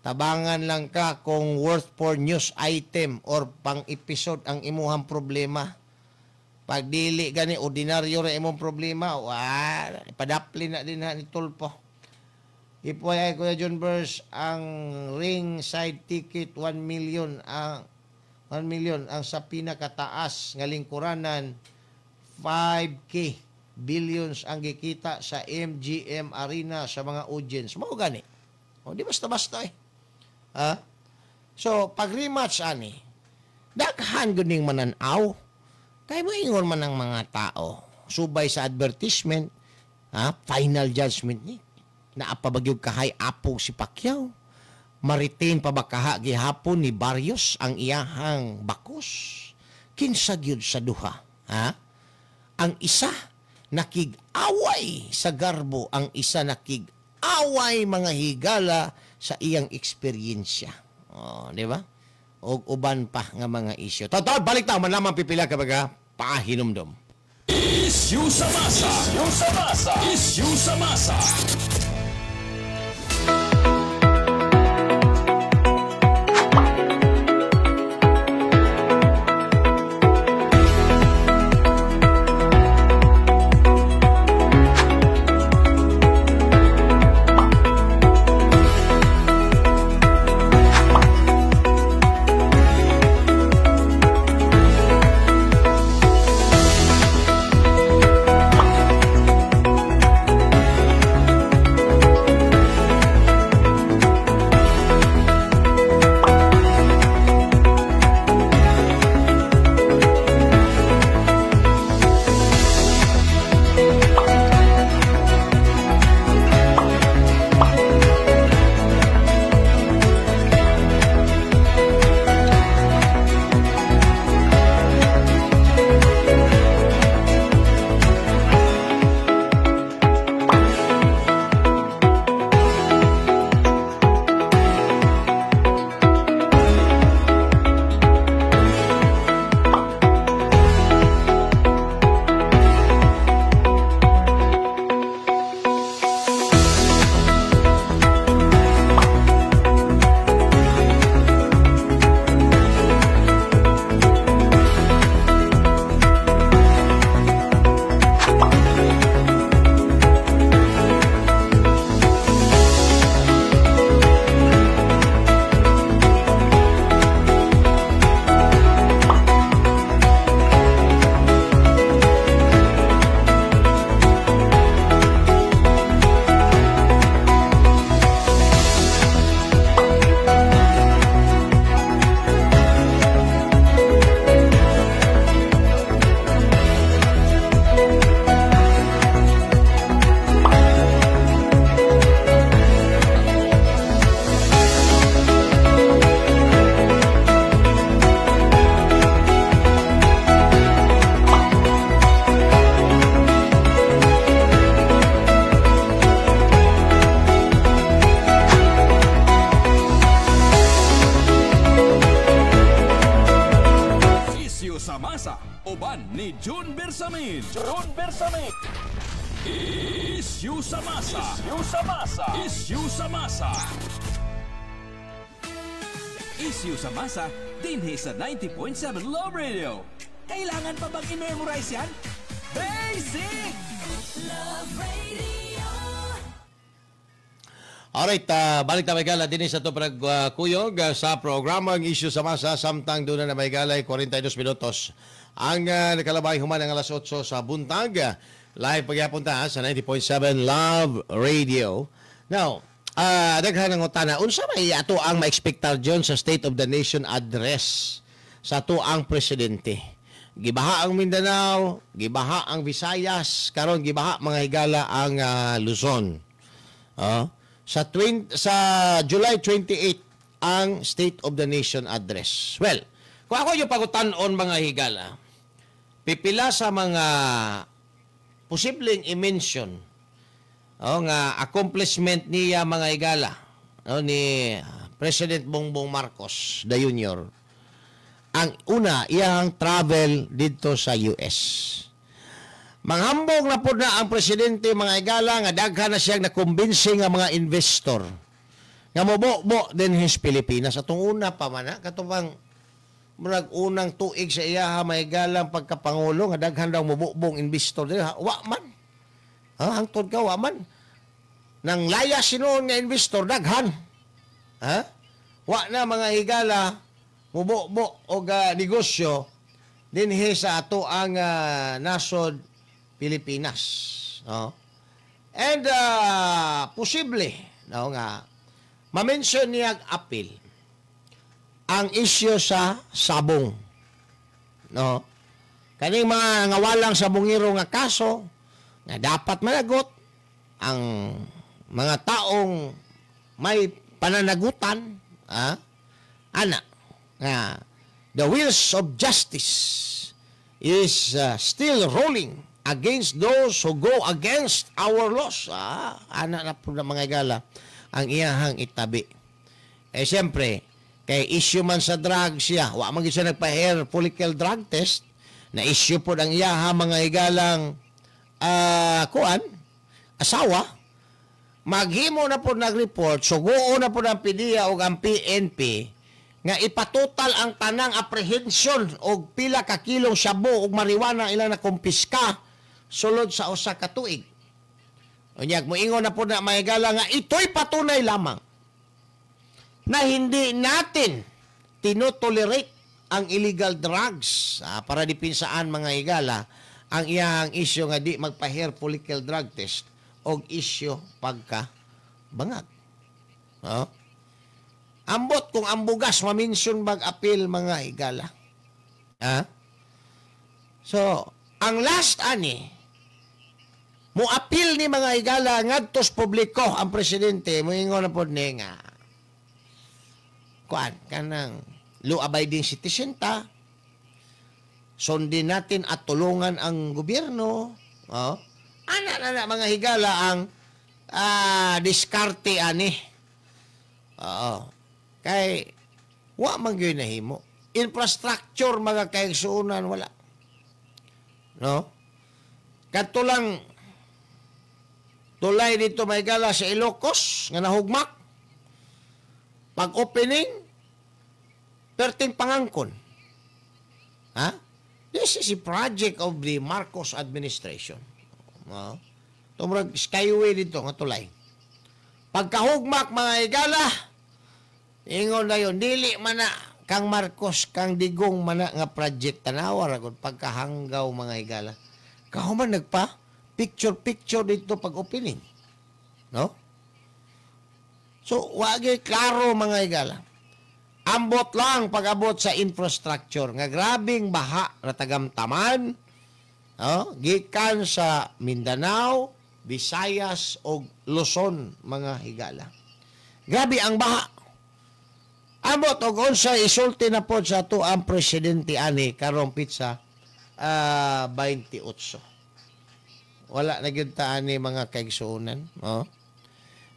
Tabangan lang ka kung worth for news item or pang-episode ang imuhang problema. Pag dili gani, ordinaryo ra imong problema, wa, padapli na din ha ni Tulfo. Ipuay Kuya John Burns, ang ring side ticket 1 million ang 1 million ang sa pinakataas nga lingkuranan 5K billions ang gikita sa MGM Arena sa mga audience. Mao gani. O di basta-basta eh. Ha? So pag rematch ani, daghan gud ning manan-aw. Kay moingon man ang mga tao subay sa advertisement, ha? Final judgment ni. Naa pa ba gyud kahay apog si Pacquiao? Maritain pa ba kaha gihapon ni Barrios ang iyahang bakos? Kinsa gyud sa duha? Ha? Ang isa nakig-away sa garbo, ang isa nakig-away mga higala sa iyang eksperyensya. Oh, di ba? Og uban pa nga mga isyu. Total, balik ta man lamang pipila ka baga pahinumdom. Isyu sa masa. Isyu sa masa. Isyu sa masa. Issue sa masa, uban ni June Bersamin. June Bersamin. Issue sa masa. Issue sa masa. Issue sa masa. Issue sa masa dinhi sa 90.7 Love Radio. Kailangan pa bang i-memorize yan? Basic! Love Radio. Alright, balik ta, mga higala, dinhi sa ato kuyog sa programang Issue sa Masa samtang doon na, mga higala, 42 minutos ang nakalabay human ang alas 8 sa buntag. Live pagyapon ta sa 90.7 Love Radio. Now, daghan ng utana, unsa may ato ang ma-expectar diyon sa State of the Nation Address sa ato ang presidente? Gibaha ang Mindanao, gibaha ang Visayas, karon gibaha, mga higala, ang Luzon. Sa July 28 ang State of the Nation Address. Well, kung ako yung pagutan-on, mga higala, pipila sa mga posibleng i-mention, oh, nga accomplishment niya, mga higala, no, ni President Bongbong Marcos the Junior. Ang una, iyang travel dito sa US. Manghambog na po na ang presidente, mga higala, nga daghan na siyang nakumbinsi nga mga investor nga mobo dinhi sa Pilipinas. Atong una pa man na, katong murag unang tuig sa iyaha, mga higalang pagkapangulo, nga daghan daw mobobong investor dinhi, wa man. Ha, hangtod ka wa man. Nang laya sinuon nga investor daghan. Ha? Wa na, mga higala, mubobo og negosyo dinhi sa ato ang nasod Pilipinas. No? And posible, no, nga ma-mention niya ang appeal ang isyu sa sabong. No? Kaning mga ngawalang sabongero nga kaso nga dapat managot ang mga taong may pananagutan, ana nga the wheels of justice is still rolling against those who go against our laws. Ana na po na, mga higala, ang iyahang itabi. Eh siyempre, kay issue man sa drugs siya, wa man gyud siya nagpa-hair follicle drug test, na issue po ang iyaha, mga higalang, kuan, asawa, maghimo na po nag-report, suguo na po ng PDEA o ang PNP, nga ipatotal ang tanang apprehension og pila ka kilong shabu ug marijuana ilang nakumpiska sulod sa usa ka tuig. Unyag moingon na po na, mga higala, nga ito'y patunay lamang na hindi natin tinotolerate ang illegal drugs, para dipinsaan, mga higala, ang iyang isyu nga di magpa-hair follicle drug test og isyu pagka bangag. Oh? Ambot kung ang bugas ma-mention bag appeal, mga higala. Ha? So, ang last ani, mo appeal ni, mga higala, ngadto sa publiko ang presidente, moingon na pod ni nga kuan kanang law abiding citizen ta, sundin natin at tulungan ang gobyerno. Oh, ana na na, mga higala, ang diskarte ani. Oo, kay wa man gyud nahimo infrastructure, mga kaigsuonan, wala, no? Kadto lang tulay dito, mga higala, sa Ilocos nga nahugmak, pag opening perting pangangkon. Ha, this is a project of the Marcos administration, no? Tumurag skyway dito nga tulay, pagkahugmak, mga higala, ingon na yun, dili man na kang Marcos, kang Digong man na nga project. Tanawa ra gud pagkahanggaw, mga higala. Kahuman nagpa picture picture dito pag opening, no? So wagi klaro, mga higala. Ambot lang pag-abot sa infrastructure nga grabing baha na tagamtaman, no, gikan sa Mindanao, Visayas ug Luzon, mga higala. Grabe ang baha. Ambot og unsa isulti na pod sa ato ang presidente ani karong petsa 28. Wala na gyud ta ani, mga kaigsuonan, no?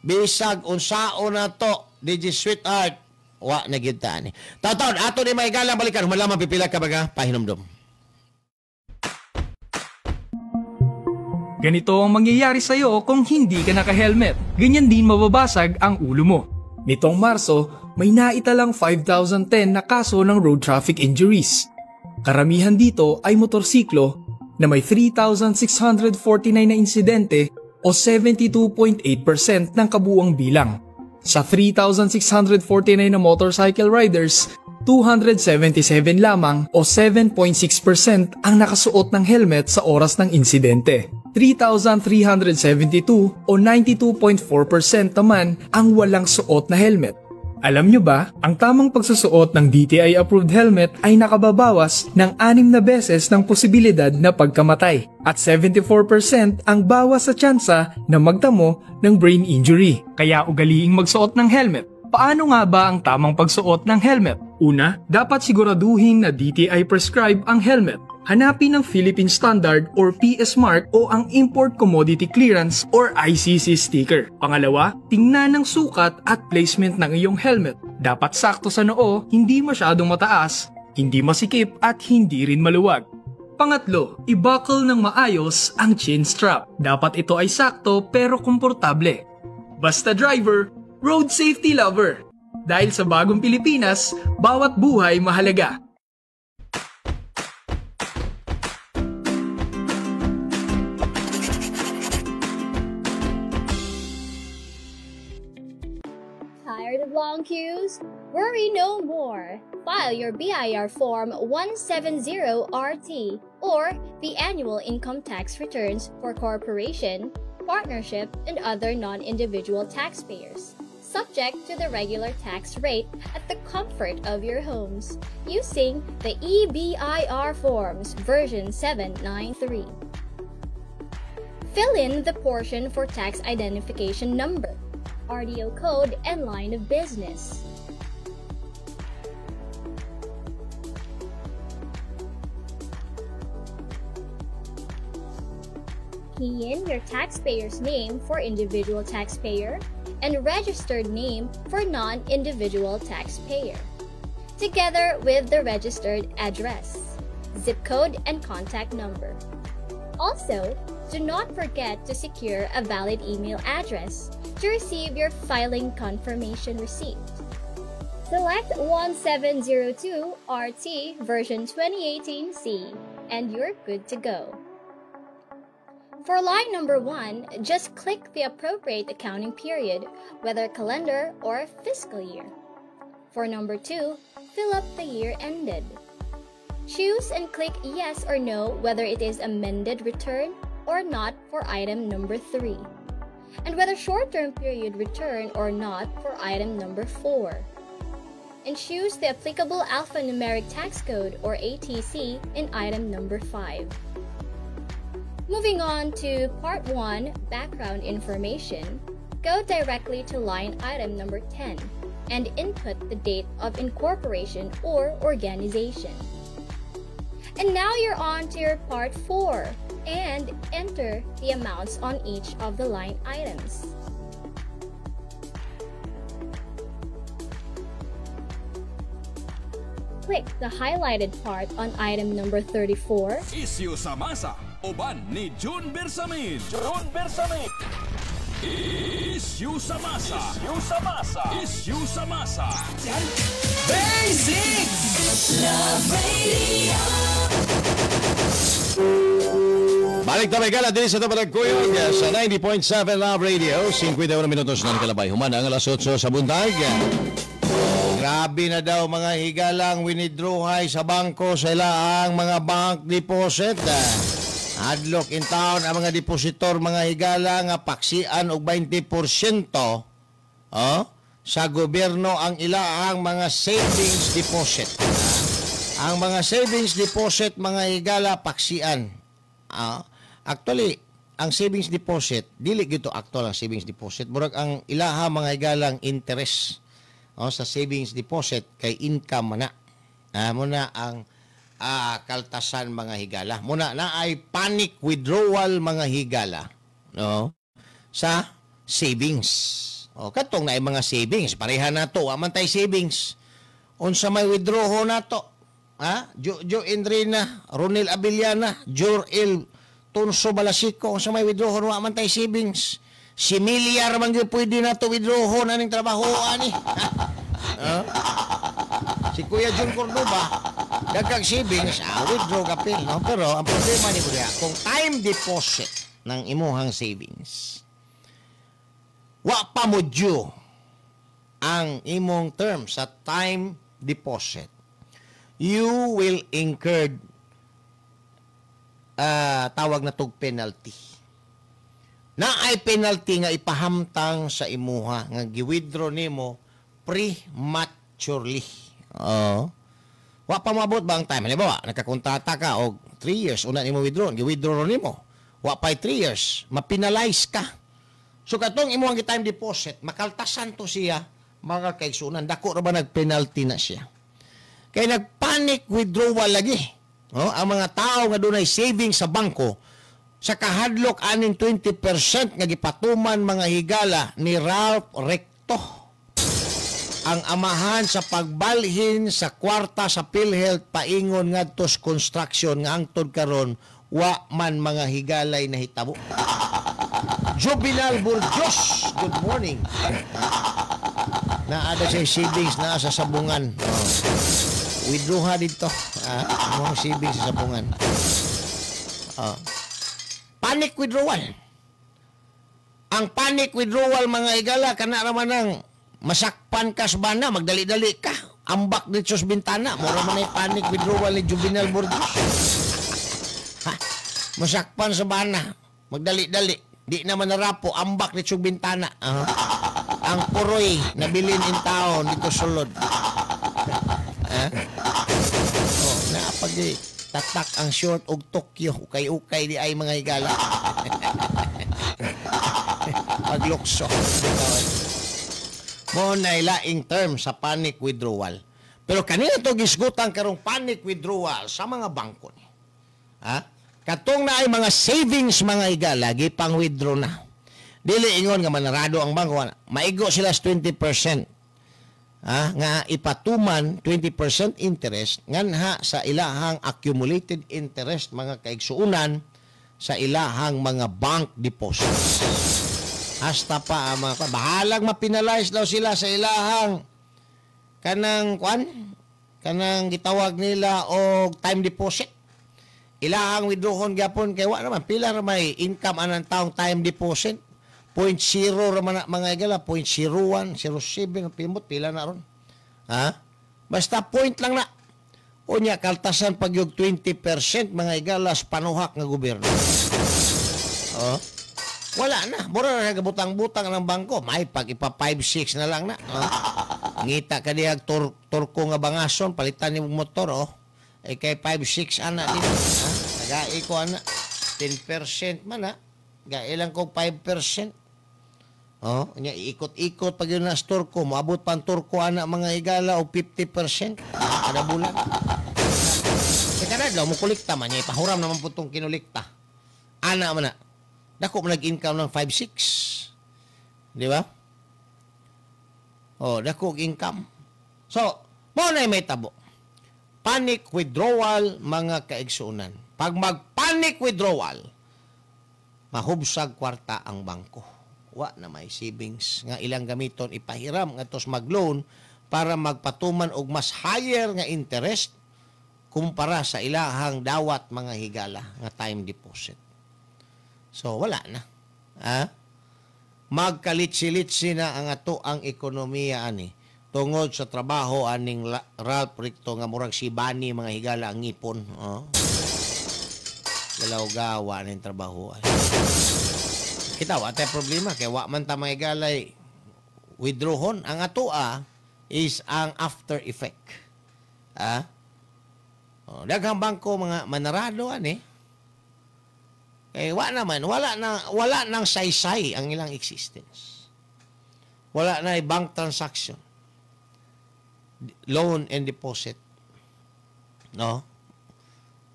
Bisag unsaon na to, DJ Sweetheart. Wa na gyud ta ani. Taon-taon ato ni mga higala balikan human lamang pipila ka mga pahinumdom. Ganito ang mangyayari sa'yo kung hindi ka naka-helmet. Ganyan din mababasag ang ulo mo. Nitong Marso, may naitalang 5,010 na kaso ng road traffic injuries. Karamihan dito ay motorsiklo na may 3,649 na insidente o 72.8% ng kabuuang bilang. Sa 3,649 na motorcycle riders, 277 lamang o 7.6% ang nakasuot ng helmet sa oras ng insidente. 3,372 o 92.4% naman ang walang suot na helmet. Alam nyo ba, ang tamang pagsusuot ng DTI-approved helmet ay nakababawas ng 6 na beses ng posibilidad na pagkamatay at 74% ang bawas sa tsansa na magtamo ng brain injury. Kaya ugaliing magsuot ng helmet. Paano nga ba ang tamang pagsuot ng helmet? Una, dapat siguraduhin na DTI prescribe ang helmet. Hanapin ang Philippine Standard or PS Mark o ang Import Commodity Clearance or ICC sticker. Pangalawa, tingnan ang sukat at placement ng iyong helmet. Dapat sakto sa noo, hindi masyadong mataas, hindi masikip at hindi rin maluwag. Pangatlo, i-buckle ng maayos ang chin strap. Dapat ito ay sakto pero komportable. Basta driver, road safety lover. Dahil sa bagong Pilipinas, bawat buhay mahalaga. Tired of long queues? Worry no more. File your BIR Form 170RT or the annual income tax returns for corporation, partnership, and other non-individual taxpayers, subject to the regular tax rate at the comfort of your homes, using the eBIR Forms version 793. Fill in the portion for tax identification number, RDO code, and line of business. Key in your taxpayer's name for individual taxpayer and registered name for non-individual taxpayer, together with the registered address, zip code, and contact number. Also, do not forget to secure a valid email address to receive your filing confirmation receipt. Select 1702 RT version 2018C and you're good to go. For line number 1, just click the appropriate accounting period, whether calendar or fiscal year. For number 2, fill up the year ended. Choose and click yes or no whether it is amended return or not for item number 3, and whether short-term period return or not for item number 4. And choose the applicable alphanumeric tax code or ATC in item number 5. Moving on to Part 1, Background Information, go directly to line item number 10 and input the date of incorporation or organization. And now you're on to your Part 4 and enter the amounts on each of the line items. Click the highlighted part on item number 34. Isyu sa masa, uban ni June Bersamin. June Bersamin. Isyu sa masa. Isyu sa masa. Isyu sa masa. Basic Love Radio. Balik tayo gala din sa Tabarag Kuyog sa 90.7 Love Radio. 51 minutos na nakalabay. Human ang alas 8 sa buntag. Grabe na daw mga higalang winidrawhay sa bangko sa ilaang mga bank deposit. Adlok in town ang mga depositor mga higala nga paksian og 20% sa gobyerno ang ilaang mga savings deposit. Ang mga savings deposit mga higala paksian. Actually, ang savings deposit dili gito actual ang savings deposit. Murag ang ilaha mga higalang interest sa savings deposit kay income na. Muna ang kaltasan mga higala. Muna na ay panic withdrawal mga higala, no? Sa savings. O katong naay mga savings, pareha nato, wa man tay savings. Unsa may withdraw nato? Ha? Jo Endrina, Ronel Abellana, Jor El Tunso Balasico, unsa may withdraw, wa man tay savings. Si milyar man gyud pwede nato withdraw aning trabaho ani. Ha? Si Kuya John Cordoba, daghang savings, withdraw kapil, no? Pero ang problema ni Kuya, kung time deposit ng imuhang savings, wa pa mo due ang imong term sa time deposit, you will incur tawag na tog penalty. Na ay penalty nga ipahamtang sa imuha nga gi-withdraw nimo prematurely. Oo. Wa pa moabot ba ang time? Halimbawa, nakakontrata ka og 3 years una nimo withdraw, gi-withdraw nimo. Wa pa'y 3 years, mapinalize ka. So katong imong time deposit, makaltasan to siya mga kaigsunan. Dako ra ba nag-penalty na siya? Kay nag-panic withdrawal lagi. No? Ang mga tao nga dunay savings sa bangko, sa kahadlok aning 20% nga gipatuman mga higala ni Ralph Recto, ang amahan sa pagbalhin sa kwarta sa PhilHealth paingon ngadto sa construction nga hangtod karon wa man mga higalay nahitabo. Juvenal Burgos, good morning. Naada siya savings na sa sabungan. Oh. Withdraw ha dito. Mga savings sa sabungan. Oh. Panic withdrawal. Ang panic withdrawal mga higala, kana raman ang masakpan ka sa bana, magdali-dali ka. Ambak dito sa bintana. Mura man ay panic withdrawal ni Juvenal Burgos. Ha? Masakpan sa bana, magdali-dali. Di naman narapo, ambak dito sa bintana. Ang puroy, nabilin in town dito sulod. Ha? Oh, naapag tatak ang short og Tokyo, ukay-ukay di ay mga higala. Paglukso. Mo na laing term sa panic withdrawal. Pero kanina to gisgutan karong panic withdrawal sa mga bangko ni. Ha? Katong na ay mga savings mga higala, gipang withdraw na. Dili ingon nga manarado ang bangko, maigo sila sa 20%. Ha? Nga ipatuman 20% interest nganha sa ilahang accumulated interest mga kaigsuunan sa ilahang mga bank deposits. Hasta pa ang mga bahalag mapinalize daw sila sa ilahang kanang kwan, kanang gitawag nila og time deposit. Ilahang withdrawon gyapon kay wa naman pila ra may income anang taong time deposit. 0.0 ra man mga higala, 0.01, 0.7 pimot pila na ron. Ha? Basta point lang na. Unya kaltasan pag yung 20% mga higala sa panuhak nga gobyerno. Oh. Wala na. Mura na nagabutang-butang ng bangko. May pag ipa 5-6 na lang na. Oh. Ngita ka dihag turko nga bangason, palitan ni motor, oh. Eh kay 5-6 ana din. Ha? Nagai ko ana. 10% man ha. Gailang ko 5%. Oh, nya iikot-ikot pag yun na sa turko, moabot pa ang turko ana mga higala og 50% kada bulan. Kaya kada daw mukolekta man niya, ipahuram naman po itong kinulikta. Ana man na. Dako man nag-income ng 5-6. Di ba? Oh, dako og income. So, mao na may tabo. Panic withdrawal mga kaigsuonan. Pag mag-panic withdrawal, mahubsag kwarta ang bangko. Wa na may savings nga ilang gamiton ipahiram ngadto sa mag-loan para magpatuman og mas higher nga interest kumpara sa ilahang dawat mga higala nga time deposit. So wala na. Ha? Magkalitsi-litsi na ang ato ang ekonomiya ani tungod sa trabaho aning Ralph Recto nga murag si Bani mga higala ang ngipon. Oh. Galaw-gawa ning trabaho. Kita wa tay problema kay wa man ta mga higalay withdrawon. Ang atoa is ang after effect. Ah? Oh, daghang bangko mga manarado ani. Eh wa naman, wala nang saysay ang ilang existence. Wala na bank transaction. Loan and deposit. No?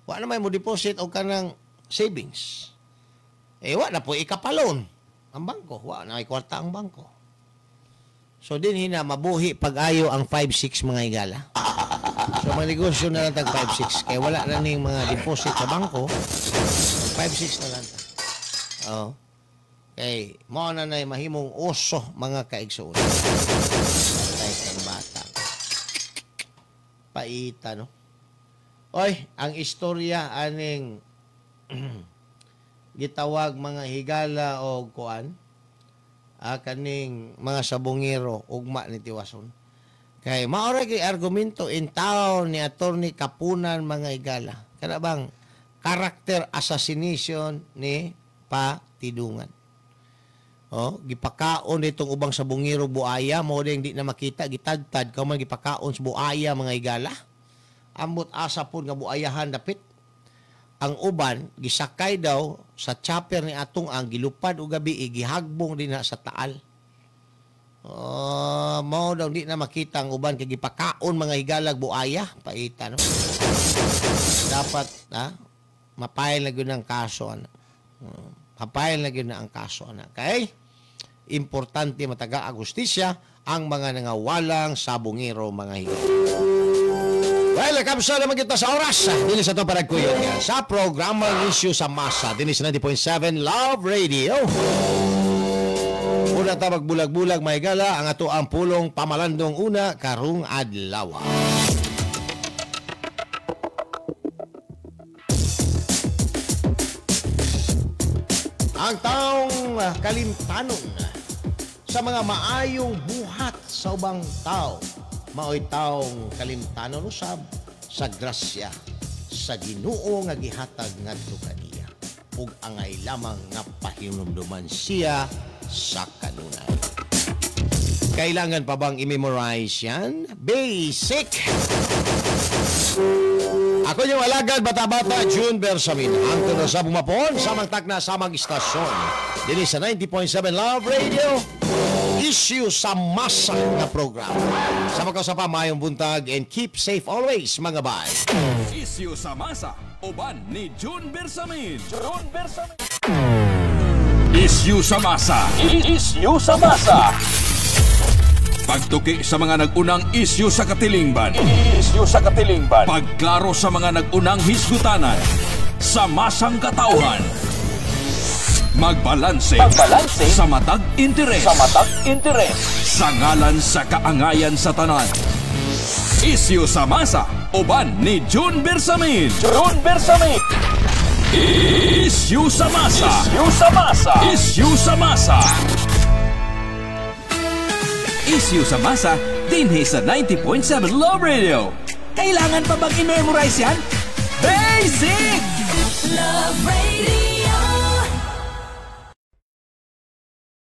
Wa na may mo deposit og kanang savings. Eh wa na po ikapalon ang bangko, wa na may kwarta ang bangko. So din hina mabuhi pag-ayo ang 5-6 mga higala. So magnegosyo na lang tag 5-6 kay wala na ning mga deposit sa bangko. 5-6 na lang ta. Oh. Kay mao na nay mahimong oso mga kaigsuon. Patay kang bata. Paita no. Oy, ang istorya aning gitawag mga higala og kuan kaning mga sabongero ugma ni Tiwason. Kay mao ra kay argumento in town ni Attorney Kapunan mga higala. Kana bang character assassination ni Patidungan. Oh, gipakaon nitong ubang sabongero buaya mo ding di na makita gitadtad kauman gipakaon sa buaya mga higala. Ambot asa pud nga buayahan dapit. Ang uban gisakay daw sa chopper ni atong ang gilupad og gabi gihagbong dinha sa Taal. Oh, mao daw di na makita ang uban kay gipakaon mga higalag buaya, paita no. Dapat mapile na gyud ang kaso ana. Mapile na gyud na ang kaso ana. Kay importante mataga ang hustisya ang mga nangawalang sabongero mga higala. Well, kamsa naman kita sa oras. Dili sa ito paragkuyon niya. Sa programang Issue sa Masa, dili sa 90.7 Love Radio. Una ta magbulag-bulag, may gala, ang ato ang pulong pamalandong una, karong adlaw. Ang taong kalimtanon sa mga maayong buhat sa ubang tao, maoy taong kalimtanon usab sa grasya sa Ginoo nga gihatag ngadto kaniya ug angay lamang nga pahinumduman siya sa kanunay. Kailangan pa bang i-memorize yan? Basic! Ako yung alagad, bata-bata, June Bersamin. Ang tunod sa bumapon, samang takna, samang istasyon. Dini sa 90.7 Love Radio, Issue sa Masa na programa. Sa magkasapa, mayong buntag and keep safe always, mga bay. Issue sa Masa, uban ni June Bersamin. June Bersamin. Issue sa Masa. Issue sa Masa. Pagtuki sa mga nag-unang issue sa katilingban. Issue sa katilingban. Pagklaro sa mga nag-unang hisgutanan. Sa masang katauhan. Magbalanse. Magbalanse sa matag interes. Sa matag interes. Sa ngalan sa kaangayan sa tanan. Issue sa Masa, uban ni June Bersamin. June Bersamin. Issue sa Masa. Issue sa Masa. Issue sa Masa. Issue sa Masa, dinhi sa 90.7 Love Radio. Kailangan pa bang i-memorize yan? Basic!